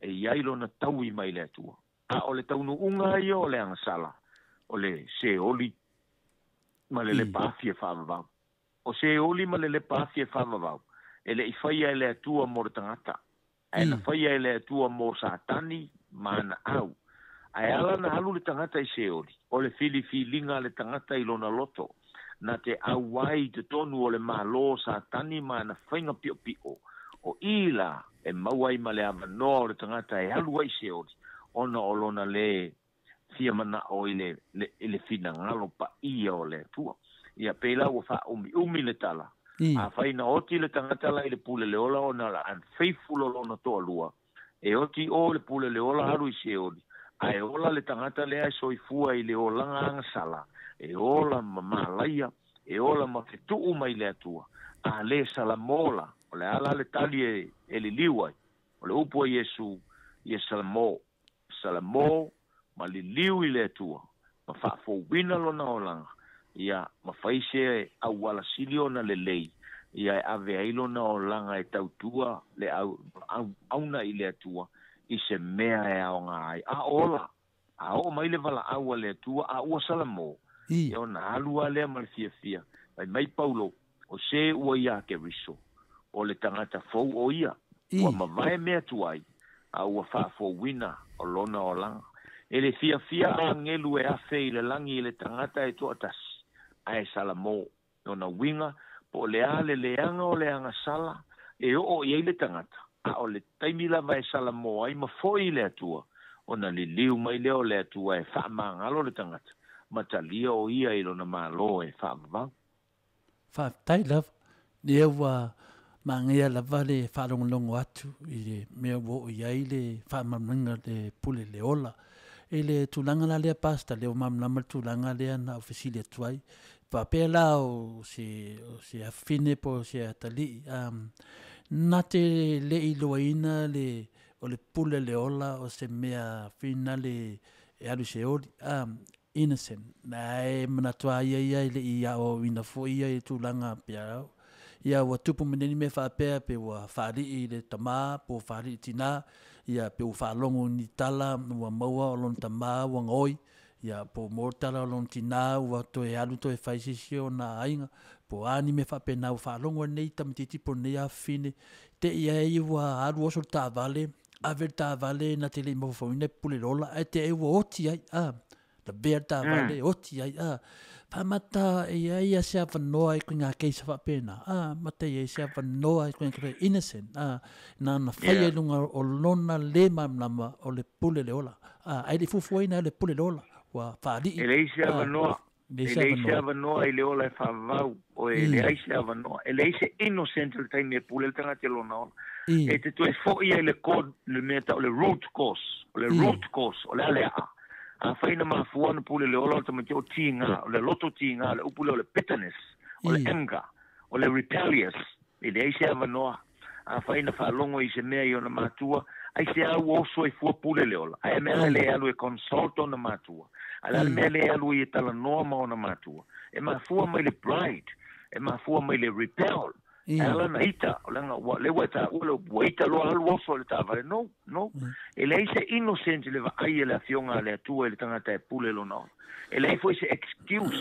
e i ai lona taui mai le Atua. A o le taunuuga ia o le agasala, o le seoli ma le lepa afi e faavavau. O seoli ma le lepa afi e faavavau, e le i faia e le Atua mo le tagata, ae na faia e le Atua mo Satani ma ana au. Ae ala na alu le tagata i Seoli, o le filifiliga a le tagata i lona loto, na te auai i totonu o le Malo o Satani ma ana faiga piopio, o i la e maua ai ma le avanoa o le tagata e alu ai i Seoli, ona o lona lē fia manao i le, le, i le finagalo paia o le Atua. Ia, pei la ua faaumiumi le tala. Afai na oti le tagata la i le pule le ola ona o le unfaithful o lona toalua, e oti o le pule le ola alu i Seoli, ae ola le tagata lea e soifua i le olaga agasala, e ola ma malaia, e ola ma fetuu mai le Atua, a lē salamo la, o le a la le tali e, e liliu ai, o le upu a Iesu, ia salamo, salamo ma liliu i le Atua, ma faafouina lona olaga, ia ma fai se auala sili ona lelei, ia e ave ai lona olaga e tautua le au, au, auna i le Atua, i se mea e aoga ai. A ola, a oo mai le valaau a le Atua, a ua salamo, ia ona alu lava lea ma le fiafia. Fai mai Paulo, o se ua iā Keriso, o le tagata fou o ia, ua mavae mea tuai, a ua faafouina o lona olaga. E le fiafia agelu e afe i le lagi i le tagata e toatasi, ae salamo. Lona uiga, po o le a le leaga o le agasala e oo i ai le tagata, a o le taimi lava e salamo ai ma foi i le Atua, ona liliu mai lea o le Atua e faamagalo le tagata, ma talia o ia i lona Malo e faavavau. Faafetai lava. Lea ua manaia lava le faalogologo atu i le mea ua oo i ai le faamalamalamaina o le pule le ola. I le tulaga la lea Pastor, lea ua malamalama le tulaga lea na ou fesili atu ai. Faapea la o se, o se afafine po o se atalii, na te le iloaina le, o le pule le ola o se mea finale e alu i se oli, innocent. Ae manatu lava ia ia e le i aoaoina foi ia i tulaga pea ia ua tupu mai nei mea faapea pe ua faalii i le tama po ua faalii i le tina, ia pe ua faalogo i ni tala ua maua o lona tama ua gaoi, ia po ua maua le tala o lona tina ua toe alu toe fai se isi ona aiga, po o a ni mea faapena ua faalogo ai lenei tamaitiiti po o lenei afafine, te i ai ua alu oso le taavale, ave le taavale na te le i mafaufauina e pule lola, ae te i ua oti ai, a, lavea le taavale, oti ai, a. Faamata e i ai ia se avanoa i koinā keisa faapena, a, mata i ai se avanoa i koinā keisa innocent, a, na na faia i luga o lona le malamalama o le pule le ola, a, ae le i fuafuaina le pule le ola, ua faalii. E leai se avanoa, e leai se avanoa i le ola e faavavau, o e leai se avanoa, e leai se innocent i le taimi e pule le tagata i lona ola. E te toe foi ai le code, le mea tau le root cause, o le root cause, o le a le aa. Afai na mafua ona pule le ola o le tamaiti o tiga, o le loto tiga, o le upu lea o le bitterness, o le anger, o le rebellious, e leai se avanoa. Afai na faalogo i se mea i ona matua, aisea ua oso ai fua pule le ola? Ae mea la le alu e consult ona matua? A le a le mea le alu ai e talanoa ma ona matua? E mafua mai le pride, e mafua mai le rebel, E ala na ita, o leaga ua, lea ua e taua le upu, ua ita loa alu oso i le taavale. No, no. E leai se innocent i le vaai a le Afioga a le Atua i le tagata e pule lona ola. E leai foi se excuse,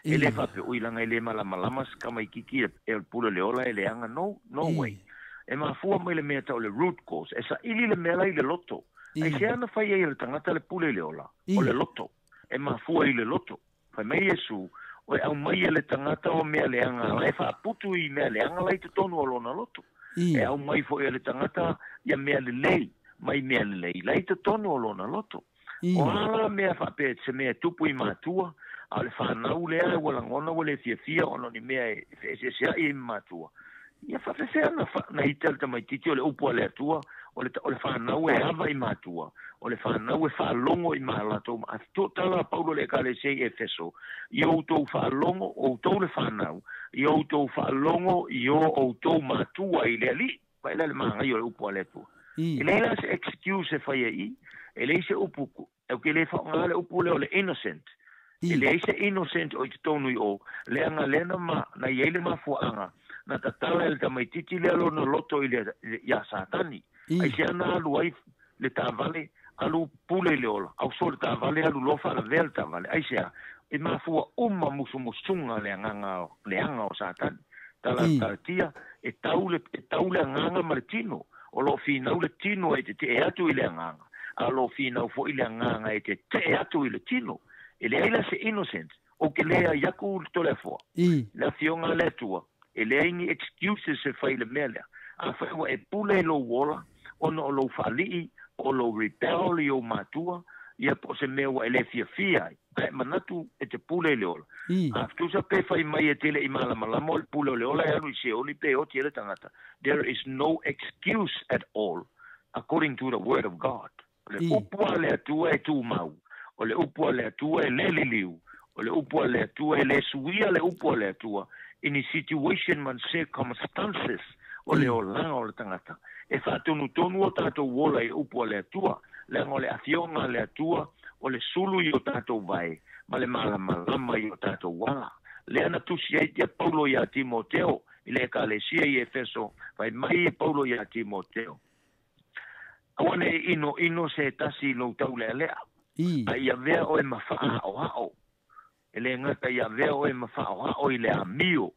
e le faapea, ui leaga e le malamalama se tamaitiiti e pule le ola e leaga. No, no way. E mafua mai le mea tau le root cause, e saili le mea la i le loto. Aisea na fai ai e le tagata le pule i le ola? O le loto. E mafua i le loto. Fai mai Iesu, O e aumai e le tagata o mea leaga la e faaputu i mea leaga la i totonu o lona loto. E aumai foi e le tagata ia mea lelei mai mea lelei la i totonu o lona loto. O a la mea faapea se mea e tupu i matua, a o le fanau lea ua lagona ua le fiafia ona o ni mea e feeseeseai ai ma matua, ia faafefea na, na ita le tamaitiiti o le upu a le Atua, o le, o le fanau e ava i matua, o le fanau e faalogo i ma latou ma tala a Paulo i le Ekalesia i Efeso, i outou faalogo, outou le fanau, i outou faalogo i o outou matua i le Alii. Vaai la le manaia o le upu a le Atua. E leai la se excuse e fai ai i, e leai se upu, ou te le faaaogaina le upu lea o le innocent. E leai se innocent o i totonu i o, leaga lea na ma, na i ai le mafuaaga, na tatala e le tamaitiiti lea lona loto i le, iā Satani. Aisea na alu ai le taavale, alu pule i le ola, auso le taavale, alu loa faalavea le taavale. Aisea? E mafua uma musumusuga le agaga leaga o Satani. Tala taatia, e tau le, e tau le agaga ma le tino. O lo o finau le tino e tetee atu i le agaga. A lo finau foʻi le agaga e teteʻe atu i le tino. E leai la se innocent, ou ke le ai aku le Toleafoa. Le afioga a le Atua, e leai ni excuses e fai i le mea lea. Afai ua e pule i lou ola, ona o lou faalii, po o lou rebel i ou matua, ia po o se mea ua e le fiafia ai, ae e manatu e te pule i le ola. A tusa pe fai mai e te leʻi malamalama o le pule o le ola e alu i Seoli pe oti ai le tagata, there is no excuse at all according to the word of God. O le upu a le Atua e tumau, o le upu a le Atua e le liliu, o le upu a le Atua e le suia le upu a le Atua i ni situation ma ni circumstances o le olaga o le tagata. E faatonutonu o tatou ola i le upu a le Atua, leaga o le afioga a le Atua o le sulu i o tatou vae ma le malamalama i o tatou ala. Lea na tusi ai tia Paulo iā Timoteo i le Ekalesia i Efeso, fai mai e Paulo iā Timoteo, Aua ne i ʻinoʻino se tasi i lou taulealea, a i avea ʻoe ma faaaʻoaʻo. E le gata i avea ʻoe ma faaaʻoaʻo i le amio,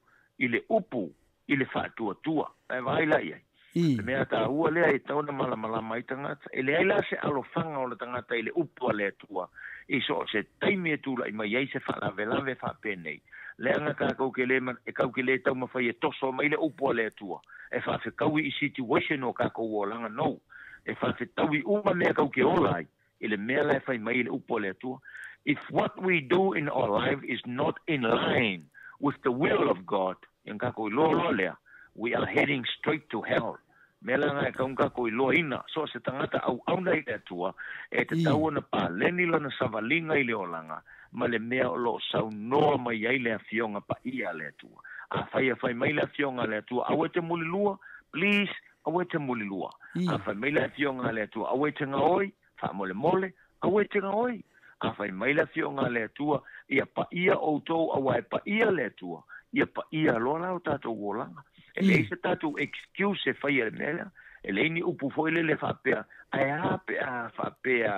i le upu, i le faatuatua. Ae vaai la i ai. Le mea taua lea e tatau ona malamalama ai tagata, e leai la se alofaga o le tagata i le upu a le Atua i so o se taimi e tulaʻi mai ai se faalavelave faapenei. Leaga kākou ke lē e kau ke lē taumafai e toso mai le upu a le Atua e faafetaui i situation o kākou olaga nou, e faafetaui uma mea kau ke ola ai i le mea la e fai mai i le upu a le Atua. If what we do in our life is not in line with the will of God, ia kākou iloa loa lea, we are heading straight to hell. Mea la na e kau kākou iloaina, so o se tagata auauna i le Atua, e tatau ona paleni lona savaliga i le olaga, ma le mea o lo o saunoa mai ai le Afioga Paia a le Atua. Afai e fai mai le Afioga a le Atua, aua e te mulilua, please, aua e te mulilua. A fai mai le Afioga a le Atua, aua e te gaoi, faamolemole, aua e te gaoi. A fai mai le Afioga a le Atua, ia paia outou auā e paia le Atua, ia paia loa la o tatou olaga. E leai se tatou excuse e faia i le mea lea, e leai ni upu foi lele faapea, ae a pe a faapea,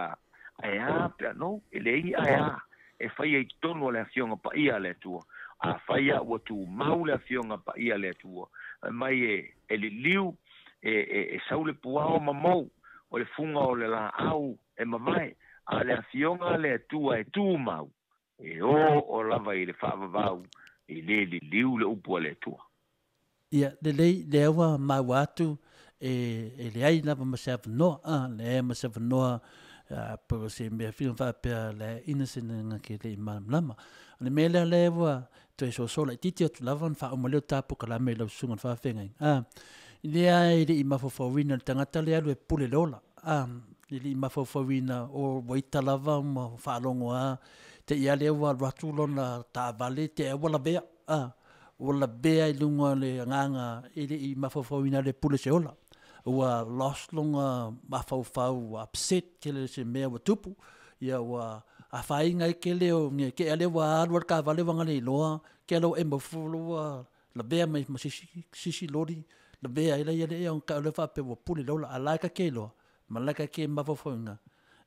ae a pe a, no, e leai ni ae a e faia i totonu o le Afioga Paia a le Atua. Afai a ua tumau le Afioga Paia a le Atua, fai mai e, e liliu, e, e, e sau le puao ma mou, o le fuga o le laau e mavae, a o le Afioga a le Atua e tumau, e oo lava i le faavavau, e le liliu le upu a le Atua. Ia, lelei, lea ua maua atu e, e leai lava ma se avanoa, a, leai ma se avanoa, a, po o se mea fina faapea le innocent nga ke le i malamalama. O le mea lea lea ua toe soso laitiiti atu lava ona faauma lea o ta polokalame i lau susuga i le faafeagaiga. A, lea e le i mafaufauina le tagata lea alu e pule le ola. A, e le i mafaufauina o ua ita lava ma faalogo a te i a lea ua alu atu lona taavale te ua lavea. A, ua lavea i luga o le agaga e le i mafaufauina le pule se ola. Ua lost lona mafaufau, ua upset tele se mea ua tupu. Ia ua afaina ai kele o nge ke ale ua alu a le taavale ua gale iloa ke ala ua e maufolo ua lavea mai ma sisi sisi lori lavea ai la ia le ia ka le faapea ua pule le ola a la e ka ke iloa ma la ka ke mafaufauina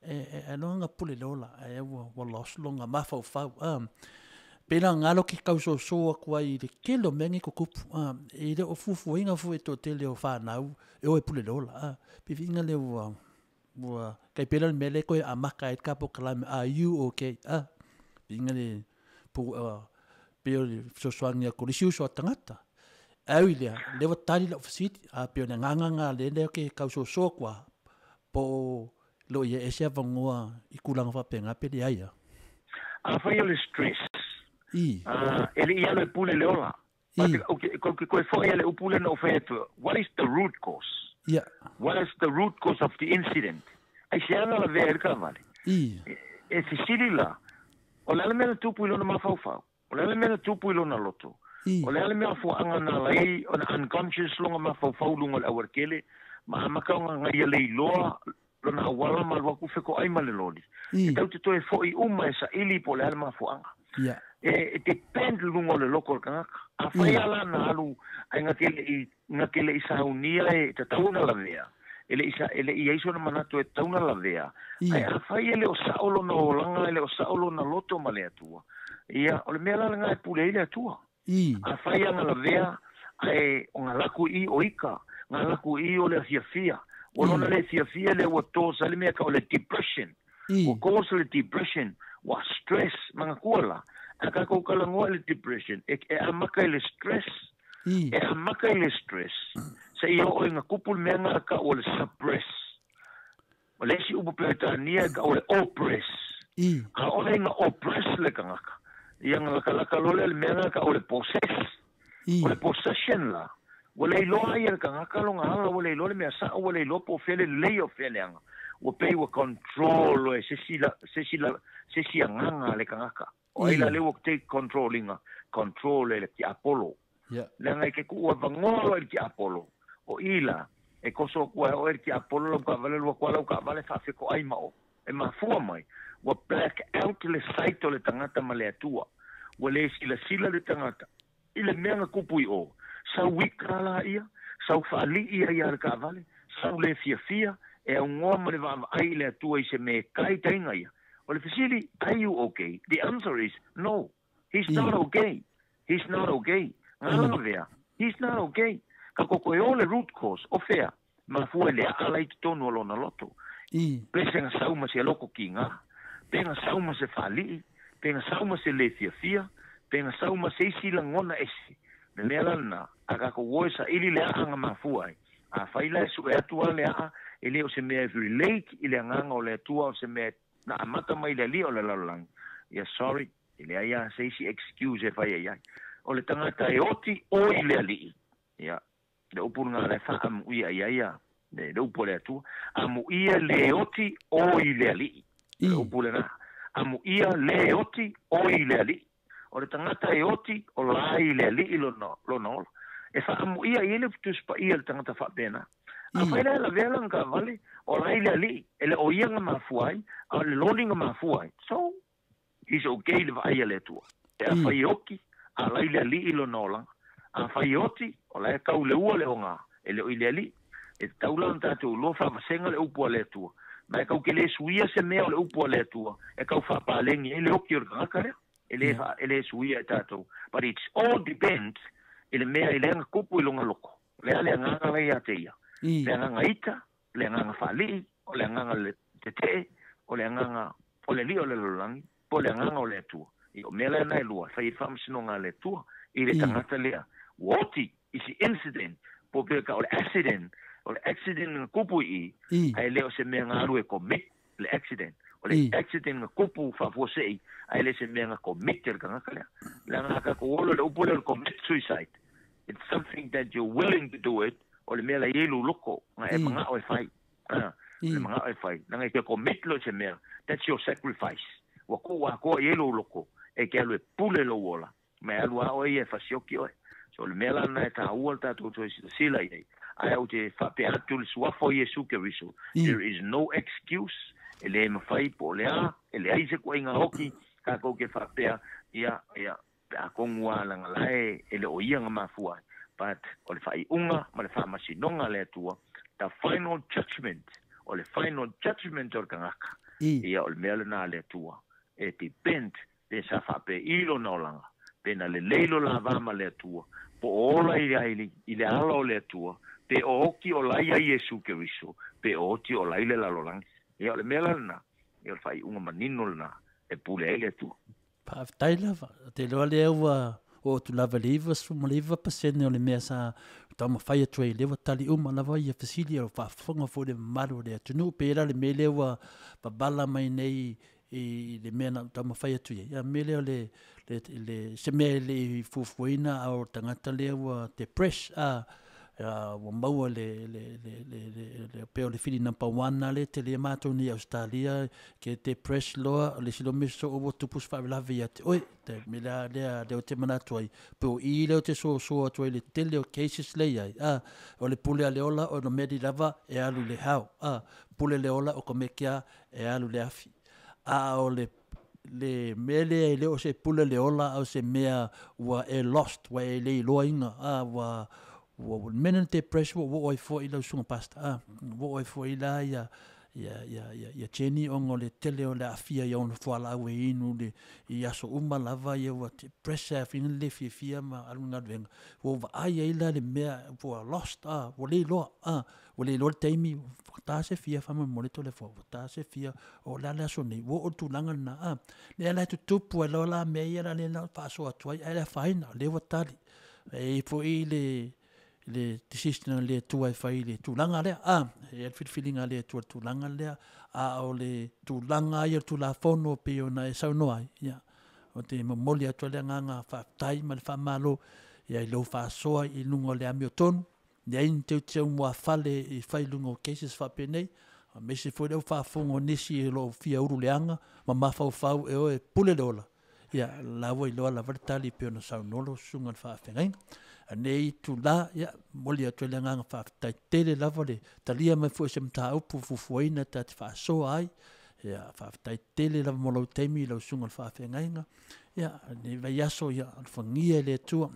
e e e loa nga pule le ola ae ua ua lost lona mafaufau a pei la galo ke kausoso aku ai i le tele o mea nei tutupu a e le o fuafuaina foi e toatele o fanau e o e pule le ola a pipiiga lea ua Ua kai pela le mea lea koe amata ai le ka polokalame, are you okay? A, piiga le pu, pei o le fesoasoani atu o le isi uso a tagata. Ae ui lea, lea ua tali lau fesili, a pei o le agaga lena lea lea ou te tausoso atu lava, po o lo o i ai ea se avanoa i tulaga faapena pe leai a. Afai o le stress, e le i alu e pule le ola. Ou te toe foi a le upu lea na ou fai atu, what is the root cause? What is the root cause of the incident? Aisea na lavea ai le taavale? E fesili la, o le a le mea na tupu i lona mafaufau? O le a le mea na tupu i lona loto? O le a le mea mafuaaga na ala ai ona unconscious lona mafaufau i luga o le aualatele ma amata ona gaia le iloa lona auala ma alu atu fetoai ma le loli? E tau te toe foi uma e saili po o le a le mafuaaga. E depend luga o le loto o le tagata. Afai a la na alu ae na te leʻi na te leʻi saunia e tatau ona lavea, e leʻi sa e leʻi i ai sona manatu e tatau ona lavea, ae afai e le o sao lona olaga, e le o sao lona loto ma le Atua, ia, o le mea la lena e pule ai le Atua. Afai a na lavea, ae o na laku i o ika, na laku i o le afiafia, Ua lona le fiafia lea ua tosa le mea ka o le depression. Ua cause le depression, ua stress, manatua la. A tatou talanoa i le depression, e, e amata i le stress. E amata i le stress, seia oo ina tupu le mea lena tau o le suppress. O le isi upu Peretania e tau o le oppress. A oo ina oppress le tagata, ia ona latalata loa lea i le mea lena e tau o le possess. O le possession la, ua le iloa ai e le tagata lona ala, ua le iloa le mea sao, ua le iloa po o fea le lelei o fea le leaga. Ua pei ua control loa e se isi la, se isi la, se isi agaga le tagata. O ai la lea ua take control ina, control e le tiapolo. Leaga e te tuu avanoa loa i le tiapolo, o i la, e toso atu ai oe e le tiapolo lau taavale alu atu lava lau taavale faafetoai ma oe. E mafua mai, ua black out le sight o le tagata ma le Atua. Ua le silasila le tagata i le mea na tupu i o. Sau ika laia, sau faalii ai ia le taavale, sau le fiafia, e aunoa ma le vaavaai i le Atua i se mea e taitaiga ia. O le fesili, are you okay? The answer is, no. He's not okay. He's not okay. Ngā He's not okay. Ka koko e o le root cause, o fea, mafua i le aala i totonu o lona loto. Pe se ga sau ma se loko kiga, pe ga sau ma se faalii, pe ga sau ma se lē fiafia, pe ga sau ma se isi lagona ese. Le mea la lenā, a tatou o e saili le aa ga mafua ai. Afai la e sue atu lava le aa, e le o se mea e relate i le agaga o le Atua o se mea na amata mai i le alii o le lalolagi, ia sorry, e leai lava se isi excuse e fai ai ai. O le tagata e oti o i le alii, ia, le upu lena la e faaamuia i ai ia le upu a le Atua, amuia le oti o i le alii. O le upu lena, amuia le oti o i le alii. O le tagata e oti o la i le alii lona, lona ola. E faaamuia i ai le Tusi Paia i le tagata faapena. Afai la e lavea lana taavale, o la i le alii, e le o ia na mafua ai, a o le loli na mafua ai. So, he's okay i le vaai a le Atua. Pe afai e oti, a la i le alii lona olaga. Afai e oti, o la e tau i le ua le oga, e le o i le alii. E tatau la ona tatou iloa faavasega le upu a le Atua. Ma e kau te le suia se mea o le upu a le Atua, e kau faapaleni ai le oti o le tagata lea. E le, e le suia e tatou. But it's all depends i le mea i lea na tupu i lona loko. O le a le agaga la ia te ia. Le agaga ita, le agaga faalii, o le agaga le tetee, o le agaga o le alii o le lalolagi, po o le agaga o le Atua. Ia, o mea la na e lua, e fai ai le faamasinoga a le Atua i le tagata lea ua oti i se incident, po o pea ka o le accident, o le accident na tupu i i, ae le o se mea na alu e commit le accident. O le accident na tupu faafuasei, ae le se mea na commit e le tagata lea. Leaga a tatou ola le upu lea o le commit suicide, it's something that you're willing to do it, o le mea la i ai lou loko, na e manao e fai. Le manao e fai. Leaga e te commit loa i se mea, that's your sacrifice. Ua tuu atoa i ai lou loko, e te alu e pule lou ola, ma e alu lava oe ia e fasioki oe. So o le mea la lena e taua le tatou toe silasila i ai. Ae ou te faapea atu i le suafa o Iesu Keriso, there is no excuse, e le mafai po o le a, e leai se kuaiga hoki tatou ke faapea, ia, ia, pe atonu lava leaga la e, e le o ia na mafua ai. But o le faaiuga ma le faamasinoga a le Atua, the final judgement, o le final judgement o le tagata, ia o le mea lena a le Atua, e depend pe sa faapei lona olaga, pe na lelei lo la va ma le Atua, po o ola i le i le ala o le Atua, pe o oti o la ia Iesu Keriso, pe o oti o la i le lalolagi. Ia o le mea la lena, ia o le faaiuga manino lena e pule ai le Atua. Faafetai lava. Ou te iloa lea ua oo atu lava i le 99% o le mea sa taumafai atu ai, lea ua tali uma lava ia fesili, o lo o faafofoga foi le mamalu o le atunuu. Pei la le mea lea ua babala mai nei i le mea na ou taumafai atu i ai, a mea lea o le, le, le, se mea e le i fuafuaina a o le tagata lea ua depress, a, ua maua le, le, le, le, le, le, pei o le fili number one lea tele matou nei i Ausetalia, ke depress loa, o le isi loa mea soo ua tupu se faalavelave ia te oe. Te mea lea, lea, lea ou te manatu ai, pe o i lea ou te soasoa atu ai le tele o cases lea i ai, a, o le pule a le ola, o le mea li lava e alu i le hao, a, pule le ola o ka mea kea e alu i le afi. A o le, le mea lea e le o se pule le ola, a o se mea ua e lost, ua e le iloaina, a, ua, ua, ua mea lena depress ua oo ai foi lau susuga pastor, a, ua oo ai foi la ia, Ia, ia, ia, ia Jenny ona o le tele o le aafia i ona fualaau e inu le, i aso uma lava, ia ua te pressure fina le fiafia ma alu i galuega. Ua ou vaai ai la le mea ua lost, ua le iloa, ua le iloa le taimi, ua ta se fia faamolemole Toleafoa, ua ta se fia, o le a le aso nei, ua oo i le tulaga lena, lea la e tutupu ai loa la mea ia la lea na ou faasoa atu ai, ae le afaina, o lea ua tali. E i ai foi le, le decision a le Atua e fai i le tulaga lea, e i ai le filifiliga a le Atua i le tulaga lea, a o le tulaga ia o le Tulafono e pei ona e saunoa ai, ia, ou te momoli atu ai le agaga faafetai ma le faamalo, ia, i lou faasoa i luga o le amiotonu, leai ni teuteu muafale e fai i luga o cases faapenei, aemaise foi le au faafofoga o nisi o lo o fia ulu leaga ma mafaufau e o e pule le ola, ia, la ua iloa lava le tali e pei ona saunoa lau susuga i le faafeagaiga. A nei itula, ia, momoli atu ai le agaga faafetai tele lava le talia mai foi o se mataupu fuafuaina ta te faasoa ai. Ia, faafetai tele lava mo lou taimi i lau susuga i le faafeagaiga. Ia, lenei vaiaso, ia, alofagia e le Atua,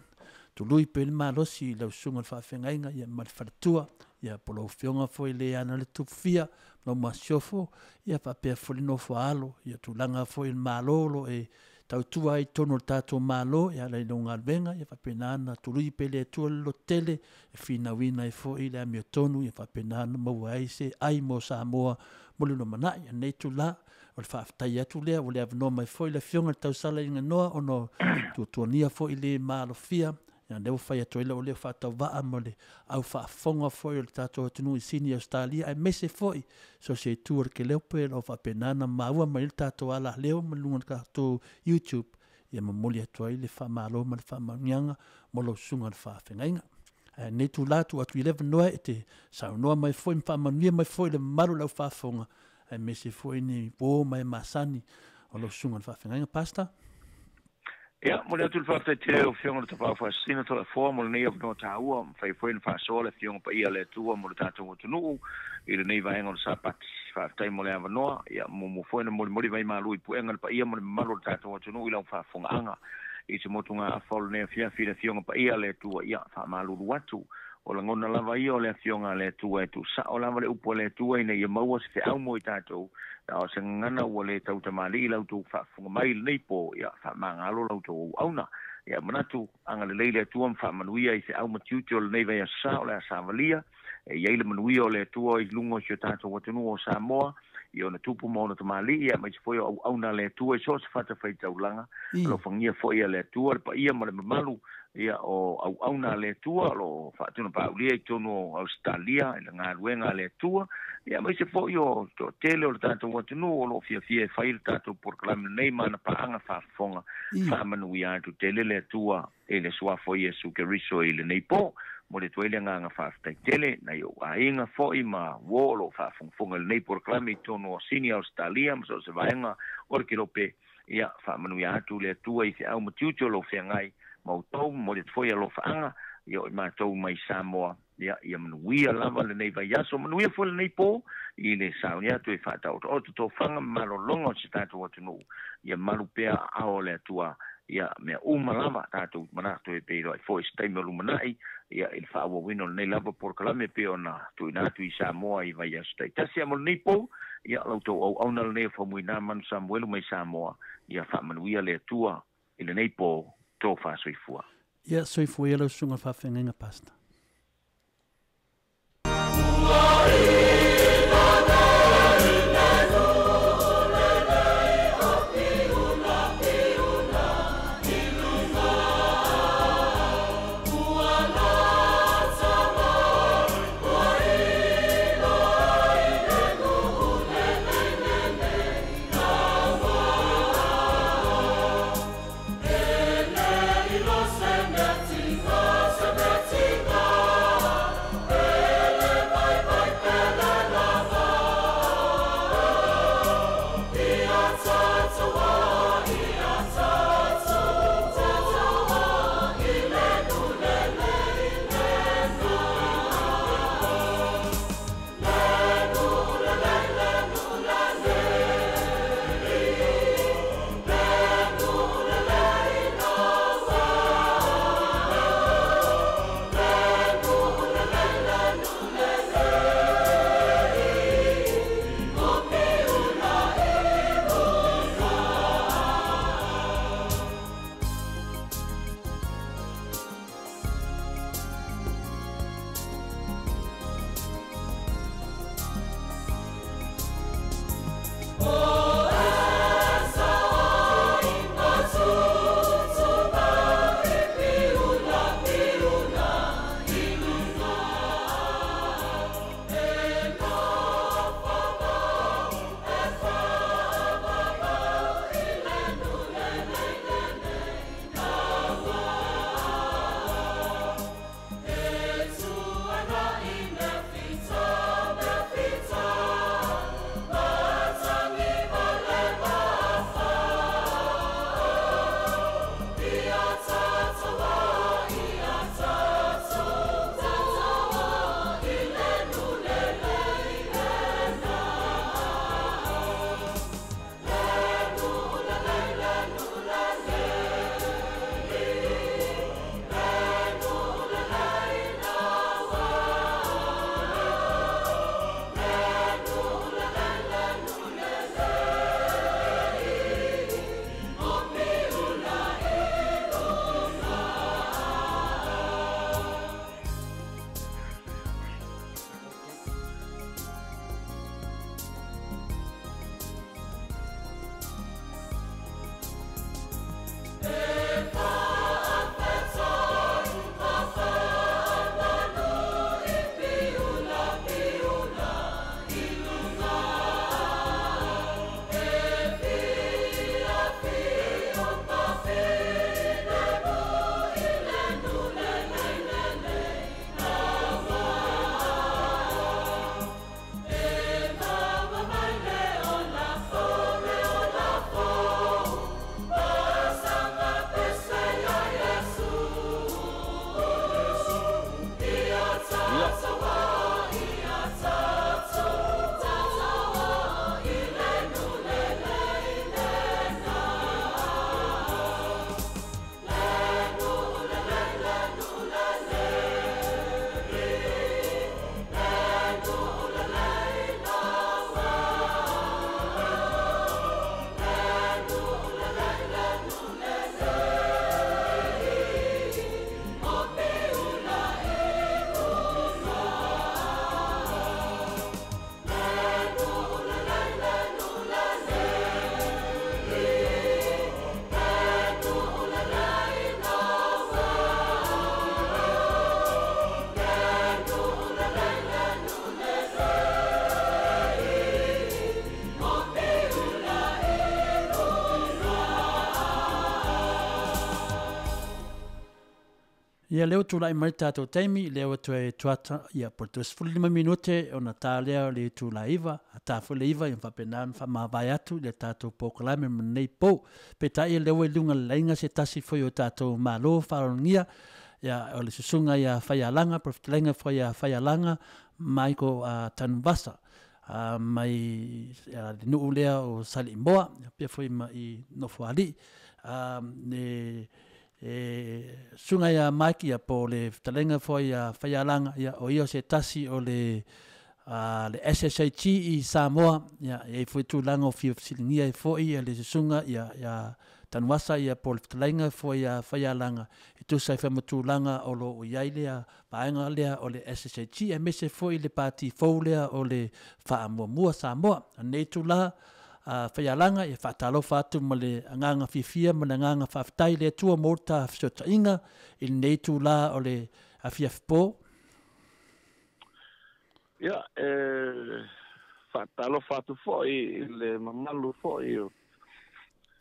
tului pea le malosi i lau susuga i le faafeagaiga, ia, ma le faletua, ia, po o lau afioga foi le ana le tupufia, lau masiofo, ia, faapea foi le nofo a alo, ia, tulaga foi o le Malo o lo o e tautua ai i totonu o le tatou Malo e ala i lau galuega, ia faapena ona tului pea e le Atua le lototele e finauina ai foi le amiotonu, ia faapena ona maua ai se ai mo Samoa mo le lumanai. I lenei itula, o le faafetai atu lea ua le avanoa mai foi le Afioga i le Tausala i Ganoa ona o tuatuagia foi le maalofia, ia lea ua fai atu ai lau leo faatauvaa ma le au faafofoga foi o le tatou atunuu i Sini, Ausetalia, aemaise foi so o se itu o le keleope o lo o faapena ona maua mai ai le tatou alaleo ma luga o le tatou YouTube, ia momoli atu ai le faamalo ma le faamanuiaga mo lau susuga i le faafeagaiga. Ae lenei itula tuu atu i le avanoa e te saunoa mai foi ma faamanuia mai foi le mamalu o le au faafofoga, aemaise foi ni uo ma e masani o lau susuga i le faafeagaiga. Pastor? Ia, momoli atu le faafetai tele i lau Afioga i le Tapaau Faasisina Toleafoa mo lenei avanoa taua, mafai foi ona faasoa le Afioga Paia a le Atua mo le tatou atunuu i lenei vaega o le Sapati. Faafetai mo le avanoa. Ia, muamua foi ona molimoli vai malu i puega le paia ma le mamalu o le tatou atunuu i lau faafofogaaga i se motugaafa o lenei afiafi i le Afioga Paia a le Atua. Ia, faamalulu atu, o lagona lava ia o le Afioga a le Atua e tuusao lava le upu a le Atua ina ia maua se feau mo i tatou, a o se gagana ua le tautamalii la outou faafofoga mai i lenei po, ia faamagalo la outou auauna. Ia manatu, agalelei le Atua ma faamanuia i feau ma tiute o lenei vaiaso sa o le a savalia, e i ai le manuia o le Atua i luga o si o tatou atunuu o Samoa, i ona tupu ma ona tamalii, aemaise foi o auauna a le Atua i so o se fatafaitaulaga. Alofagia foi e le Atua le paia ma le mamalu ia o auauna a le Atua o lo o faatunapaulia i totonu o Ausetalia i le galuega a le Atua, ia aemaise foi o toatele o le tatou atunuu o lo o fiafia e fai le tatou polokalame lenei ma ana paaga faafofoga. Faamanuia atu tele le Atua i le Suafa o Iesu Keriso i lenei po. Momoli atu ai le agaga faafetai tele nai ou aiga foi ma uo o lo o faafogafoga i lenei polokalame i totonu o Sini, Ausetalia ma so o se vaega o le Kelope. Ia, faamanuia atu le Atua i feau ma tiute o lo o feagai ma outou. Momoli atu foi alofaaga ia o i matou mai Samoa. Ia, ia manuia lava lenei vaiaso, manuia foi lenei po i le sauni atu e faataotooto tofaga ma malologa o si tatou atunuu. Ia malu pea aao o le Atua ia mea uma lava tatou manatu e peiloai foi i se taimi o lumanai, ia i le faaauauina o lenei lava polokalame pei ona tuuina atu i Samoa i vaiaso taitasi. A mo lenei po, ia la outou auauna lenei o Faumuina Manu Samuelu mai Samoa, ia faamanuia le Atua i lenei po, tofa soifua. Ia soifua ia lau susuga i le faafeagaiga Pastor. Ia lea ua tulai mai le tatou taimi, lea ua toe tuata, ia po o le 25 minute ona ta lea o le itula e 9, a ta foi le 9 ia faapena ona faamavae atu le tatou polokalame ma lenei po. Peitai lea ua i luga o le laina se tasi foi o tatou malo faaloalogia, ia o le susuga ia Faialaga, po o le fetalaiga foi ia Faialaga Michael Tanuvasa mai le nuu lea o Saleimoa, faapea foi ma i Nofoalii. Le E susuga ia Mike ia po o le fetalaiga foi ia Faialaga, ia o ia o se tasi o le le SSIG i Samoa, ia e i ai foi tulaga o fia fesiligia ai foi ia le susuga ia ia Tanuvasa ia po o le fetalaiga foi ia Faialaga e tusa ai foi ma tulaga o lo o i ai lea vaega lea o le SSIG aemaise foi le pati fou lea o le Faamuamua Samoa. O lenei itula a Faialaga, e faatalofa atu ma le agaga fiafia ma le agaga faafetai i le Atua mo le ta fesootaiga i lenei itula o le afiafi po. Ia, e faatalofa atu foi i le mamalu foi o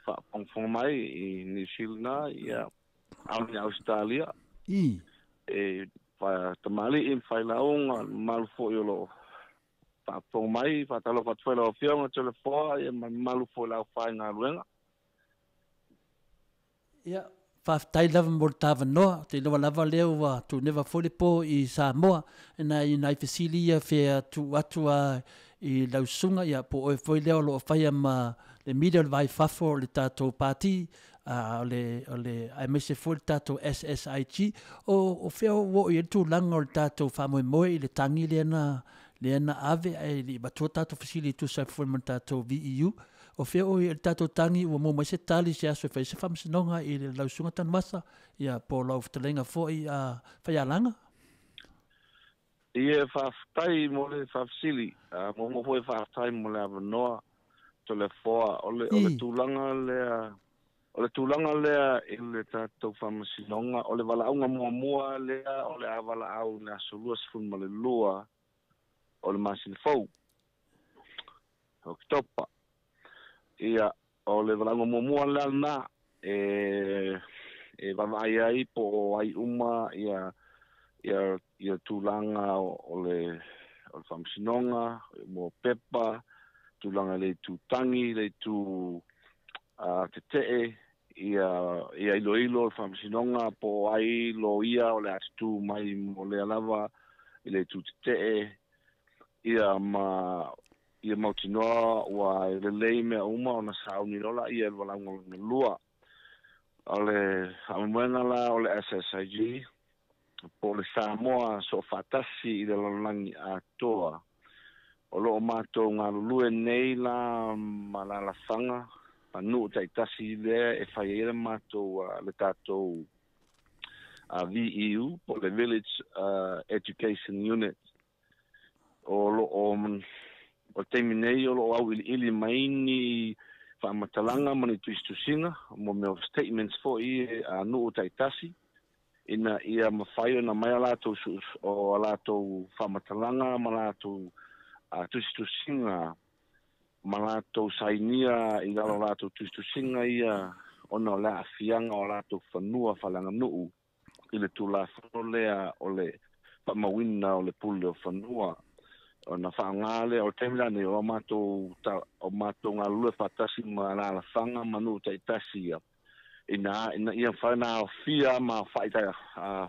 faafogafoga mai i Niu Sila, ia, ao i Ausetalia. I. E tamalii ma failauga, le mamalu foi o loo faafofoga mai, faatalofa atu foi lau Afioga Toleafoa, ia ma le mamalu foi o le aufaigaluega. Ia, faafetai lava mo le tavanoa. Ou te iloa lava lea ua tuneva foi le po i Samoa. E nai nai fesili ia fia tuu atu a i lau susuga, ia po o oe foi lea o lo o faia ma le media o le vai fafo o le tatou pati, a o le, o le, aemaise foi le tatou SSIG. O, o fea ua oo i ai le tulaga o le tatou faamoemoe i le tagi lea na lea na ave ae le i avatua tatou fesili e tusa ai foi ma le tatou VEU. O fea o i ai le tatou tagi ua maua mai se tali i se aso e fai ai se faamasinoga i lau Susuga Tanuvasa, ia po o lau fetalaiga foi a Faialaga? Ia, faafetai mo le faafesili. Muamua foi faafetai mo le avanoa Toleafoa. O le, o le tulaga lea, o le tulaga lea i le tatou faamasinoga, o le valaauga muamua lea o le a valaau i le aso 22 o le masina fou, Oketopa. Ia, o le valaauga muamua lea lena e vaavaai ai po o ai uma ia ia ia tulaga o le o le faamasinoga, mo pepa, tulaga i le itu tagi, le itu tetee, ia ia iloilo le faamasinoga po o ai loia o le a tutū mai mo lea lava i le itu tetee, ia ma ia mautinoa ua lelei mea uma ona sauni loa laia i le valaauga lona lua. O le faamoemoega la o le SSIG po o le Samoa Soofaatasi i le Lalolagi Atoa, o lo o matou galulue nei la ma alaalafaga ma nuu taitasi lea e fai ai le matou le tatou VEU po o le Village Education Unit. O lo o o le taimi nei o lo o auiliili mai ni faamatalaga ma ni tusitusiga mo mea o statements foi a nuu taitasi ina ia mafai ona mai a latou o a latou faamatalaga ma latou tusitusiga ma latou sainia i lalo o latou tusitusiga ia ona o le aafiaga o latou fanua faaleaganuu i le Tulafono lea o le faamauina o le pule o fanua. Ona faaaoga lea o le taimi lenei o matou o matou galulue faatasi ma alaalafaga ma nuu taitasi ia ina ina ia mafai ona aofia ma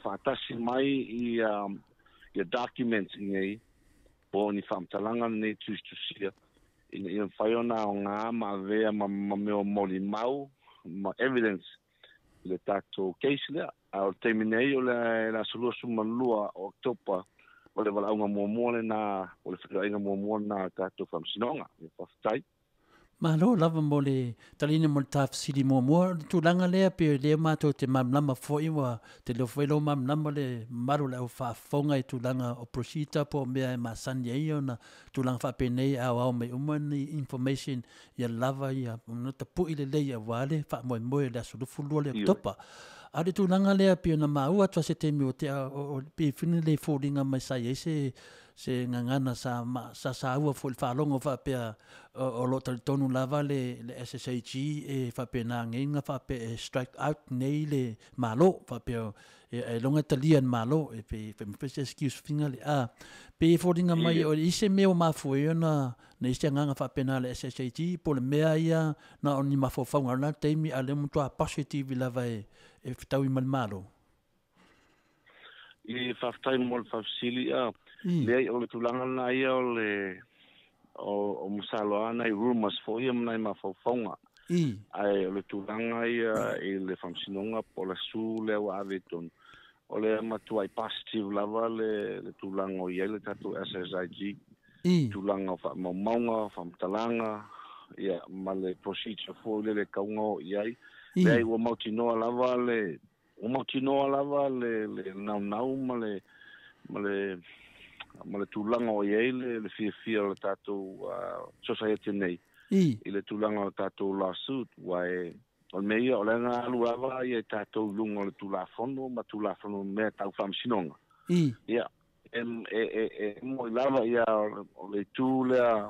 faatasi mai ia ia documents nei po o ni faamatalaga nei tusitusia ina ia mafai ona aoga ma avea ma ma mea o molimau ma evidence i le tatou case lea. A o le taimi nei o le aso 22 o Oketopa o le valaauga muamua lena, o le feiloaiga muamua lena a le tatou faamasinoga. Ia faafetai. Malo lava mo le taliina mo le ta fesili muamua. O le tulaga lea pei o lea matou te malamalama foi ua te leo foi lou malamalama le mamalu o le au faafofoga i tulaga o procedure po o mea e masani ai ona tulaga faapenei e aoao mai uma ni information ia lava ia ona tapui lelei aua le faamoemoe i le aso 22 o le Oketopa. A o le tulaga lea pei ona maua atu a se taimi ua tea o pei foi lenei foliga mai sa i ai se se gagana sa sa saua foi i le faalogo faapea o lo o talitonu lava le le SSIG e faapena nei na faapea e strike out nei le Malo faapea E loga talia e malo e pe pe se excuse finga le a pe foliga mai o ise mea o mafua ai ona na isi agaga faapena le SSAG po le mea ia na o ni mafaufauga o lena taimi a le matua positive lava e fetaui ma le malo. I faafetai mo le faafesili a leai o le tulaga lena ia o le o masalo a nai rumors foi ia ma nai mafaufauga ae o le tulaga ia i le faamasinoga po o le su lea ua ave i totonu o le matuai positive lava le tulaga o i ai le tatou SSIG tulaga o faamaumauga faamatalaga ia ma le procedure foi le kauga o i ai leai ua mautinoa lava le le naunau ma le tulaga o i ai le fiafia o le tatou society nei i le tulaga o le tatou lawsuit ua e o le mea ia o le aga alu lava ia tatou luga o le tulafono ma tulafono mea tau faamasinoga ia e moi lava ia o le itu lea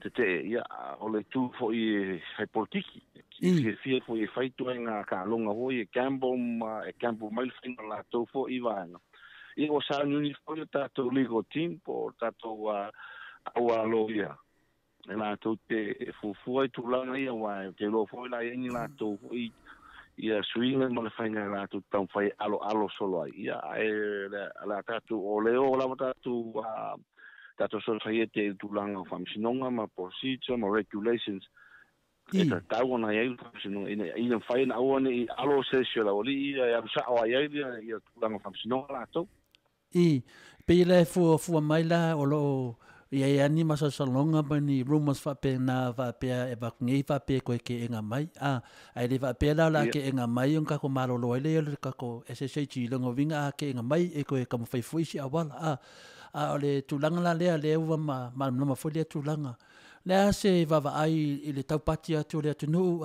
tetee ia o le itu foi fai politiki fiafia foi e fai toega kaaloga foi e gamble ma e gamble mai le faiga o latou foi i vaega ia ua sauniuni foi le tatou legal team po o tatou aualo ia e latou te fuafua i tulaga ia ua e te iloa foi la i ai ni latou foi ia suiga ma le faiga e latou taumafai aloalo solo ai ia ae le a tatou o le o lava tatou tatou sosaiete i tulaga o faamasinoga ma procedure ma regulations e tatau ona i ai le faamasinoga ina mafai ona aua ne i alo se isi o le aualii ia e alu sao ai ai ia tulaga o faamasinoga latou. I pei la e fuafua mai la o loo ia i ani masalosaloga ma ni rumors faapena faapea e vaku faapea koe ke enga mai a ai le faapea la la ke enga mai on kako malolo ai le kako SSH longo vinga a ke enga mai e koe ka mawhai fui si awala a o le tulaga la lea lea ua ma ma foi le tulaga le a se vaavaai i le taupati atu o le atunuu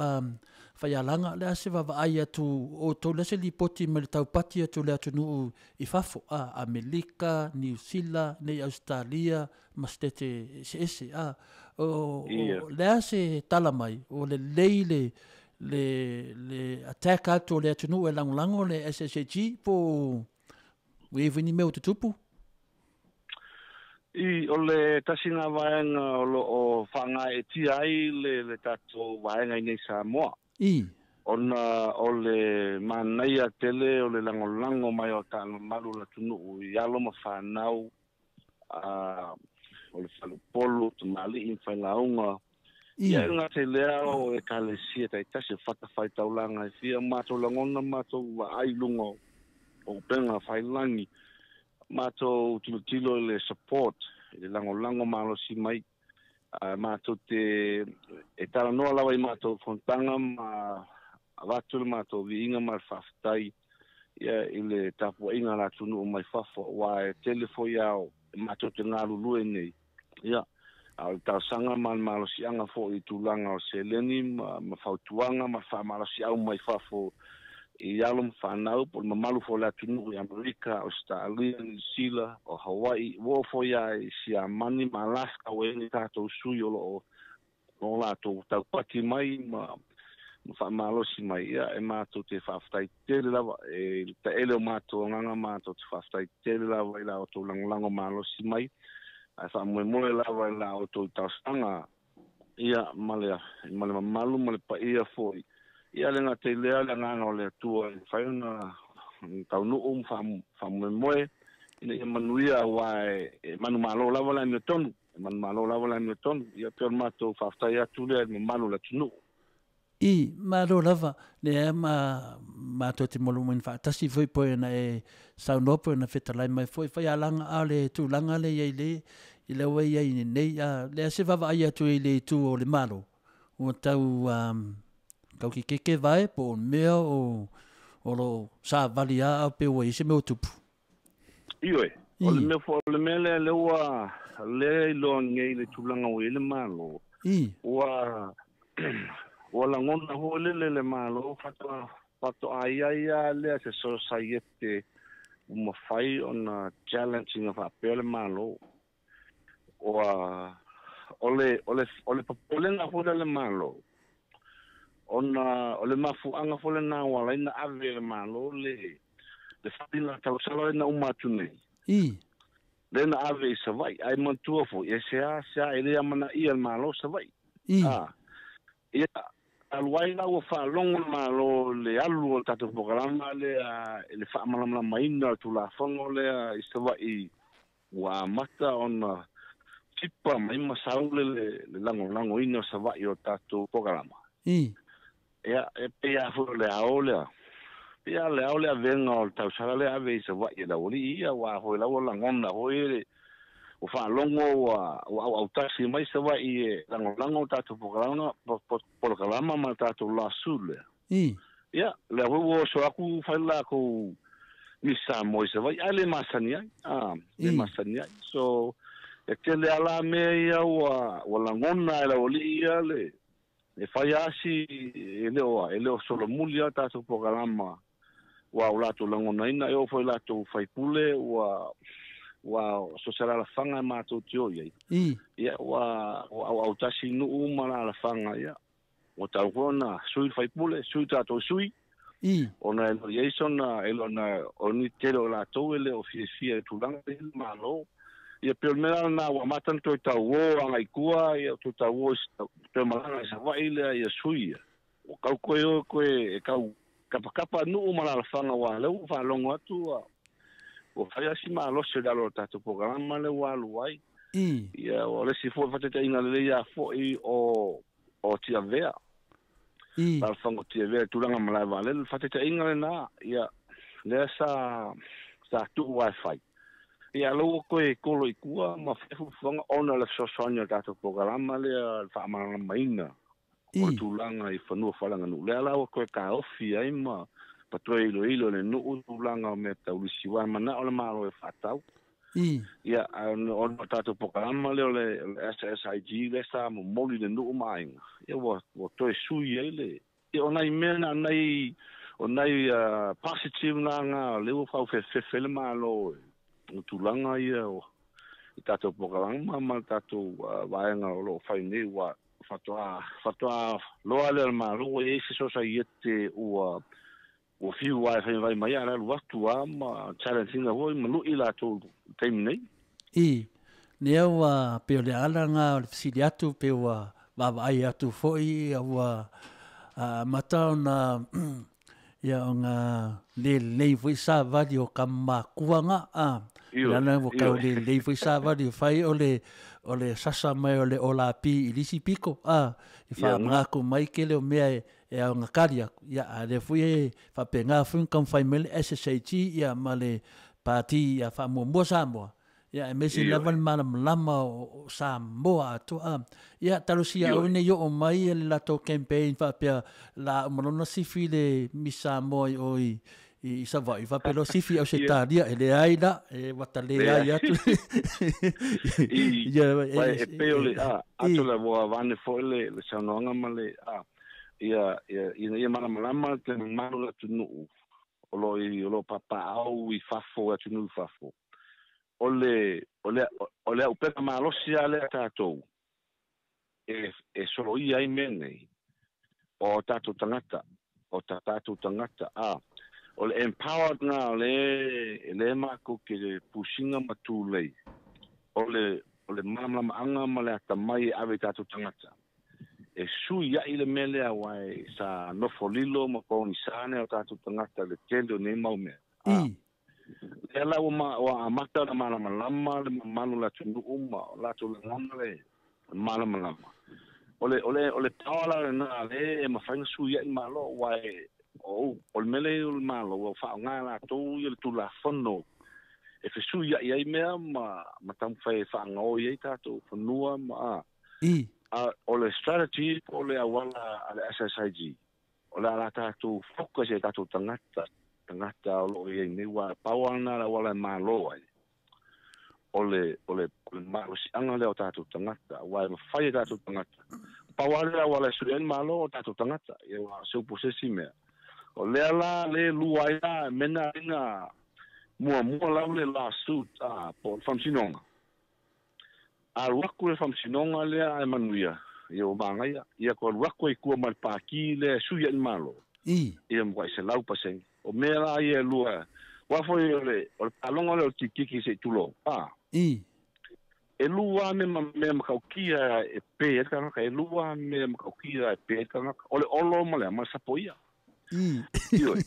faialaga le a se vaavaai atu o tou le se lipoti ma le taupati atu le atunuu i fafo a Amerika, New Zealand, nei Australia ma stete ese a o le a se tala mai o le lei le attack atu o le atunuu e lagolago le SSAG po ua i ni mea o tutupu. I o le tasi vaega o lo o faagaeetia ai le tatou vaega i nei Samoa. Ona o le manaia tele o le lagolago mai o taamamalu o le atunuu i alo ma fanau o le faleupolu tamalii ma failauga ia e gata i lea o ekalesia taitasi o fatafaitaulaga e fia matou lagona matou vaai i luga o upega failagi matou tilotilo i le support i le lagolago malosi mai matou te e talanoa lava i matou fonotaga ma avatu le matou viiga ma le faafetai ia i le tapuaiga a le atunuu mai fafo aua e tele foi ao e matou te galulue nei ia a o le talosaga ma le malosiaga foi i tulaga o seleni ma fautuaga ma faamalosiau mai fafo i alo ma fanau po o le mamalu foi o le atunuu i Amerika, Australia, New Zealand, o Hawaii, ua oo foi lava i Siamani ma Alaska ua i ai ni tatou sui o loo o latou taupati mai ma faamalosi mai ia e matou te faafetai tele lava e le taele o matou agaga matou te faafetai tele lava i la outou lagolago malosi mai ae faamoemoe lava i la outou talosaga ia ma le mamalu ma le paia foi ia le gata i lea le agaga o le Atua e mafai ona taunuu ma faamoemoe ina ia manuia aua e manumalo lava le amiotonu e manumalo lava le amiotonu ia pe o le matou faafetai atu lea i le mamalu o le atunuu. I malo lava le ma matou te molumaina faatasi foi po na e saunoa po na fetalai mai foi faialaga a le tulaga le iai le i le ua iai nei a le se vaavaai atu i le itu o le malo ua tau tau kekeke vae po o mea o lo savali a pe ua i se mea o tupu. Ioe, o le mea foi o le mea lea le ua lea iloa nei le tulaga ua i le malo ua ua lagona foi lele le malo faatoa ia ia lea se sosaiete ua mafai ona challenge ina faapea le malo ua o le popolega foi lea le malo ona o le mafuaaga foi lena ua ala ai na ave e le malo le Le wharinga tausala na uma atu nei. I. Le na ave i Savaii, ai mantua foi, e se a e le amana ia le malo Savaii. I. Ia, aluai la ua whaalongo le malo le alu o le tatou pokalama lea e le whaamalamalamaina o le tulafono lea i Savaii ua amata ona tipa mai masaule le lagolagoina o Savaii o tatou pokalama. I. Ia, e pei a foi o le ao lea. Pei a le ao le avega o le tausala lea ave i Savaii e laualii ia, ua foi lau lagona foi le o whaalongo ua au autasi mai Savaii e lagolago o tatou polokalama ma tatou lasu lea. I. Ia, lea foi ua oso aku whai lākou Miss Samoa i Savaii, ai le masani ai. Le masani ai. So, e tele ala mea ia ua lagona e laualii ia le e whai asi e leo solomuli a tatou polokalama ua o latou lagonaina e oo foi latou faipule ua so se alalafaga e matou te o i ai. I. Ia ua auautasi nuu ma alalafaga ia ua tau foi ona sui le faipule sui tatou sui. I. Ona e leo i ai sona e lona o ni tele o latou e leo fiafia i tulaga le malo. Ia pe o le mea lena ua amata ona toe tauō agaikua ia toe tauō toe malaga i Savaii lea ia sui ia. Ua kau koe oe koe e kau kapakapa nuu ma alalafaga ua lea ua faalogo atu ua fai asi malosi o le alo o le tatou pokalama le ua alu ai. I. Ia o le isi foi faataitaiga lelei ia foi o Tiavea. I. Alalafaga o Tiavea tulaga malae vaalele le faataitaiga lenā ia lea sa tuu ai fai. Ia lau koe kolo i kua ma fai fuafuaga ona le fesoasoani o le tatou pokalama lea le faamalamalamaina o le tulaga i fanua faaleaganuu. Lea la ua koe taofi ai ma patoe iloilo le nuu tulaga o mea taulisi ua manao le malo e faatau. I. Ia, ona o tatou pokalama lea o le SSIG lea sa momoli le nuu ma aiga. Ia ua toe sui ai le ia o nai mea na nai o nai positive na ngā le ua faufefefe le malo o tulaga ia o i tatou pokalama ma le tatou vaega o loo fai nei ua faatoa loa lea o le malo ua i ai se sosaiete ua fiu ai fai vai mai ala alu atu a ma challenge ina foi ma lui latou taimi nei. I. Nea ua pe o le ala ngā o le fesili atu pe ua vaavaai atu foi ua amata ona ia o ngā lelei foi savali o ka makuanga a lana ua kau lelei foi savali o fai o le sasa mai o le olapi i lisi piko a i whaamangako mai ke leo mea e au ngā kari aku. Ia a le fui e whapenga fui ngā whai mele SSAG ia ma le pāti ia whaamuamua Samoa. Ia e mesi lava le malamalama o Samoa atoa. Ia talusia au nei o mai e le latou campaign whaapea la umalona sifi le Miss Samoa i oi i Savaii. Whaapea lo sifi au se tāria e le ai la e watale ai atu. Ia e peo le atu le ua vane foi le saunoaga ma le ia ia malamalama te mamalu le atunuu o lo papaau i fafo atunuu i fafo. O le aupega malosi a lea tatou e soloia ai mea nei o tatou tagata o tatou tagata a o le empowered ngā o le makou ke le pusiga ma tulei o le malamalamaaga ma le atamai e ave i tatou tagata e sui ai le mea lea ua e sa nofo lilo ma paogisā o tatou tagata le tele o nei mau mea. Lea la ua amata le malamalama le mamalu le atunuu ma o latou lagona le malamalama. O le power la lenā le e mafai ona sui ai le malo ua e o le mea lea o le malo ua faaaoga latou ia le tulafono e fesui ai ai mea ma taumafai e faagaoi ai tatou fanua ma I. O le strategy po o le auala a le SSIG o le ala tatou focus i tatou tagata o loo i ai nei ua pau ana le auala e malo ai o le malosiaga lea o tatou tagata ua e mafai e tatou tagata pau a le auala e sui ai le malo o tatou tagata ia ua se upu se isi mea o lea la le lua ai la mena ina muamua lau le lawsuit po o le faamasinoga alu aku le faamasinoga lea ae manuia ia ua magaia ia ko alu aku ai kua ma le pākī lea e sui ai le malo I. Ia makuai 100% o mea la ia lua Wa foi o le paloga lea o le tikitiki se'i tulou a. E lua mea mea makaukia e pē ai le tagata, e lua mea makaukia e pē ai le tagata, o le olo ma le ma le sapoia. Ioe.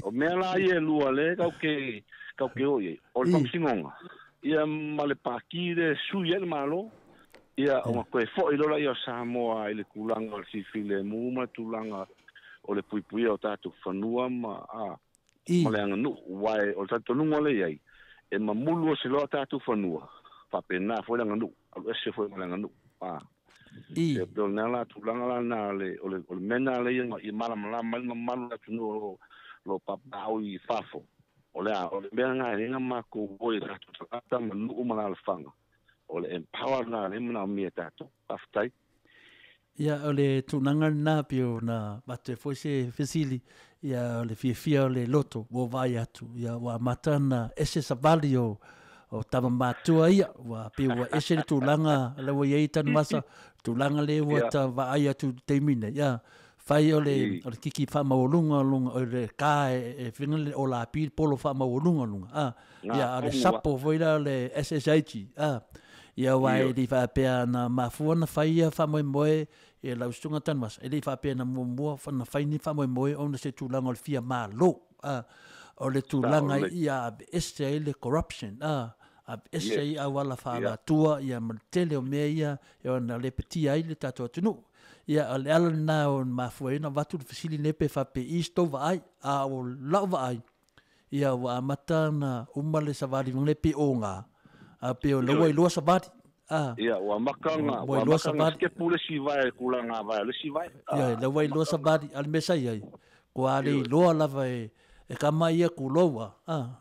O mea la ia e lua lea tatou te o i ai, o le faamasinoga ia ma le pati lea e sui ai le Malo, ia ona toe fo'i loa lea o Samoa i le tulaga o le filifilemu ma le tulaga o le puipuia o tatou fanua ma ma le aganuu, uae o le talitonuga lea i ai, e mamulu o se loa tatou fanua, faapena foi le aganuu, alu ese foi ma le aganuu. E pei o lena la tulaga la na o le mea lena lea ia malamalama ai le mamalu o le atunuu o lo o papaau i fafo. O le a, o le mea lena e le na matou o i tatou tagata ma nuu ma alaalafaga, o le empower lena lea e manaomia e tatou. Faafetai. Ia, o le tulaga lena pei ona avatu ai foi se fesili, ia o le fiafia o le loto ua vaai atu, ia ua amata ona ese savali o tama matua ia, ua pei ua ese le tulaga la ua i ai Tanuvasa, tulaga lea ua ta vaai atu i le taimi nei, ia fai o le kiki faamaualuga o luga, o le ka e whina le ola pi polo faamaualuga luga, a ia o le sapo foi la o le SSIG, a ia wa e li faapea na mafua na fai ia faamoemoe e lau susuga Tanuvasa, e le i faapea na muamua na fai ni faamoemoe ona se tulaga o le fia malo, a o le tulaga ia aveese ai le corruption, a aveese ai auala faalatua ia ma le tele o mea ia e ona lepetia ai le tatou atunuu. Ia o le ala lena o mafua ai ona avatu le fesili nei pe faapei se tou vaai, a o lau vaai ia ua amata ona uma le savali le pe o ngā, a pe o laua i lua savali. Ia, ua makanga, ua ua makanga skepu le si vae, kulaga vae, le si vae. Ia, laua i lua savali, a le mea sa i ai, kua le iloa lava e kama ia kuloua,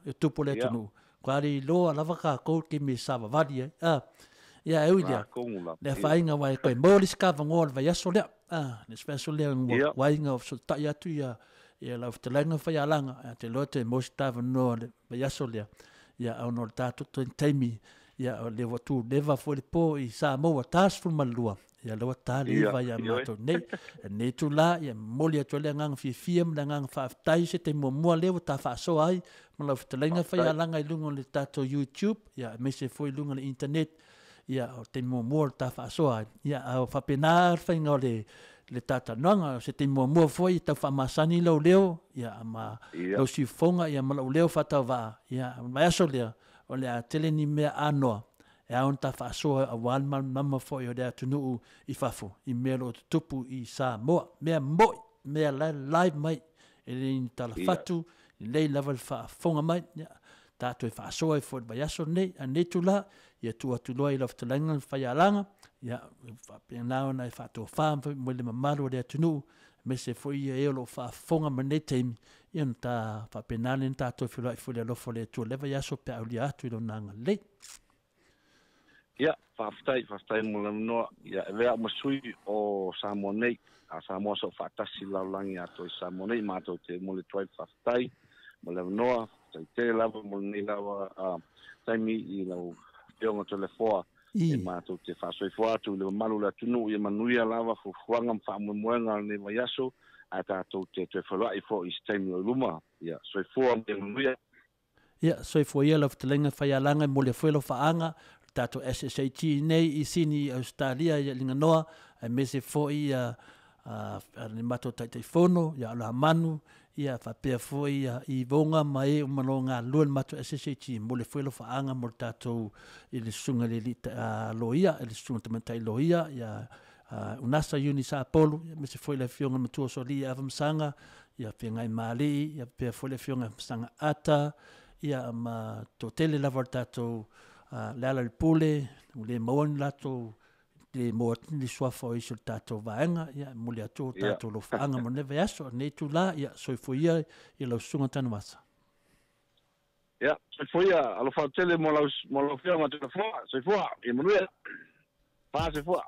e tupu le atunuu, kua le iloa lava kākou ke me savavali ai. Ia, e ui lea, le whainga wai koe maua le isi kavagoa o le vaiaso lea. Le isi vaiaso lea ua waiga o fesotai atu ia lau fetalaiga faialaga, a te loa toe maua se tavanoa o le vaiaso lea. Ia, ona o le tatou taimi, ia o le ua tu leva foi le po i Samoa 42, ia laua ta le iva ia matou nei. Nei tula, ia momoli atu ai le agaga fiafia ma le agaga faafetai se taimi muamua lea ua ta faasoa ai ma lau fetalaiga faialaga i luga o le tatou YouTube, ia aemaise foi i luga o le internet, ia o taimi muamua o le ta faasoa ai. Ia, a o faapena le faiga o le talanoaga, o se taimi muamua foi tau faamasani lau leo, ia ma lau siufofoga, ia ma lau leo faatauvaa, ia vaiaso lea, o le a tele ni mea anoa, e ao ona ta faasoa auā le malamalama foi o le atunuu i fafo, i mea o lo o tutupu i Samoa. Mea mo'i, mea la live mai, e le ni talafatu, lelei lava le faafofoga mai, ia, tatou e faasoa ai foi i le vaiaso lenei, a lenei tula, ia tuu atu loa i lau fetalaiga le faialaga, ia, faapena ona e faatofā mo le mamalu o le atunuu, aemaise foi ia e o lo o faafofoga mai lenei taimi, ia ona ta faapena lea ona tatou feiloai foi i le alofa o le Atua i le vaiaso pe a aulia atu i lona agalelei. Ia, faafetai, faafetai mo le avanoa. Ia, e avea au ma sui o Samoa nei, a Samoa so o faatasi le lalolagi atoa i Samoa nei, matou te momoli atu ai le faafetai mo le avanoa, faafetai tele lava mo lenei lava taimi i lau afioga Toleafoa, e matou te faasoifua atu i le mamalu o le atunuu, ia manuia lava fuafuaga ma faamoemoega o lenei vaiaso, ae tatou te toe feiloai foi i se taimi o i luma. Ia, soifua ma ia manuia. Ia, soifua ia lau fetalaiga faialaga e momoli foi lau faaga, le tatou SSAG nei i Sini i Ausetalia ia Liganoa, aemaise foi ia le matou Taitaifono ia Alohamanu, ia faapea foi ia Ivoga ma e uma o lo o galulue le matou SSAG, momoli foi lau faaga mo le tatou i le susuga i le alii loia, i le susuga tamaitai loia, ia Unasa Eunice Apolu, aemaise foi le afioga matua Solia Avamasaga, ia Feagai Malii, ia faapea foi le afioga Masaga Ata, ia ma toatele lava o le tatou le ala i le pule, ua le maua ni latou le maua atu ni suafa o isi o le tatou vaega, ia e momoli atu o tatou alofaaga mo lenei vaiaso, lenei itula, ia soifua ia i lau susuga Tanuvasa. Ia, soifua ia, alofa tele mo lau afioga Toleafoa, soifua, ia manuia. Faasoifua.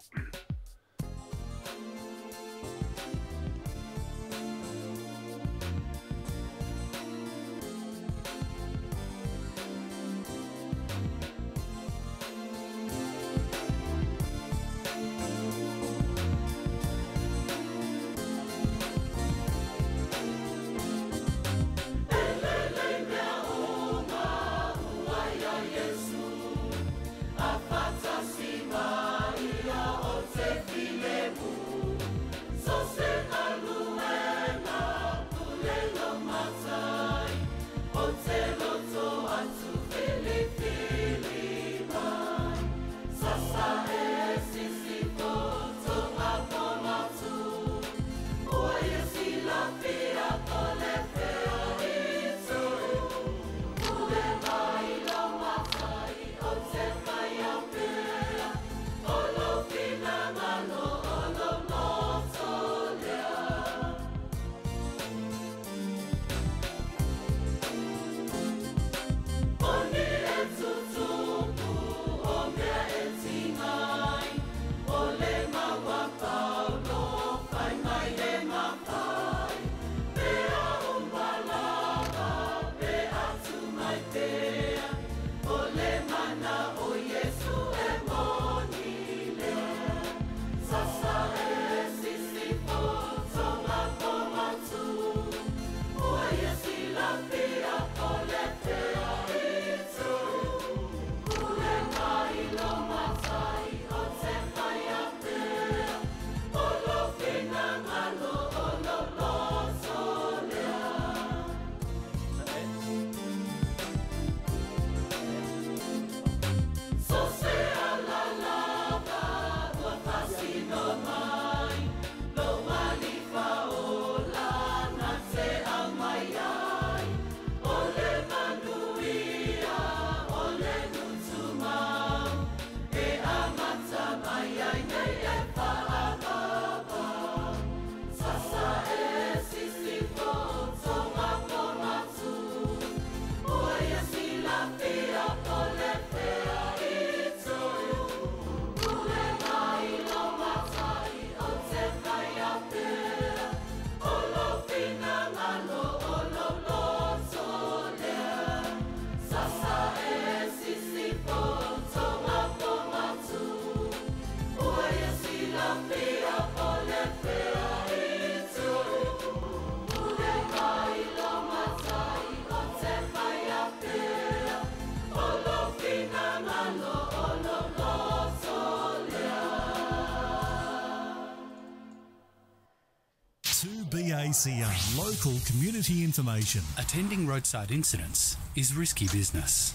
2BACR, local community information. Attending roadside incidents is risky business,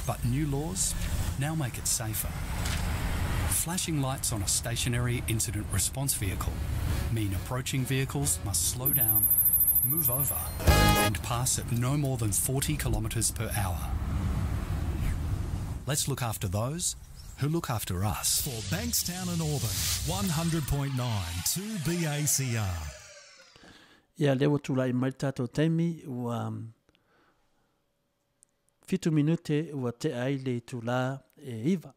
but new laws now make it safer. Flashing lights on a stationary incident response vehicle mean approaching vehicles must slow down, move over, and pass at no more than 40 kilometres per hour. Let's look after those who look after us. For Bankstown and Auburn, 100.9 2BACR. Ia, lea ua tulai mai le tatou taimi, ua 7 minute ua tea ai le itulā e 9.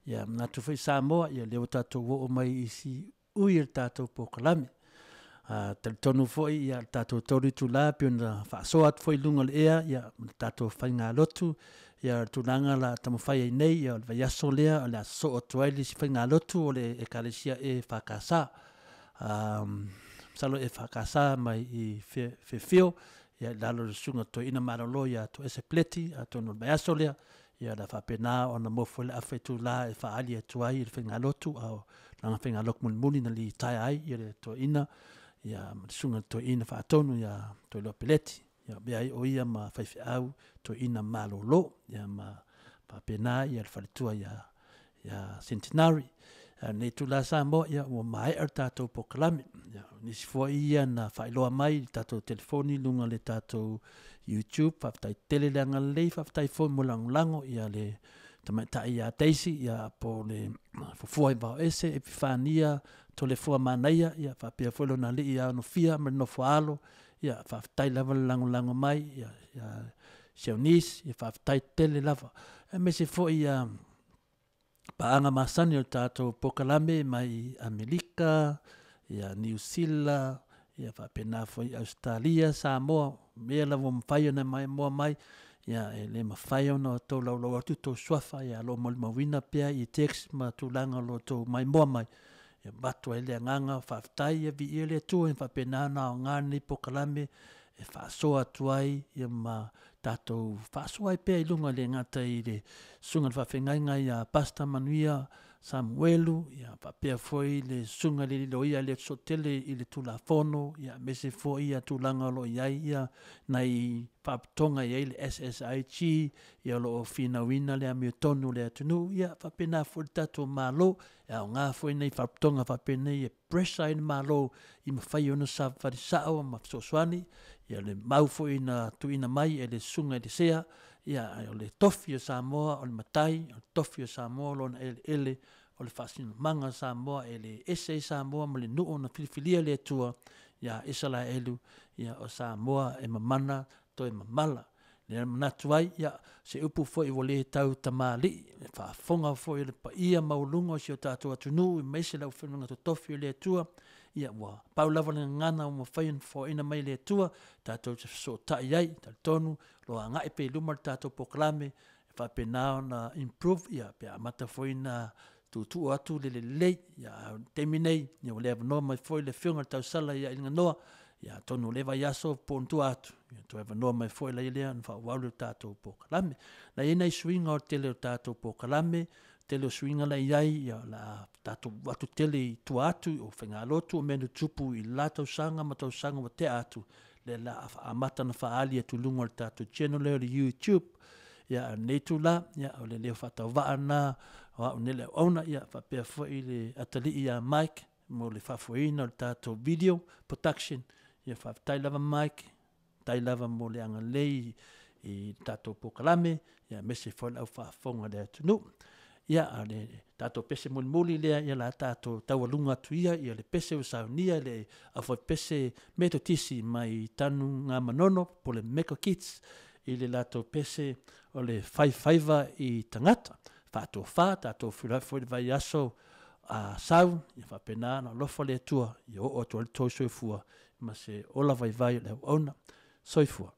Ia, manatu foi Samoa, ia lea ua tatou oo mai i si ui o le tatou polokalame. A talitonu foi ia le tatou 3 itulā pei ona faasoa atu foi i luga o le ea, ia ma le tatou faigalotu, ia o le tulaga la taumafai ai nei, ia o le vaiaso lea o le a sosoo atu ai le isi faigalotu o le Ekalesia EFKS. Masalo EFKS mai i Fefio, ia i lalo o le Susuga Toeaina Malolo ia Toese Peleti, atonu o le vaiaso lea, ia o le a faapena ona mofo ai le afa itulā e faaali atu ai i le faigalotu, a o lana faigalotu mulimuli na litaea ai ia le toeaina, ia ma le susuga i le toeaina faatonu ia Toiloa Peleti, ia avea ai o ia ma faifeau toeaina malolo, ia ma faapena ia le faletua ia Centenary. Nei itulā Samoa, ia ua maea le tatou polokalame. Ia, nisi foi ia na faailoa mai i le tatou telefoni luga o le tatou YouTube, faafetai tele le agalelei, faafetai foi mo le lagolago ia le tamaitai ia Daisy, ia po le Fofua i Vaoese, Epifania, Toleafoa Manaia, ia faapea foi lona alii ia Onofia ma le nofo a alo, ia faafetai lava le lagolago mai, ia Sionis, ia faafetai tele lava. Aemaise foi ia paaga masani o le tatou polokalame mai Amerika, ia Niu Sila, ia faapena foi Ausetalia, Samoa, mea lava ua mafai ona maimoa mai, ia e le mafai ona outou laulau atu tou suafa, ia o lo o molimauina pea i text ma tulaga o lo o outou maimoa mai. Ia avatu ai le agaga faafetai, ia viia le Atua ia faapena ona aoga lenei polokalame e faasoa atu ai ia ma tatou faasoa ai pea i luga e le gata i le susuga i le faafeagaiga ia Pastor Manuia Samuelu, ia faapea foi le susuga i le Liloia le Sotele i le Tulafono, ia aemaise foi ia tulaga o lo o i ai ia nai faapotoga e i ai le SSIG, ia o lo o finauina le amiotonu o le atunuu, ia faapena foi le tatou Malo, e aoga foi nei faapotoga faapenei e pressure ai le Malo i mafai ona savavali sao ma fesoasoani, ia le mau foi na tuuina mai e le susuga i le Sea, ia o le tofi o Samoa o le matai, o le tofi o Samoa o lona eleele, o le faasinomaga o Samoa e le ese ai Samoa ma le nuu na filifilia le Atua ia Isaraelu, ia o Samoa e mamana toe mamala. Lea manatu ai, ia, se upu foi ua le tau tamalii, e faafofoga foi le paia maualuga o si o tatou atunuu aemaise le aufaigaluega totofi o le Atua, ia ua pau lava le gagana ua mafai ona foaina mai e le Atua, tatou te fesootai ai, talitonu, lo agai pea i luma le tatou polokalame, e faapena ona improve, ia, pe amata foi ona tuutuu atu le lelei, ia, a o le taimi nei, ia ua le avanoa mai foi le Afioga i le Tausala ia Iliganoa, ia atonu o lea vaiaso po o ona tua atu, ia toe avanoa mai foi laia lea ona faaauau lea o le tatou polokalame. Na i ai nai suiga o le tele o le tatou polokalame, tele o suiga la i ai, ia o le a tatou atu tele i tua atu o faigalotu o mea na tutupu i la tausaga ma tausaga ua tea atu, lea la a amata ona faaali atu i luga o le tatou channel lea o le YouTube. Ia a o lenei itula, ia o le leo faatauvaa lena o au nei le auauna, ia faapea foi le atalii ia Mike mo le faafoeina o le tatou video production. Ia faafetai lava Mike, faafetai lava mo le agalelei i le tatou polokalame, ia aemaise foi le au faafofoga a le atunuu. Ia, a o le tatou pese mulimuli lea, ia la tatou taualuga atu ia, ia le pese ua saunia e le aufaipese Metotisi mai Tanugamanono po o le Meko Kids i le latou pese o le faifaiva i tagata. Faatofa, tatou feiloai foi i le vaiaso a sau, ia faapena ona alofa le Atua ia oo atu ai le tou soifua ma se ola vaivai o le auauna. Soifua.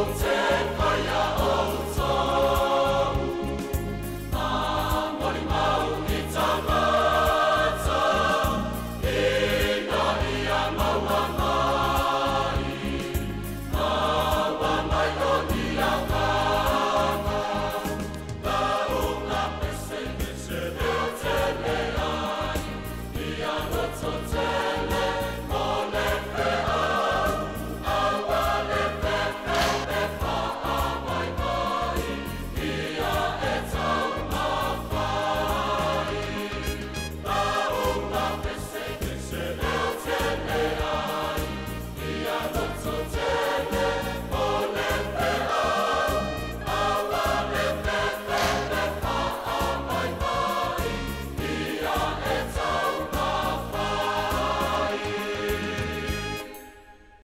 Exalted.